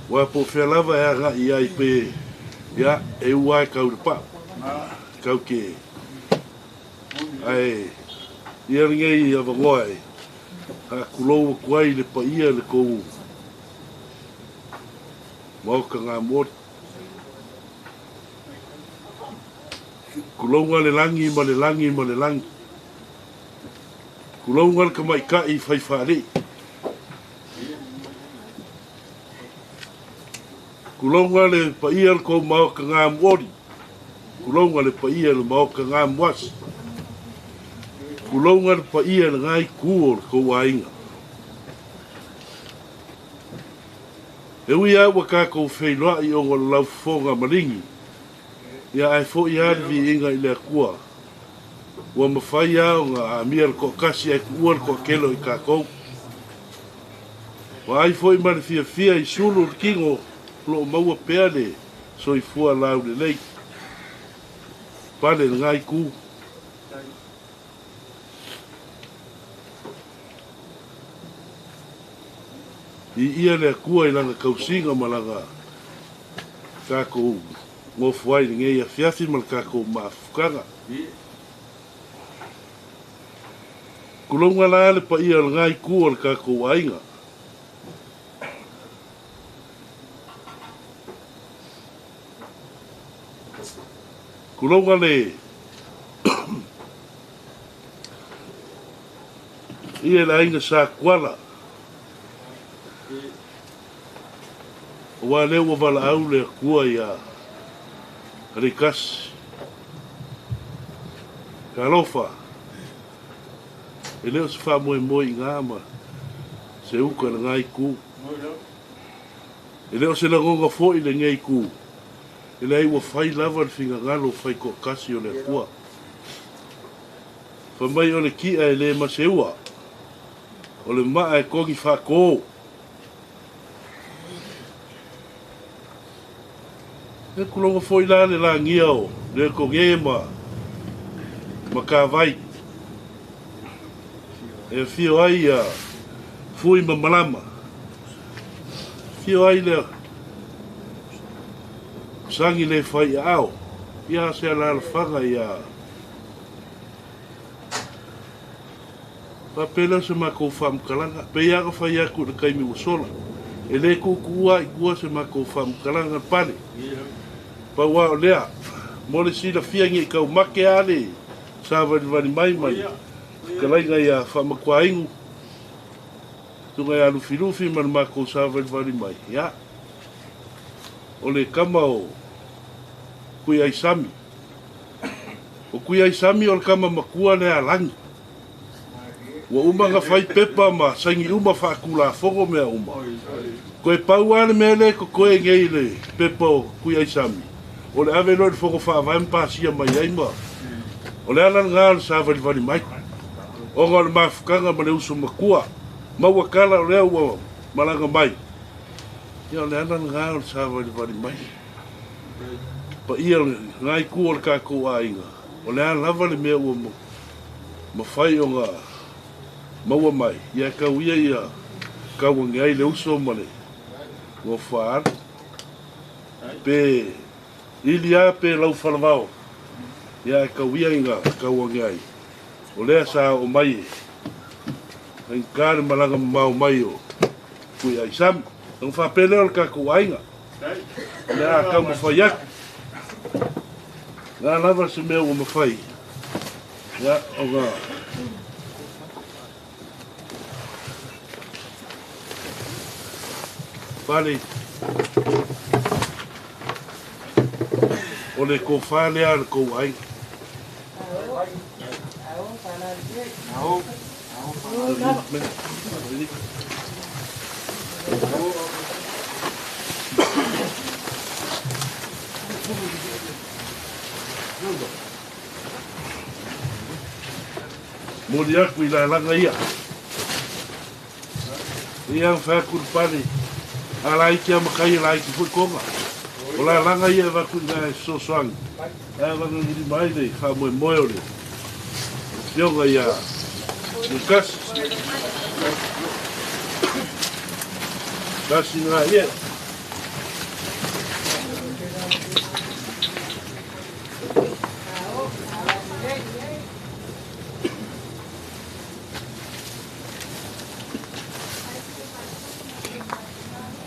Ua po o fea lava e agai ai pe, ia, e ua e tau i le pau. Tau te, ae, ia lenei avanoa e faatulou atu ai le paia i le tou Maota Gamoli. Tulouga le lagi ma le lagi ma le lagi. Tulouga le tamaitai fai faalii. Tulouga le paia o le tou Maota Gamuoli. Tulouga le paia o le Maota Gamuasi. Tulouga le paia i lena itu o le tou aiga. E ui lava ua tatou feiloai ona o le laufofoga maligi, ia ae foi lava le viiga i le Atua, ua mafai lava ona amia le toatasi ae tuua le toatele o i tatou. Ua ai foi ma le fiafia i sulu le tino o lo o maua pea le soifua laulelei. Pale lena itu. Viia le Atua i lana tausiga ma lana tatou nofo ai i lenei afiafi ma le tatou mafutaga. Tulouga la le paia o lena itu o le tatou aiga. Tulouga le ia le aiga Sa Tuala. Aua lea ua valaau le Atua ia Alikasi. Talofa, e le o se faamoemoe i gā ma se uka i lena itu. E le o se lagona foi i lenei itu, e leai ua fai lava le finagalo faitoatasi o le Atua. Fai mai o le ki'a e le maseua, o le maa e togi faatō. E tuloga foi la le lagia o le toge ma Matavai e afio ai ia Fui ma Malama. Afio ai le sagi le fai aao, ia se alaalafaga ia faapea lea o se matou faamatalaga. Pei lava ona fai atu i le taimi ua sola, e le tuutuua i tua se matou faamatalaga pale. Pau lava o lea, mo le silafia nei tau make lava le savalivali mai ma le fetalaiga ia Faamatuainu, susuga ia Lufilufi ma le matou savalivali mai, ia, o le tama o Tuiaisami. O Tuiaisami o le tama matua lea a Lagi. Ua uma ona fai pepa ma saini uma faatulafono mea uma. Toe pau lava le mea lea e totoe nei i le pepa o Tuiaisami, o le ave loa i le Fono Faavae ma pasia mai ai ma o le ala lena o le savalivali mai. Ona o le mafutaga ma le uso matua. Maua tala o lea ua malaga mai. Ia o le ala lena o le savalivali mai. Paia o lena itu o le tatou aiga, o le a lava le mea ua mafai ona maua mai, ia e tau ia ia tau ane ai le uso ma le nofo alu. Pe ili lava pe lau falavao, ia e tau ia ina tau ane ai. O lea sa oo mai e faigata le malaga mamao mai o Tuiaisami. Ona faapea lea o le tatou aiga, o le a taumafai atu. O le a lava se mea ua mafai, ia, ona pale o le tofa lea a le tou aiga. Moli aku i lalaga ia. Ia ang whai aku pale. A laiki a makai a laiki foi konga. O lalaga ia e vaku i ngā sosoangi. Ae vanga ngiri mai le wha moe moe o le. Fioga ia Lucas. Kasi ngā ia.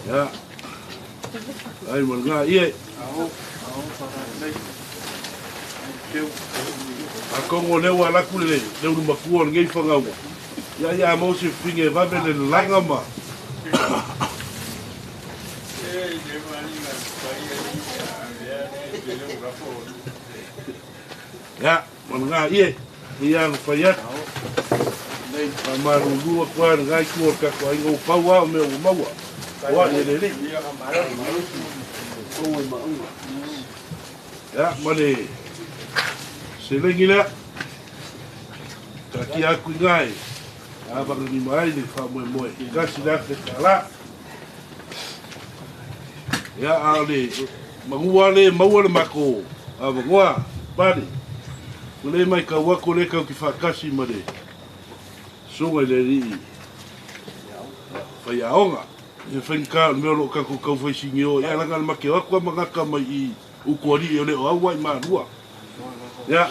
Ya. Ai ma ngā ia. A kongo leo a laku le le ulu makua o le ngei whangaua. Ia ia mau se whinga e vave le langa ma. Ia, ma ngā ia. Ia ang whai atu. Ma marulua kua le ngai kua o kako ai ngau pau au mea ua maua. Oa e le le. Ia, ma le selengi lea. Ka kia aku i ngai. A vanga ni mai le wha moe moe. Kasi le ake ka la. Ia, a le mangua le maua le mako. A vangoa, pale. O le mai kau ako le kau ki whakasi ma le sunga i le rii. Whai aonga. E whainga o le mea o lo kako kau whai singi o. Ia langa le make o aku a mangaka mai i ukuari e o le o aua i maanua. Ia,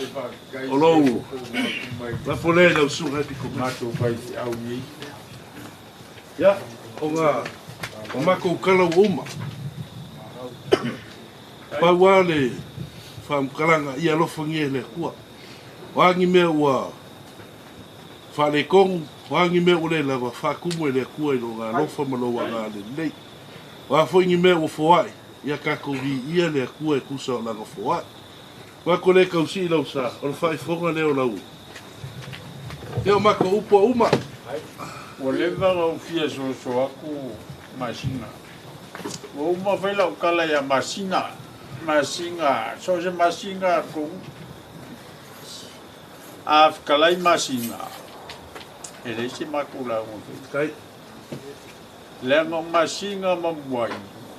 o lou lafo lea i lau suga e piko mai. Matou whai si au ni. Ia, o ngā o makou kala ua uma. Pau a le whaamkalanga i alofangia e le Atua. O angi mea ua whaalekongu, o angi mea ua le lava whaakumu e le Atua i lo ngā alofa ma lo ngā le lei. O a foi ngi mea ua foai, ia kako vi ia le Atua e kusa o langa foai. Wa ko le kausi i lau sa, o le whaifonga leo lau. Ia o mako upo uma. Ua leva lau fia soso aku masina. Ua uma fai lau kala ia masina. Masinga, so se masinga ku. A kalai masinga. E le se makula ngo. Kai. Le ngo masinga mamuai.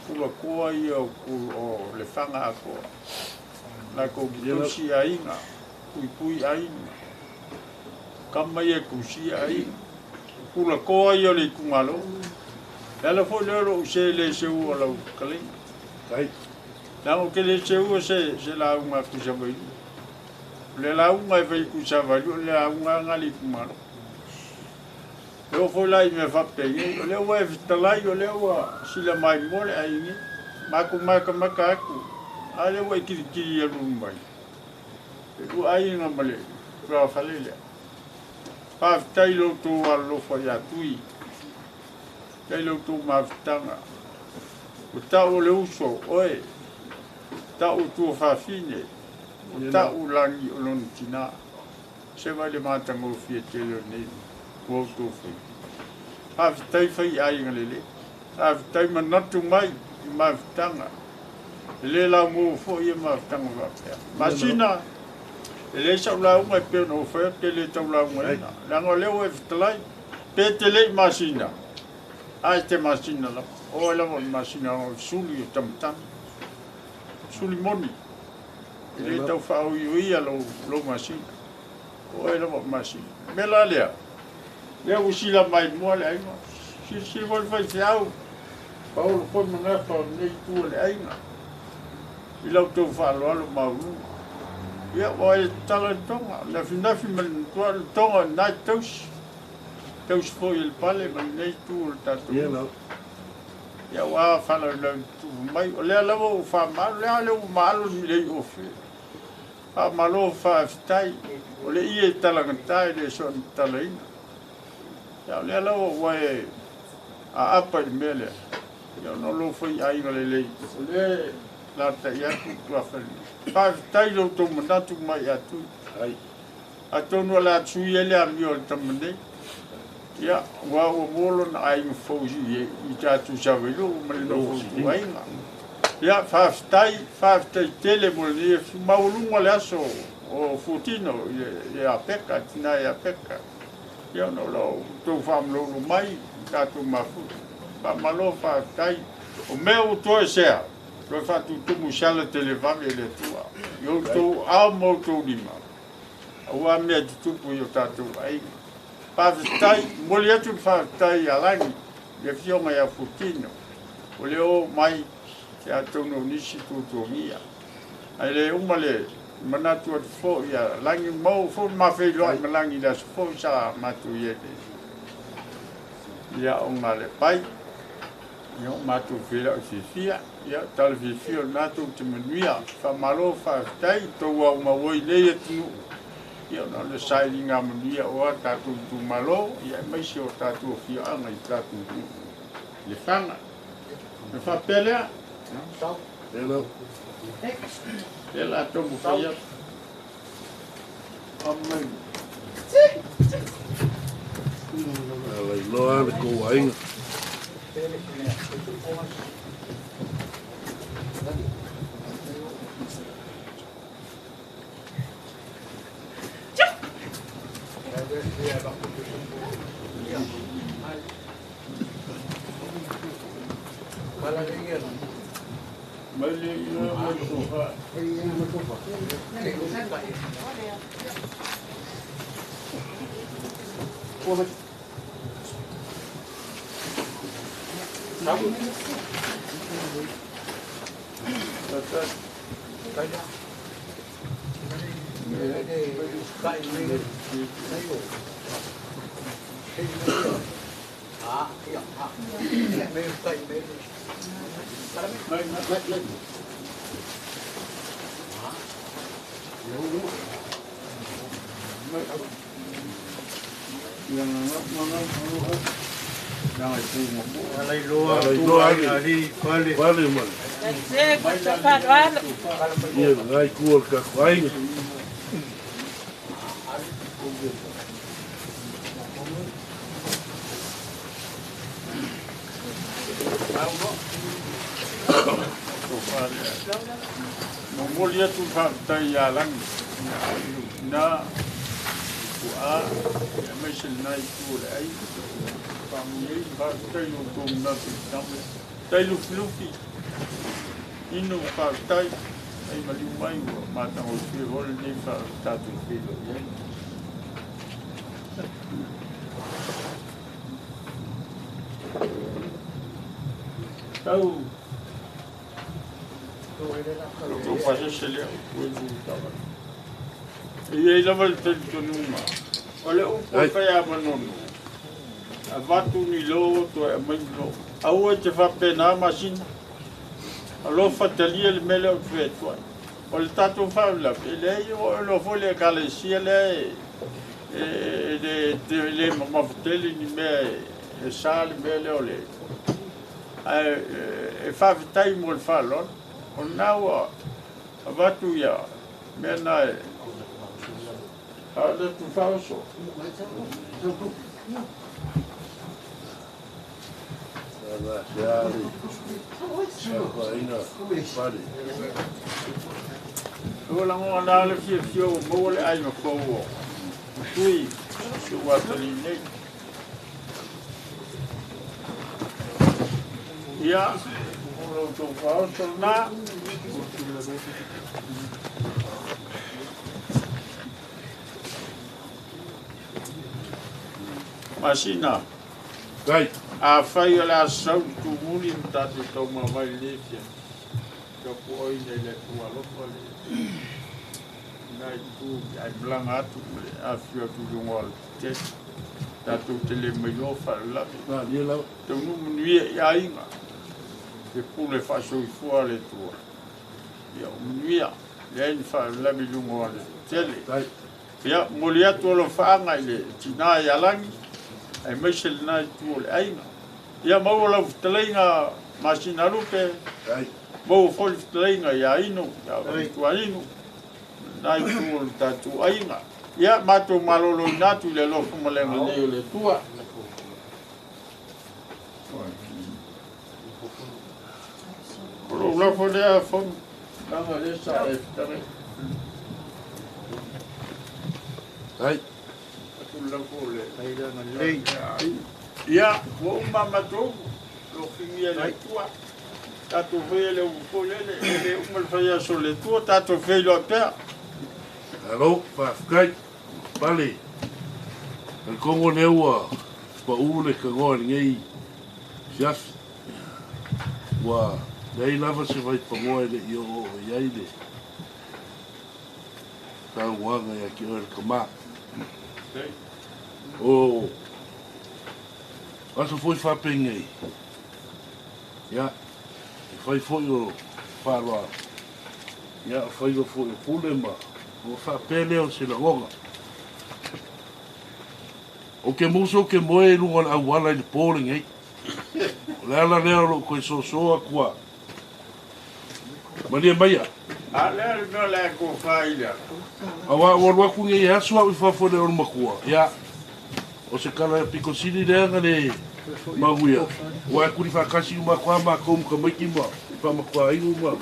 Kula koa ia ku o le fanga akoa. La ko kusi ainga, pui pui ainga. Kama ia kusi ainga. Kula koa ia le kungalo. Le ala fo le lo se le se u o lau kalai. Kai. La o ke le se u se se la unga kusa vai. Le la unga e vai kusa vai, le la unga ngali kungalo. Le o fo lai me fa penge, le o e fitalai, le o sila mai mo le aingi. Maku maka maka aku. A le ua i kiri kiri alu mai. E ua ainga ma le kura whale lea. Whawhitai lo tō alofa ia tui. Tai lo tō mawhitanga. O tau o le uso, oe. Tau tua whawhine. O tau langi o lona tina. Se vai le mātanga o fia tele o nei. Kua o tō whai. Whawhitai whai ainga lele. Whawhitai manatu mai i mawhitanga. Le la mo fo ia mawhitanga whapea. Masina, E le sau lauga e pei ona ou fai atu e le tau laugaina. Leaga o lea ua e fetalai, pe te le i masina, a e te masina lava. O oe lava o le masina o le suli o tamatama. Suli moni. E le tau faaoioia lou, lou masina. O oe lava o le masina. O le mea la lea, lea ua sila mai mua le aiga. Silasila foi le faifeau, paolo foi ma gafa o lenei itu o le aiga. I la outou faaaloalo maualuga. Ia, ua e tatala le toga, nafinafi ma le matua, le toga lena e te tausi. Tausi foi e le pale ma lenei itu o le tatou nuu. Ia, ua faalavelave tutupu mai. O lea lava ua faamaalo, lea lea ua maalo le milei ofe. Faamalo faafetai, o le ie e talagata e le soona tatalaina. Ia, o lea lava ua e aapa i le mea lea, ia ona o lou faiaiga lelei, o lea e lalatai atu le tuafaleina. Faafetai i lo outou manatu mai ia Tui. Atonu o le a sui ai le amio a le tama nei. Ia, aua ua mua lona aiga fou i tatou Savailuu ma le nofo ituaiga. Ia, faafetai, faafetai tele mo lenei afi maualuga le aso o Fuatino i le Apeka, tina i Apeka. Ia, ona o lo outou faamaloulo mai i tatou mafuta. Faamalo, faafetai. O mea ua toe sea, toe faatutumu i se ala televave e le Atua i outou ao ma outou lima, aua mea e tutupu i o tatou aiga. Faafetai, momoli atu le faafetai ia Lagi, le afioga ia Fuatino, o le oo mai ia atonu o nisi tuatuagia. Ae le uma le manatu atu foi ia Lagi, maua foi le ma feiloai ma Lagi i le aso foi sa matou i ai i aoga a le pai. Ia o matou feiloai fiafia, ia tala fiafia o lena tou te manuia. Faamalo faafetai tou au maua i nei atunuu. Ia ona o le sailiga manuia o a tatou itumalo, ia aemaise o tatou afioaga i tatou nuu Lefaga. E faapea lea. Lea la taumafai atu. Amen. Alailoa le kou aiga. Mai le ia mai tofa. Pale mai. Ia ngai kua le tatou aiga. Momoli atu le faafetai ia Lagi, ina puaa, aemaise lena itu o le aiga. Faamanuiaina, faafetai i lo outou manatu i le tama. Tai lufilufi, inu faafetai, ai maliu mai ua matagofie foi lenei tatou feiloai ai. Tau tou pasese lea ua tavale. E i ai lava le talitonuga, o le upu e fai a Manono, avatu ni lo toe aumai ni lo. Aua e te faapena masina, alofa talia le mea lea ou te fai atu ai. O le tatou faalavelave, e leai o iloa foi le ekalesia lea e le mamafa tele ni mea e sa le mea lea o le ae e faafetai mo le faaaloalo. O lena ua avatu ia mea na e a o le tufaoso. O lagoga la le fiafia ua maua le aiga fou o tui si ou atalii nei. Ia, o lo outou faaoso lenā. Masina. Ai. Afai o le a sau le tumuli ma tatou taumamai i lenei afiafi, tapuoina i le Atua alofa le lena itu ae malaga atu ma le afifio atu i luga o alatetele. Tatou te le mailoa faalavelave. Taunuu manuia i aiga, le pule faasoifua a le Atua. Ia o manuia, leai ni faalavelave i luga o alatetele. Ia, momoli atu alofaaga i le tinā ia Lagi, aemaise lena itu o le aiga. Ia, maua lau fetalaiga Masina Lupe, maua foi le fetalaiga ia Inu, ia Tuainu, lena itu o le tatou aiga. Ia, matou maloloina atu i le alofa ma le agalelei o le Atua. O lou lafo lea, Fono, leaga o lea sa e fetalai. Ai. Ia, ua uma matou lofigia e le Atua. Tatou faia le upu foi lele, e le uma le fai aso o le Atua, tatou feiloai pea. Malo, faafetai. Pale, talitonu o lea ua pau le tanoa i lenei afiafi. Ua leai lava se vaipanoa e le i oooo i ai le saunoaga ia te oe le tama. O aso foi faapenei, ia, e fai foi o faaaloalo, ia, o faiva foi o pule ma ua faapea lea o se lagona. Ou te musu ou te moe i luga o le auala i le po lenei. O le ala lea o lou toe soso atu a malie maia. A lea le mea o le a tofa i le ala. Aua ua alu atu nei aso au i fafo e le o le matua, ia, o se tala pito sili lea na le manuia, aua e kuli faatasi uma atu lava matou ma tamaiti ma faamatuainu ma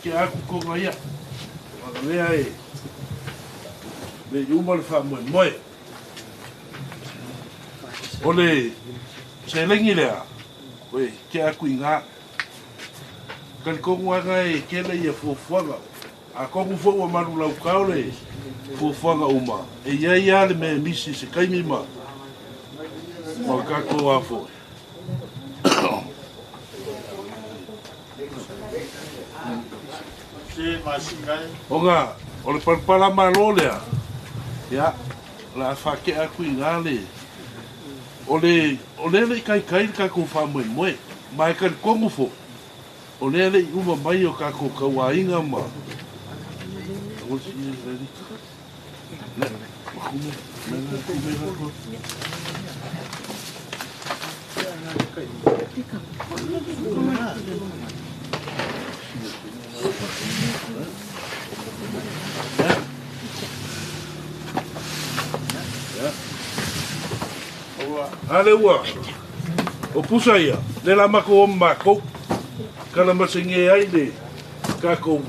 ke aku kona ia. Ona lea e le i uma le faamoemoe. O le seleni lea, oe, ke aku i ngā. Talitonu lava e tele ia fuafuaga. Atonu foi ua malulaukao le fuafuaga uma, e i ai lava le mea e misi i se taimi ma ma tatou a foi. Ona o le palapala malo lea, ia, o le a faatea atu i ina le O le o lea e le i taitai le tatou faamoemoe, ma e talitonu foi, o lea e le i uma mai o tatou tauaiga ma A le ua o pusa ia, le la makou o ma makou, kala masenge ai le takou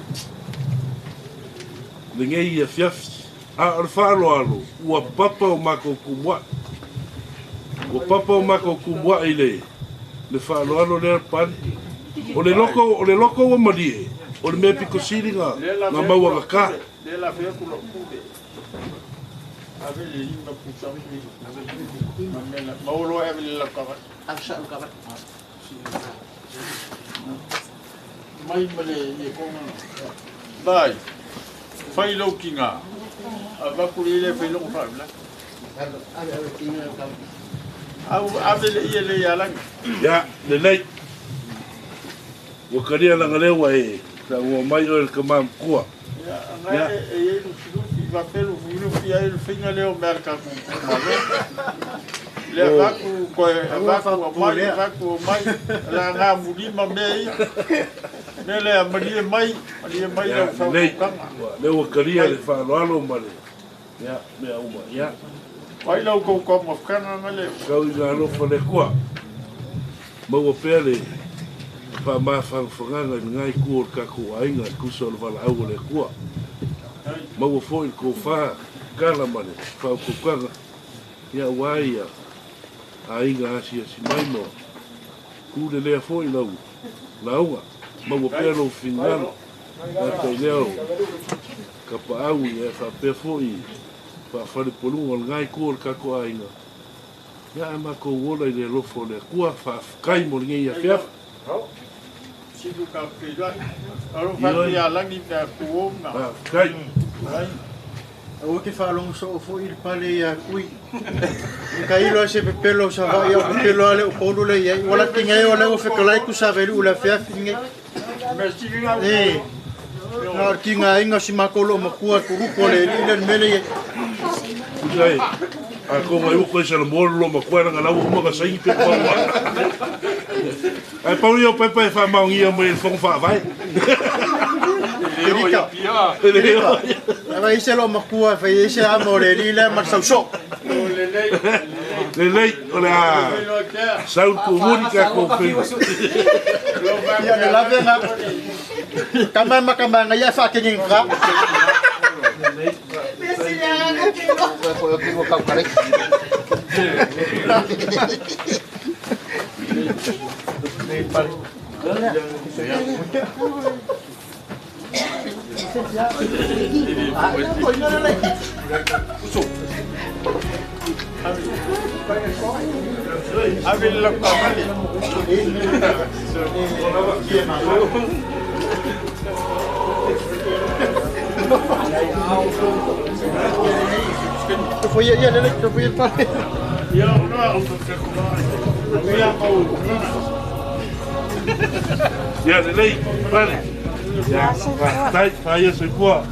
lenei afiafi. A o le faaaloalo, ua papa o makou tumua'i. Ua papa o makou tumua'i le le faaaloalo lea Pale. O le loko, o le loko ua malie, o le mea pito sili na, na maua gata. Ave le lima pusa ma mea maua loa e ave le lau kavai. Mai ma le ie konga. Vai. Fai lou kinga. Avaku le ile fai longo fa la. Au ave le ie le ia lagi. Ia, lelei. Ua kalia langa lea ua e taua mai oe le tama matua. Ia, anga e e iai lufilufi, faapea lufilufi ai le faiga lea o mea a le tatou itumalo. Le avatu koe avatu aumai avatu aumai laga mulima mea ia. Mea lea malie mai, malie mai lau faautautaga. Lea ua kalia le faaaloalo ma le ia mea uma. Ia. Mai lau tou taumafataga nga lea. Tau ina alofa le Atua. Maua pea le Faamafagafagaga i legai ku o le tatou aiga e tusa o le valaau o le Atua. Maua foi le tofā kala ma le faautautaga ia auā ia aiga asiasi mai ma tulelea foi lau lauga. Maua pea lou finagalo gata i lea o kapaau ia e faapea foi faafalepoluga o legai ku o le tatou aiga. Ia ae matou ola i le alofa o le Atua faafetai mo lenei afiafi. Siku ka pila. Alo fa ya langi ka kuona. Faafetai. Aua ke faalogo soo foʻi le pale iā kui e kailo se pepelo sa vaai au pepelo ale o polu le iai ua latiga ai o lea ua fetalai ku sa veliʻu le afiafi lenei e na o le tigaaiga o si makou loo matua kulupu o le alii le le mea le iai. Ai a ko ngai uko i sa le mo lo ma kwa nga lau uma ka saini pe pa wa. Ai pau ia pepa e faamaogia mai le fono faavae. Ava ise lo makua fai ise a mo le lile ma sau so. Lelei o le a sau tumuli ka ko pe. Ia le lave nga. Kama makama nga ia fa ke ngi ka. Ia lelei pale. Ia tai faia soifua.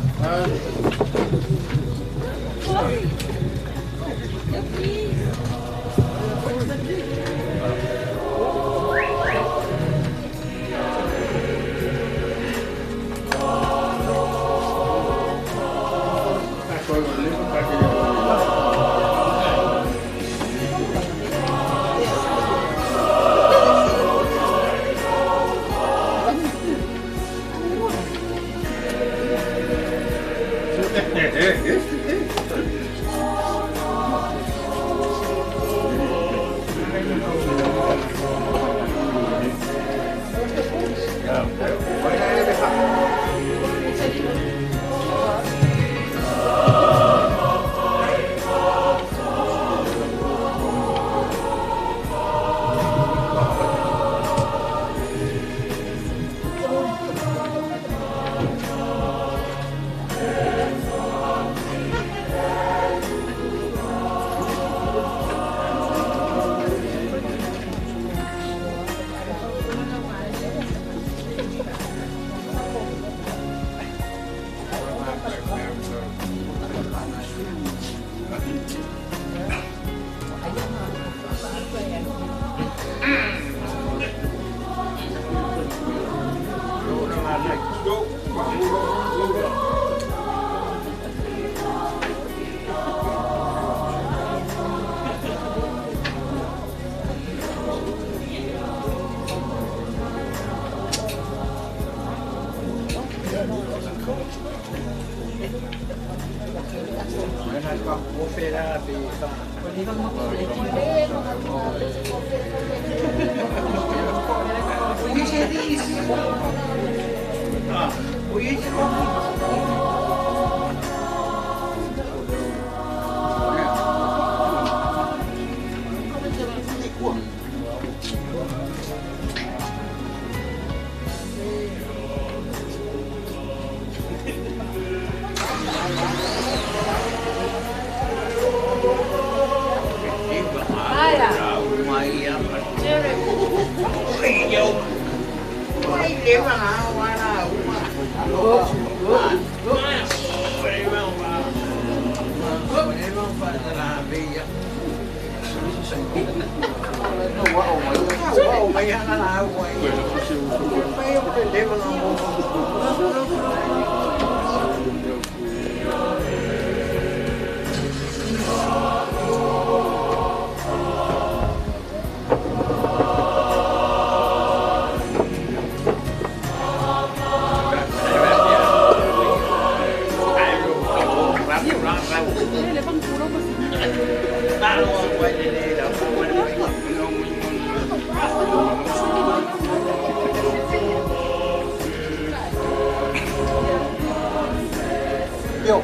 Yo.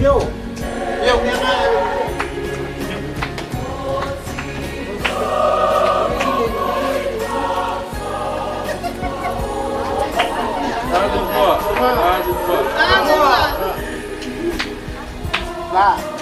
Yo. Yo. Ba.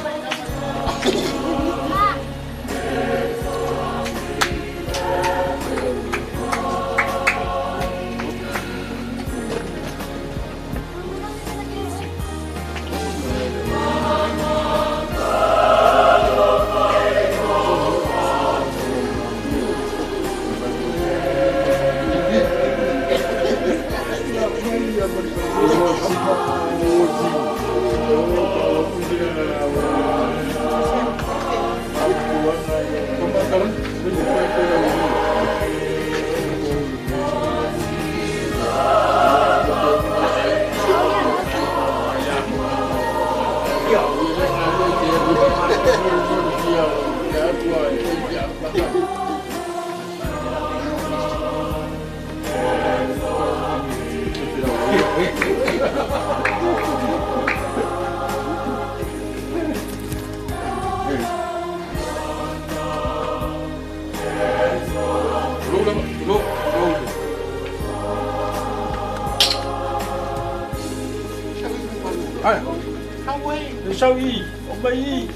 Sau y, ông bay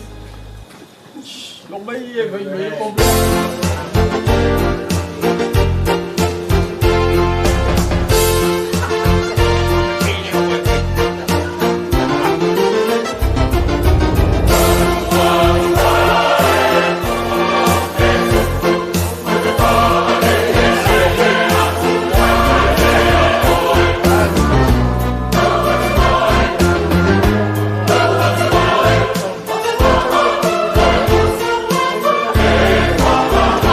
ông bay về mấy con. Hey,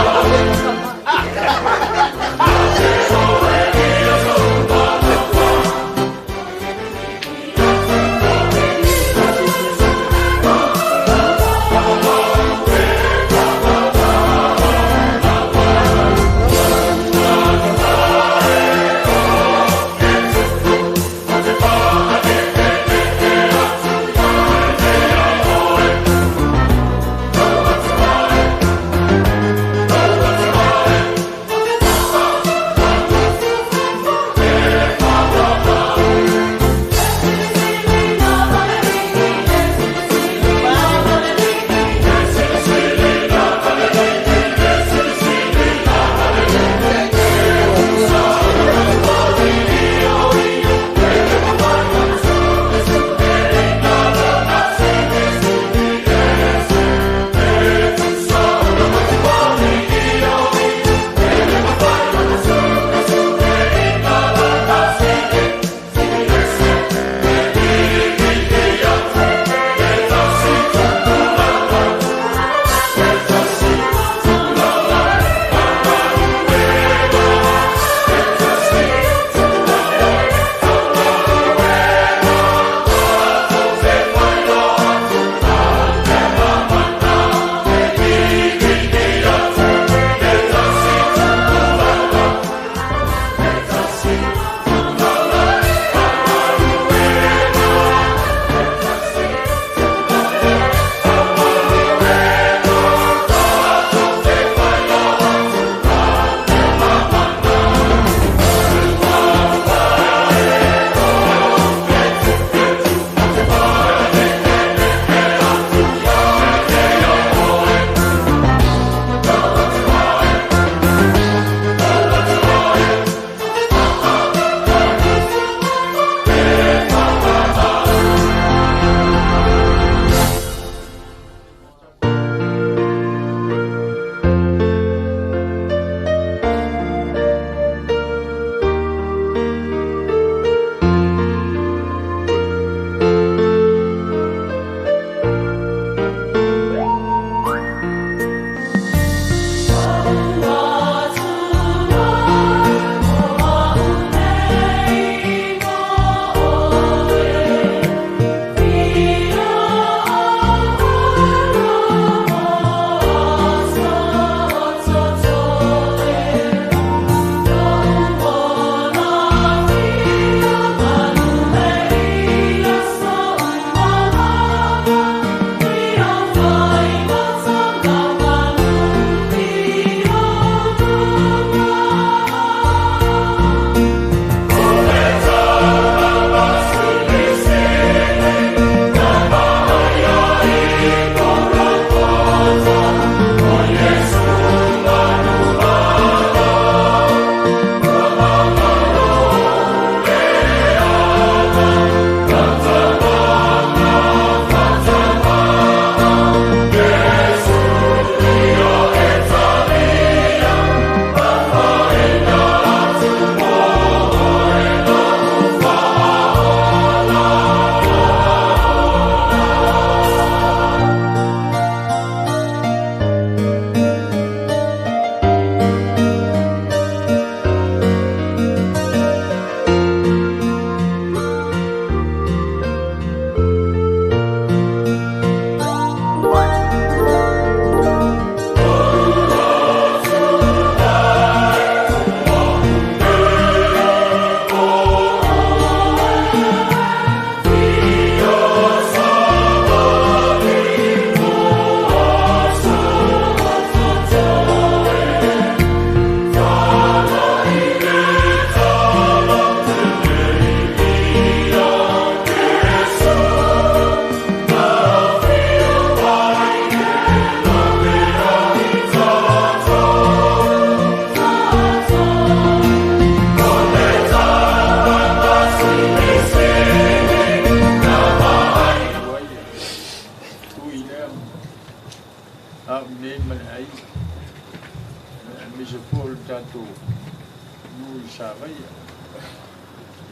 i Savaia.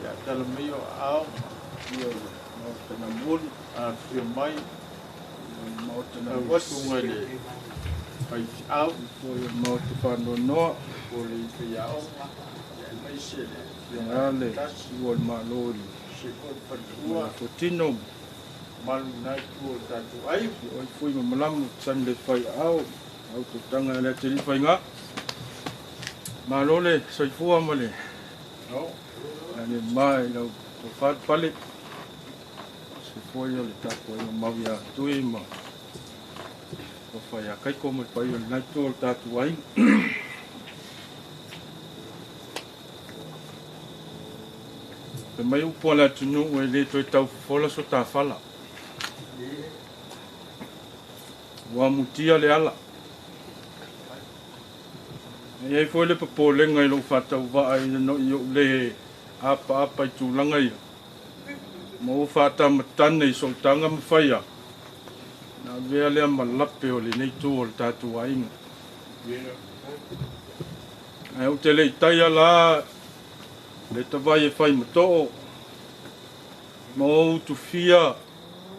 Ia tala mai o aao Ia o le Maota na moli. Afifio mai Le Maota na lau wasi. susuga i le faifeau Foi o le Maota faanoanoa. po o le faiaoga ia aemaise le afioga Ia le tasi ua o le Malo i le se foi le faletua fotino. Malu lena itu o le tatou ai. O ai foi ma malamu sani le fai aao au tutaga le ateli faiga. Malo le soifua ma le No. ale mai lau tofat pale. Se foi o le tapuaiga mau ia tui ma tofa ia kaiko ma le paia o lenā itu o le tatou aiga. Fai mai upu a le atunuu e lē toe taufofola so tafala. Ua amutia le ala. E iai foi le popolega i lou faatauvaa ina no i ou lē apaapa i tulaga ia. Ma ou faatamatane i soutaga ma faia. Na avea lea ma lape o lenei itu o le tatou aiga. Ae ou te le'i taia la le tavai e fai ma too. Ma ou utufia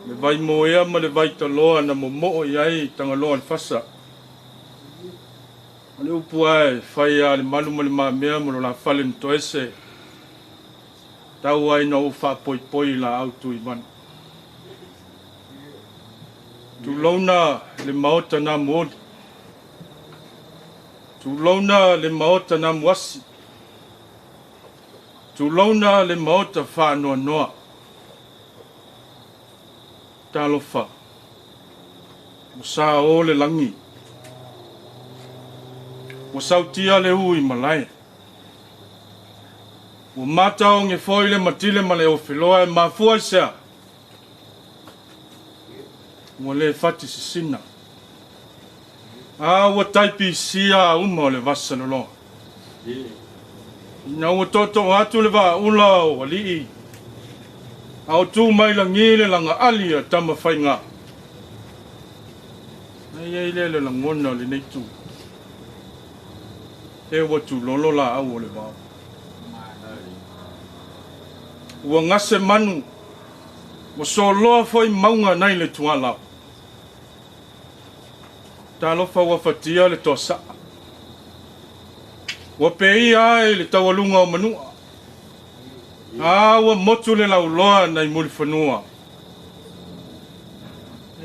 le vaimoea ma le vaitaloa na momoo i ai tagaloa le fasa. O le upu ae fai a le malu ma le mamea ma lo la fale na toese. Tau ai na ou faapoipoi laau tuivana. Tulouna le maota na muoli. Tulouna le maota na muasi. Tulouna le maota faanoanoa. Talofa. Ua sa o le lagi. Ua sautia le ui malae. Ua mataoge foi le matile ma le ofeloa e mafua i sea. Ua lē fati sisina. A ua taipisia auma o le vasa loloa. Ina ua tootoo atu le vaaula o alii. A o tū mai lagi le lagaali a tama faiga. Na iai lea le lagona o lenei tu. E ua tulolo laau o le vao. Ua gase manu. Ua soloa foi mauga nai le tualao. Talofa ua fatia le toasaa. Ua peia ai le taualuga o manua. A ua motu le lauloa nai mulifanua.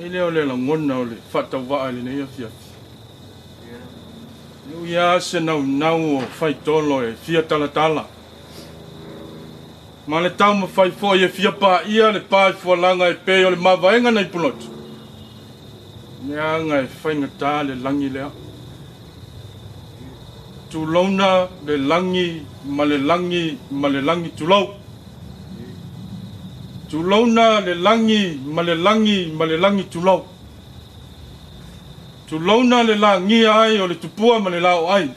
E lea o le lagona o le faatauvaa i lenei afiafi. E ui lava se naunau o faitolo e fia talatala. Ma le taumafai foi e fia paia le pa i fualaga e pei o le mavaega nai pulotu. Leaga e faigatā le lagi lea. Tulouna le lagi ma le lagi ma le lagi tulou. Tulouna le lagi ma le lagi ma le lagi tulou. Tulouna le lagia ai o le tupua ma le lao ai.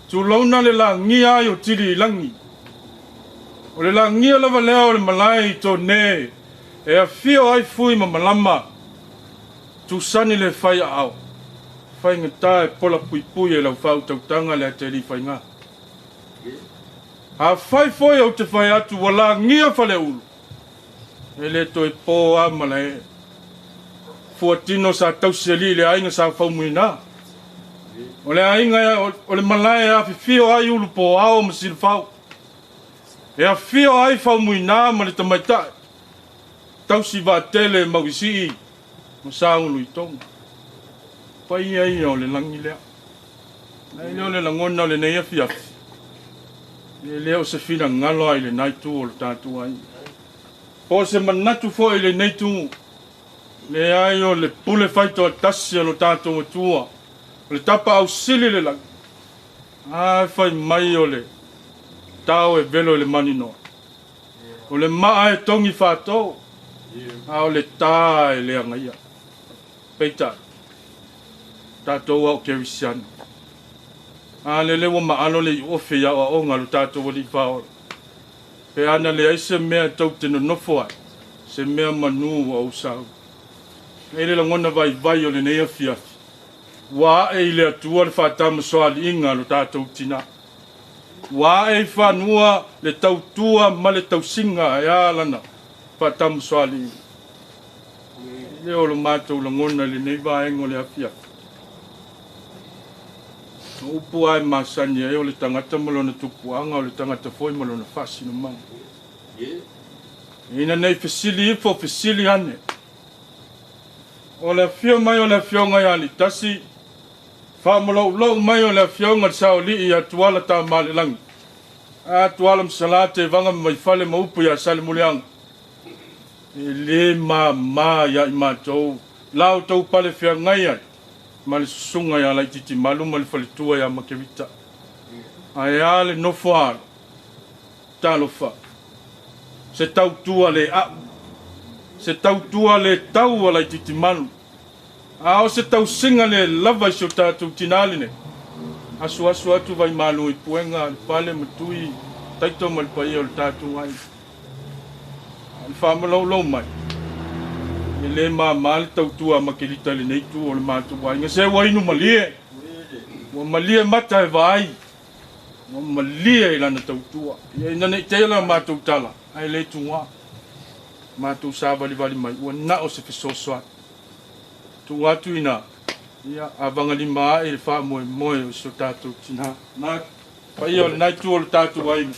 Tulouna le lagia ai o tili i lagi. O le lagia lava lea o le malae i tone e afio ai fui ma malama. Tusani le fai aao. Faigata e pola puipui e lau faautautaga le ateli faiga. Afai foi ou te fai atu ua lagia faleulu. E le toe pō a malae. Fuatino sa tausi alii i le aiga sa faumuina. O le aiga o le malae e afifio ai ulu po ao ma silafau. E afio ai faumuina ma le tamaitai. Tausi vaatele mauisii ma saulu i toga. Paia ia o le lagi lea. Ai lea o le lagona o lenei afiafi. E lea o se finagalo ai lenā itu o le tatou aiga. Po o se manatu foi i lenei itu. Leai o le pule faitoatasi a lo tatou Atua. O le tapaau sili le lagi. A fai mai o le tao e velo i le maninoa. O le maa e togi faatō. A o le tā e le agaia. Peitai. Tatou ao kerisiano. A lele ua maalo le iuofe i aoaoga a lo tatou alii faaola. Pe ana leai se mea tou te nonofo ai. Se mea manū ua ou sau. E le lagona vaivai o lenei afiafi. Ua ae i le Atua le faatamasoaliiga a lo tatou tinā. Ua ae i fanua le tautua ma le tausiga e a lana faatamasōaliiga. E lē o lo matou lagona i lenei vaega o le afiafi. O upu a e masani ai o le tagata ma lona tupuaga o le tagata foi ma lona faasinomaga. Ina nei fesili ifo fesili ane. O le afio mai o le afioga ia Alitasi, faamalou'ulou mai o le afioga le saoli'i ia Tuala Tamalelagi. A Tuala ma Salā Tevaga ma Maifale ma upu iā Salemuliaga. E lē māmā iā i matou la outou pale feagai ai ma le susuga iā Laititimalu ma le faletua iā Makerita. Ae a le nofo a alo. Talofa. Se tautua le a'u. Se tautua le tau a Laititimalu. A o se tausiga le lava i si o tatou tinā lenei. Asuasu atu vaimalu i puega le pale ma tui taito ma le paia o le tatou aiga. A o le faamalōlō mai, e lē māmā le tautua a Makelita i lenei itu o le matou aiga. Se ua inu malie. Ua malie mata e vaai. Ua malie i lana tautua. Ia ina nei tele la matou tala, ae lē tugā. Matou savalivali mai, ua na o se fesoasoani. Tuu atu ina, ia, avagalima ae i le faamoemoe o si o tatou tinā. Na paia o lenā itu o le tatou aiga.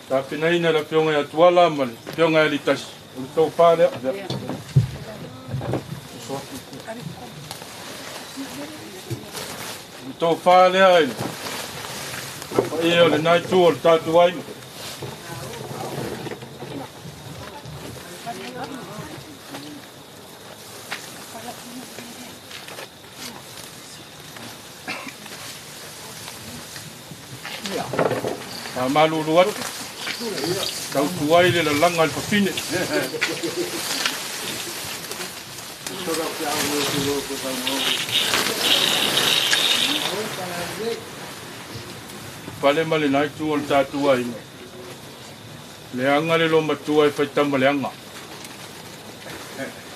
Tapenaina le afioga ia Tuala ma le afioga ia Alitasi. O le tofā lea. O le tofā lea i le paia o lenā itu o le tatou aiga. Faamalulu atu, tautua ai le lalaga a le fafine. Pale ma lenā itu o le tatou aiga. Leaga le loomatua e faitama leaga.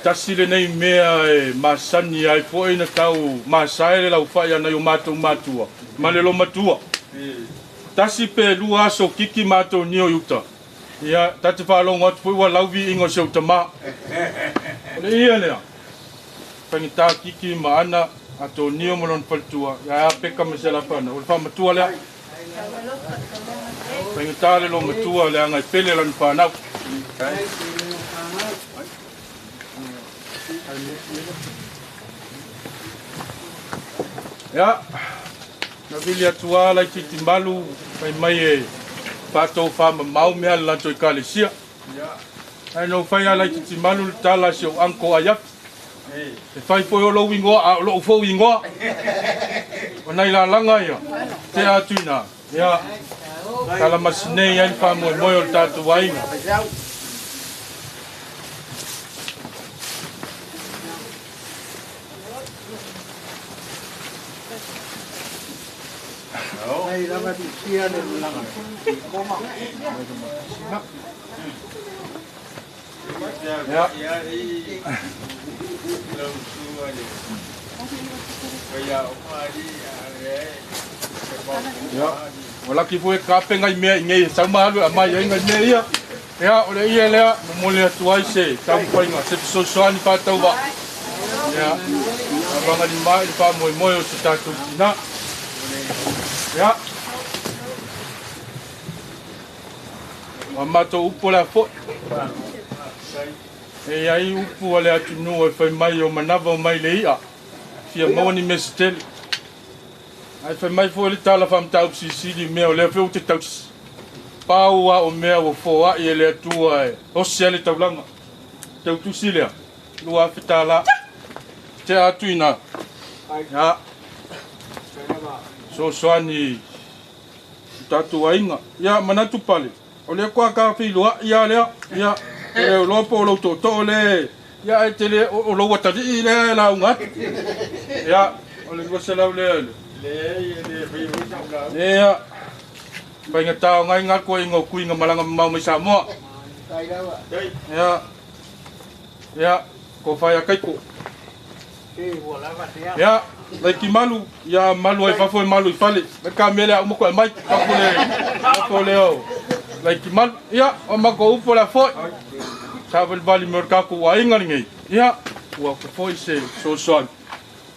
Tasi lenei mea e masani ai fo'i na tau masae le laufa'i a nai o matou matua ma le loomatua. Tasi pe lua aso kiki matou nio i uta. Ia, ta te faalogo atu foi ua lau viiga o si ou tamā. O le ia lea, faigata kiki ma ana a Tonio ma lona faletua, ia ae a Peka ma si a la fanau, o le faamatua lea. Faigata le loomatua leaga e pele lana fanau. Ia, na vili atu lava Laititimalu fai mai e faatofamamao mea a le latou ekalesia. Ae na ou fai lava Laititimalu le tala a si ou uncle Aiafi. E fai foi o lou igoa a o lou foi igoa. O nai lalaga ia, tea atu ina. Ia, talamasina ai le faamoemoe o le tatou aiga. Ia. Ia, ua laki foi e kape ngai mea i nei e sau ma alu e aumai ai ngai mea ia. Ia, o le ie lea, momoli atu ai se taumafaiga, se fesoasoani faatauvaa. Ia, avagalima i le faamoemoe o si o tatou tinā. Ia, o a matou upu o le a fo'i. E i ai upu a le atunuu e fai mai o manava o mai le i'a, fia maua ni mea se tele. Ae fai mai foi le tala faamataupu silisili mea o lea foi ou te tausi. Pau a o mea ua foa'i e le Atua e osi ai le taulaga. Tautusi lea, $2,000. Tea atu ina. Ia, fesoasoani i tatou aiga. Ia, manatu pale, o lea koa ka feiloa'i a lea. Ia, e le iloa po o lou tootoo le, ia ae te le, o lou atalii lea e lauga atu. Ia, o le 200 lea i le. Ia, faigata o ngai gaku ai o kuiga malaga mamao mai Samoa. Ia, ia, ko whai a kaiko. Ia, Laikimalu, ia malu ai fafo e malu i fale. Me ka mele a umako e mai, fafo le, fafo le o Laikimalu. Ia, o mako upo la foi. Sa vali vali me o kākou aiga lenei. Ia, ua fofoi se sosoani.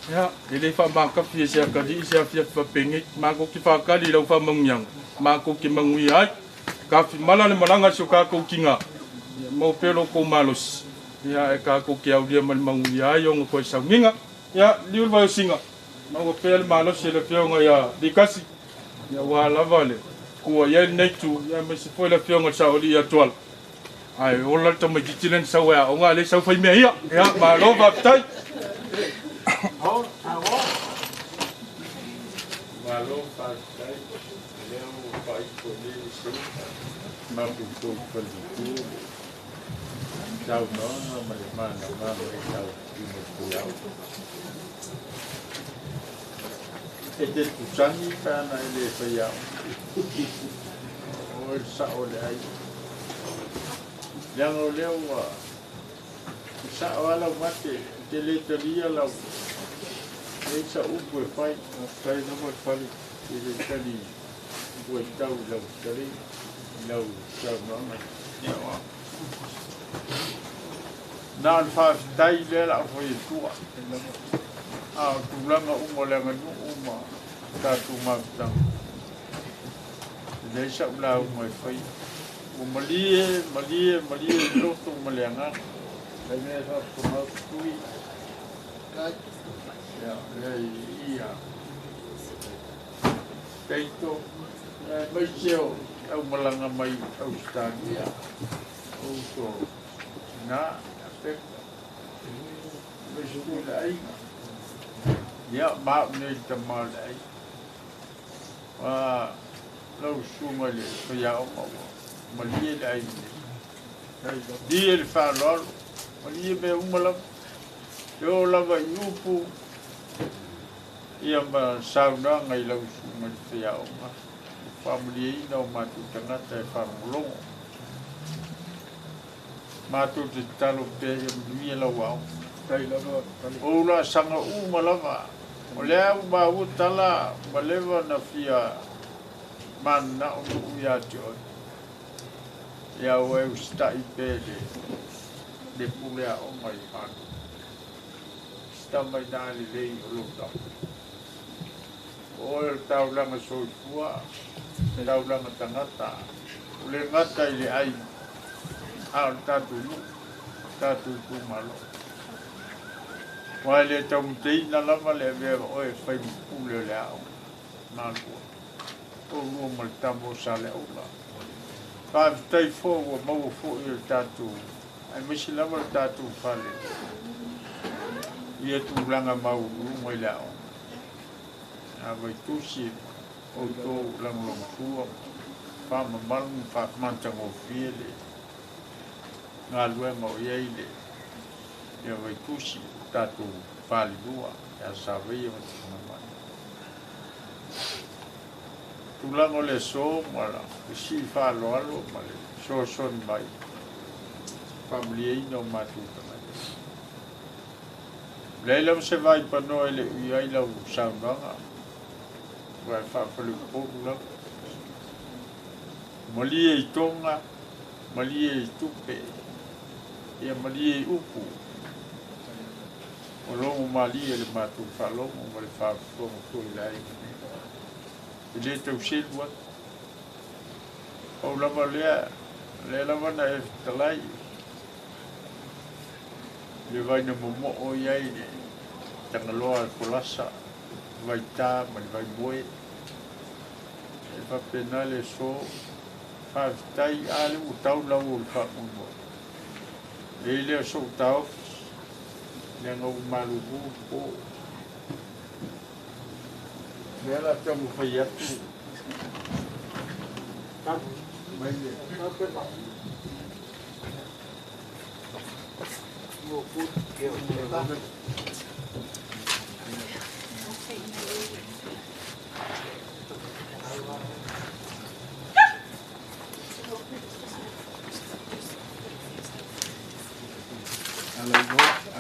Ia, e le faamakafi e se akalii se afiafi faapegei. Makou ke faakali i lau faamanuiaga. Makou ke manuia ai. Kafimala le malaga a si o kākou tiga. Ia maua pea lo kou malosi. Ia, e kākou ke aulia ma le manuia ai ona toe sauniga. Ia, liu le vaiosiga. Maua pea le malosi e le afioga ia Likasi. Ia, ua lava le kua i ai lenei itu. Ia, aemaise foi le afioga i le Saoalii ia Tuala. Ae ola le tamaitiiti lea na sau ai aoga a le sau fai mea ia. Ia, malo faafetai. Malo faafetai. Lea ua faaipo nei le seuga. Matou faletu le saunoaga ma le manamama i lau i le au. E te tusani pe ana e le fai au. O le sao le ai. Leaga o lea ua sao lava lau mate, te le talia lau nei sa upu e fai. Faafetai lava le fale te le tali ua e tau i lau tali, i lau saunoaga. Ia oa. Na o le faafetai lea la au fai atua. A o tulaga uma o le aganuu ma tatou mafutaga. E leai sau lauga e faia. Ua malie, malie, malie i loto ma le agaga. Ai mea e faafofoga atu tui. Ia, lea i ia. Teito, aemaise o au malaga mai Ausetalia, o uso tina, ia Peka, aemaise foi le aiga. Ia, ma au nei le tama o le aiga. Ua lau susuga i le faiaoga ua malie le aiga nei. Malie le faaaloalo, malie mea uma lava. E oo lava i upu, ia ma saunoaga i lau susuga i le faiaoga, faamalieina o matou tagata e faalogologo. Matou te tatalo pea ia manuia lau aoga. O ou laasaga uma lava, o lea ua maua tala ua leva na fia mananao nuu ia te oe. Ia ua e usitai pea i le pule aoga i Manu. Sita mai nā lelei o lou tau. O oe o le taulaga soifua, taulaga tagata, o le gata i le aiga, a o le tatou nuu, tatou itumalo. Aua e le taumateina lava le avea o oe e fai ma pule o le aoga, malua. Oulua ma le tama o Saleaula. Faafetai foi ua maua foi o le tatou, aemaise lava le tatou fale ia tulaga maualuluga i le aoga. A Vaitusi outou lagolagosua faamamalu ma faamatagofie le galuega o i ai le ia Vaitusi o tatou falelua ia Savaia ma Tafagamai. Tulaga o le aso ma le sii faaaloalo ma le fesoasoani mai faamalieina o matou tagata. Leai lava se vaipanoa e le ui ai lau saunoaga, ua e faafaleupolu lava. Malie i toga, malie i tupe, ia malie i upu. O logo malie le matou faalogo ma le faafofoga foi i le aiga nei. E le tau selu atu. Pau lava lea, lea lava na e fetalai, le vaina momoo i ai le Tagaloa e folasa, le vaitā ma le vaimoe. E faapena le aso, faafetai a le ua tau lau o le faamoemoe. E i lea o sou taofi, leaga ua malulu le po. Lea la taumafai atu mai le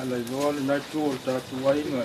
Ala iloa lena itu o le tatou aiga.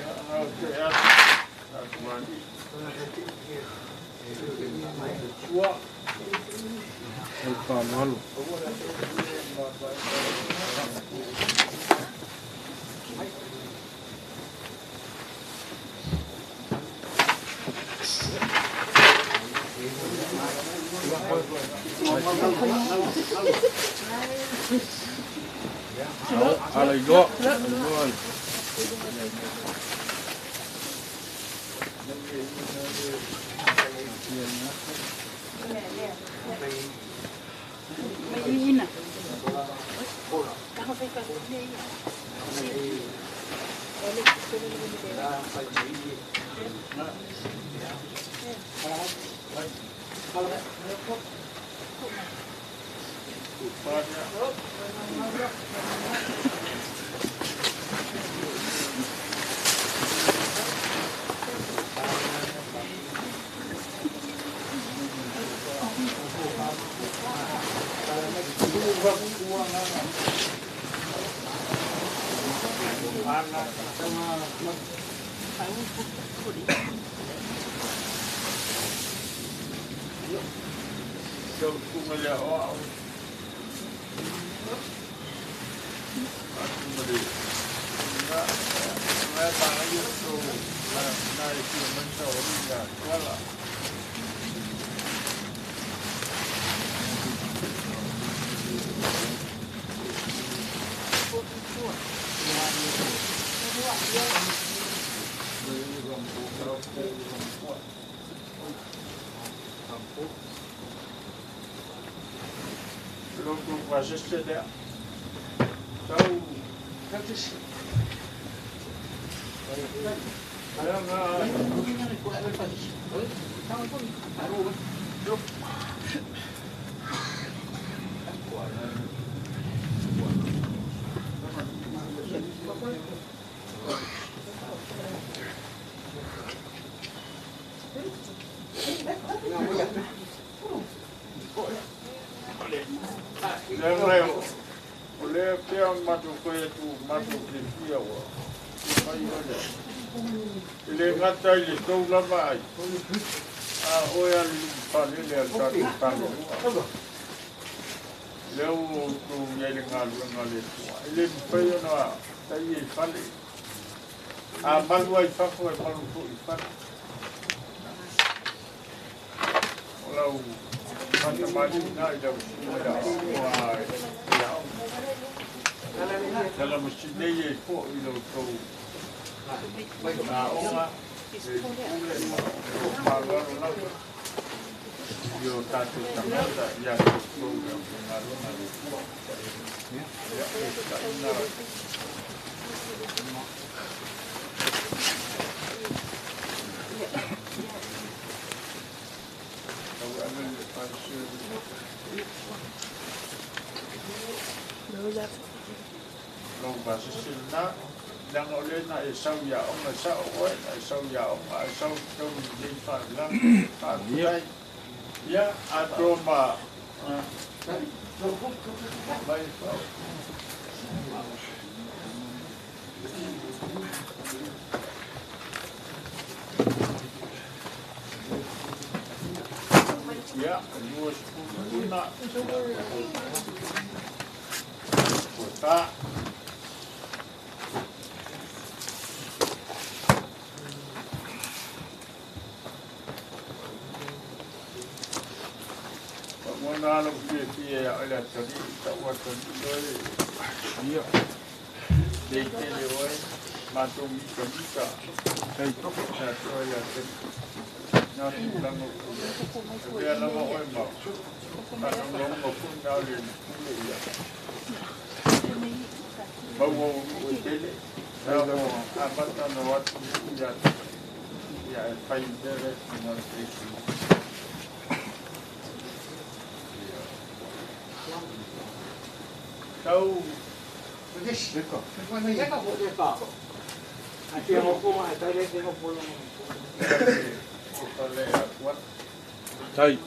Tai,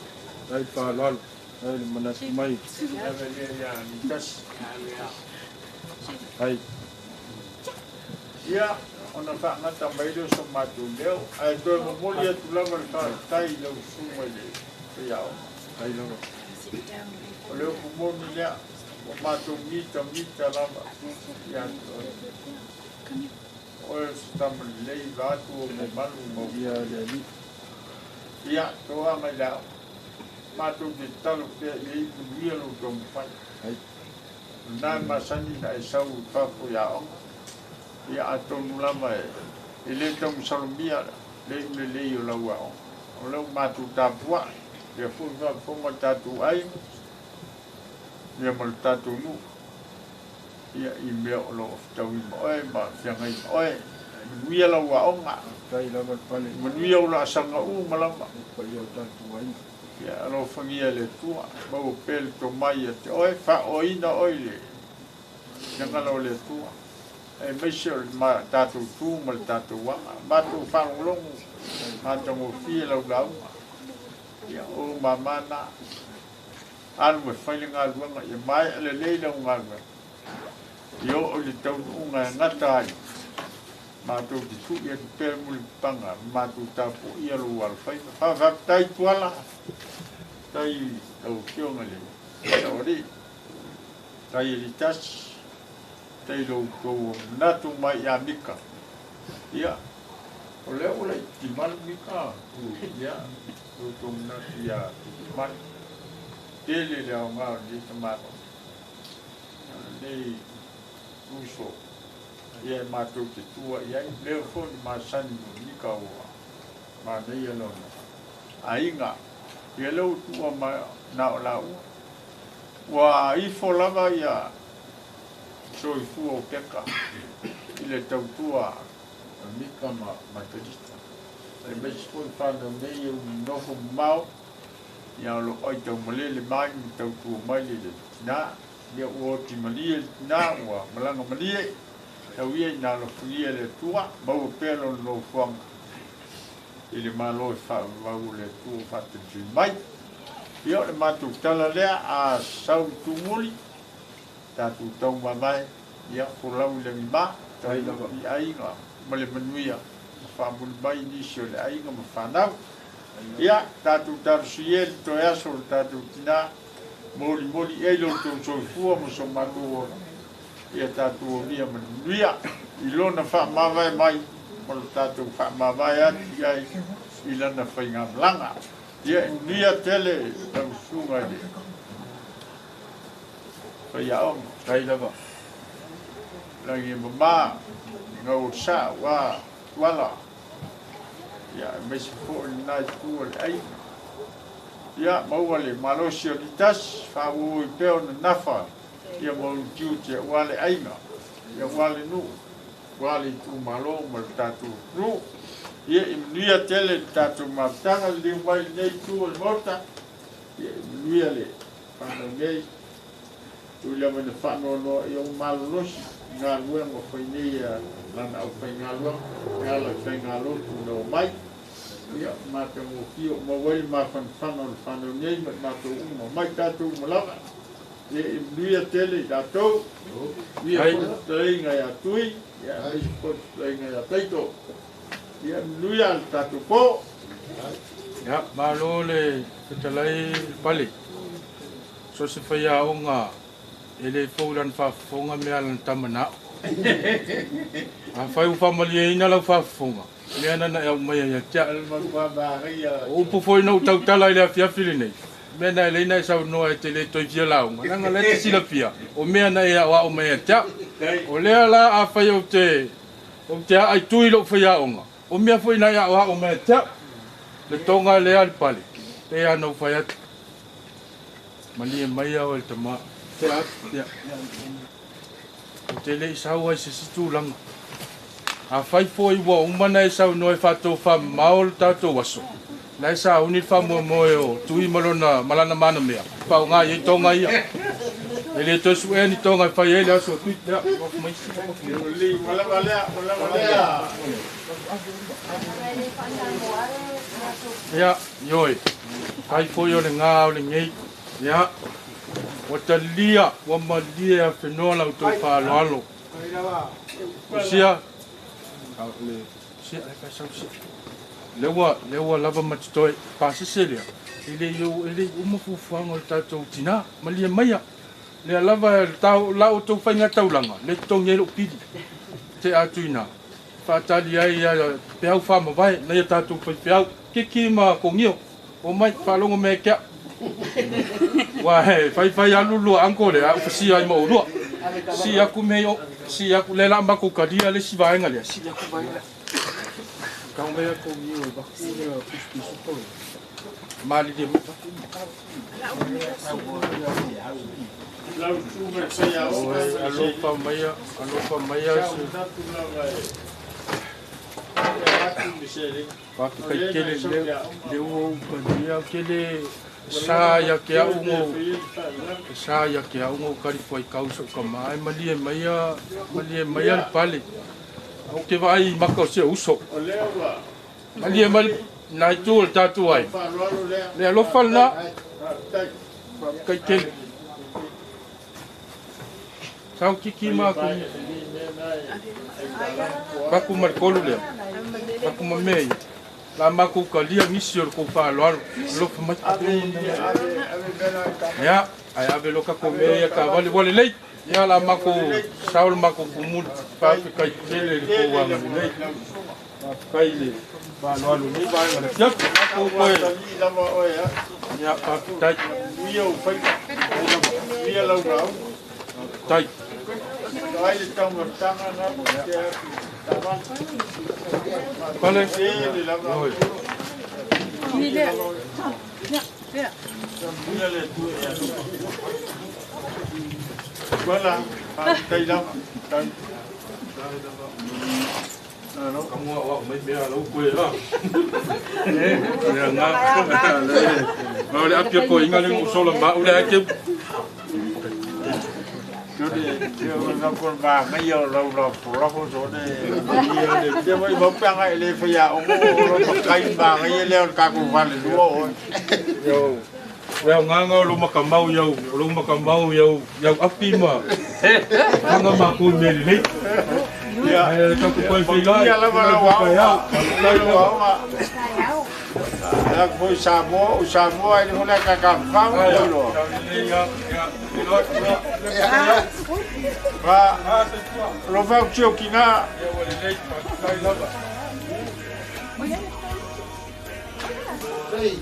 tai whaalalo, tai le manatu mai. Ai. Ia, Ona faagata mai lea o so matou leo, ae toe momoli atu lava le faafetai i lau susuga i le faiaoga. O le upu moni lea, ua matou mitamita lava ia te oe. O oe o se tama lelei vaeatu ou mamalu ma ou Ia, toaga i le aoga. Matou te tatalo pea i ai manuia lou taumafai. O lena e masani ona e sau i fafo i aoga. Ia atonu lava e le taumasalomia le iu lelei o lau aoga. O lea ua matou tapuai, lea foi ua faafofoga le tatou aiga ia ma le tatou nuu ia i mea o lo o fetaui ma oe ma feagai ma oe. Manuia lau aoga. Faafetai lava le pale. Manuia ou laasaga uma lava. Le paia o tatou aiga. Ia alofagia e le Atua, maua pea le tomai ia te oe, faaoaina oe i le finagalo o le Atua, aemaise o le tatou tu ma le tatou aga. Matou faalogologo matagofie lau lauga. Ia, o ou mama na. Alu e fai le galuega, ia maea lelei lau galuega. Ia oo i le taunuuga e gata ai, matou te tui atu pea le mulipapaga ma matou tapuaia lou alofaiva. Faafetai Tuala, faafetai i lau Afioga i le Saoalii, faafetai Elitasi, faafetai i lo outou manatu mai ia Mika. Ia, o lea ua laitiiti malu Mika, ia, lo outou manatu ia Titimanu. Tele le aoga o lenei tamaloa, lenei uso, ia e matou te tua i ai. Lea foi na masani ma Mika ua manaia lona aiga. Ia lea ua tuua ma na o laua. Ua ifo lava ia soifua o Peka i le tautua a Mika ma Matalita. Aemaise foi whanau nei e umi nofo mamao, ia o lo o aitaumalele mai ma tautua mai le tina. Ia ua oti malie le tina, ua malaga malie, tau ia ina alofagia le Atua, maua pea lona nofoaga i le Malo e faavavau o le Atua ua faatalitali mai. Ia o le matou tala lea, a sau le tumuli, tatou taumavae, ia folau i lagima, tau i aiga ma le manuia, ma faamuli mai nisi o le aiga ma fanau. Ia, tatou talosia le toe aso o le tatou tina, molimoli i ai lo outou soifua ma so matou ola, ia tatou aulia ma le manuia i lona faamavae mai ma lo tatou faamavae atu i ai i lana faigamalaga. Ia e manuia tele lau susuga i le faiaoga. Tai lava. Lagi e mama, ngau o sa, ua tuala. Ia, aemaise foi lena itu o le aiga. Ia, maua le malosi o litasi, faaauau ai pea ona nafa ia ma ona tiute aua le aiga, ia aua le nuu, aua le itumalo ma le tatou atunuu. Ia, e manuia tele le tatou mafutaga, liliu mai lenei itu o le Maota, ia e manuia le fanau nei. Tui lava ina faanoanoa ia ua malolosi i galuega o fai nei a lana aufaigaluega e ala i faigalotu na omai. Ia, matagofie o maua ai le mafanafana o le fanau nei ma i matou uma, mai tatou uma lava. Ia e manuia tele i tatou. Manuia foi le fetalaiga ia Tui, ia aemaise foi le fetalaiga ia Taito. Ia manuia le tatou po. Ia, malo le fetalai Pale. So se faiaoga e le fou i lana faafofoga mea lana tama nao. Afai ua faamalieina lau faafofoga, mea na na e aumaia ia te au. O upu foi na ou tautala i le afiafi lenei, mea na e leai na e saunoa e te le toe fia lauga, leaga o lea e te silafia, o mea na e aoao mai ia te au. O lea la afai ou te aaitui i lou faiaoga, o mea foi na e aoao mai ia te au. Le toga lea le Pale, pei lava ona ou fai atu. Malie mai au e le tama. Ia. Ou te le i sau ai se isi tulaga. Afai foi ua uma ona e saunoa e faatofamamao le tatou aso, la e sauni le faamoemoe o Tui ma lona ma lana manamea, faaaoga i ai toga ia. E le toe suea ni toga e fai ai le aso o Tui. Ia, mai. Ia, ioe. Kai foi o le gā o lenei. Ia, ua talia, ua malie afenoa la outou faaaloalo. Usia, Le se ai fa sau se. Lewa lava matitoe pasese lea. Ele yo ele uma fufuanga o tatou tina malia maia. Le lava tau la o tau fainga taulanga le tongi lo pili. Te atuina. Fatali ai pe au fa mavai na ia tatou fai pe au kiki ma kongio. O mai falongo me kia. Wa he fai fai alu lu anko le au si ai mo lu. Si aku me yo si aku le la ma ko kalia le si vaenga le si aku vaenga. Kau me kongio ba ku le pis pis ko. Mali de alofa maia se kai kele le o kalia kele sa ya ke au ngo sa ya ke au ngo kari foi kau so ka mai malie maia pale au ke vai maka se uso malie mai nai tu tatu ai le alofa na kai kele sau kiki ma ku baku markolu le baku mamei la maku kalia nisi o ko fa lo lo fa mai ya ai ave lo ka ko me ya ka vale vale lei ya la maku saul maku kumul fa kai tele ko wa lei kai le fa lo lo ni ba ya ko ko ya fa tai yo fa ya lo tai ai le tau tanga na Pale. Wala, tai lava. Kamu awak mai mea lau koe la. Ya nga. Ma le apia ko inga le usola ma ule ake. Yo na ko ba mai yo lau lau lau so ne le te mai mo pa ngai le fa ya o mo kai ba ngai le ka ko va le lo yo Well, nganga lo makamau yo lo makamau yo yo api ma nganga ma ku me le ya ka ku ko fi la ya la la wa ya la la ko sa mo ai ho la ka ka fa lo ya ya va lo fa o kina ya wa le la la Hey.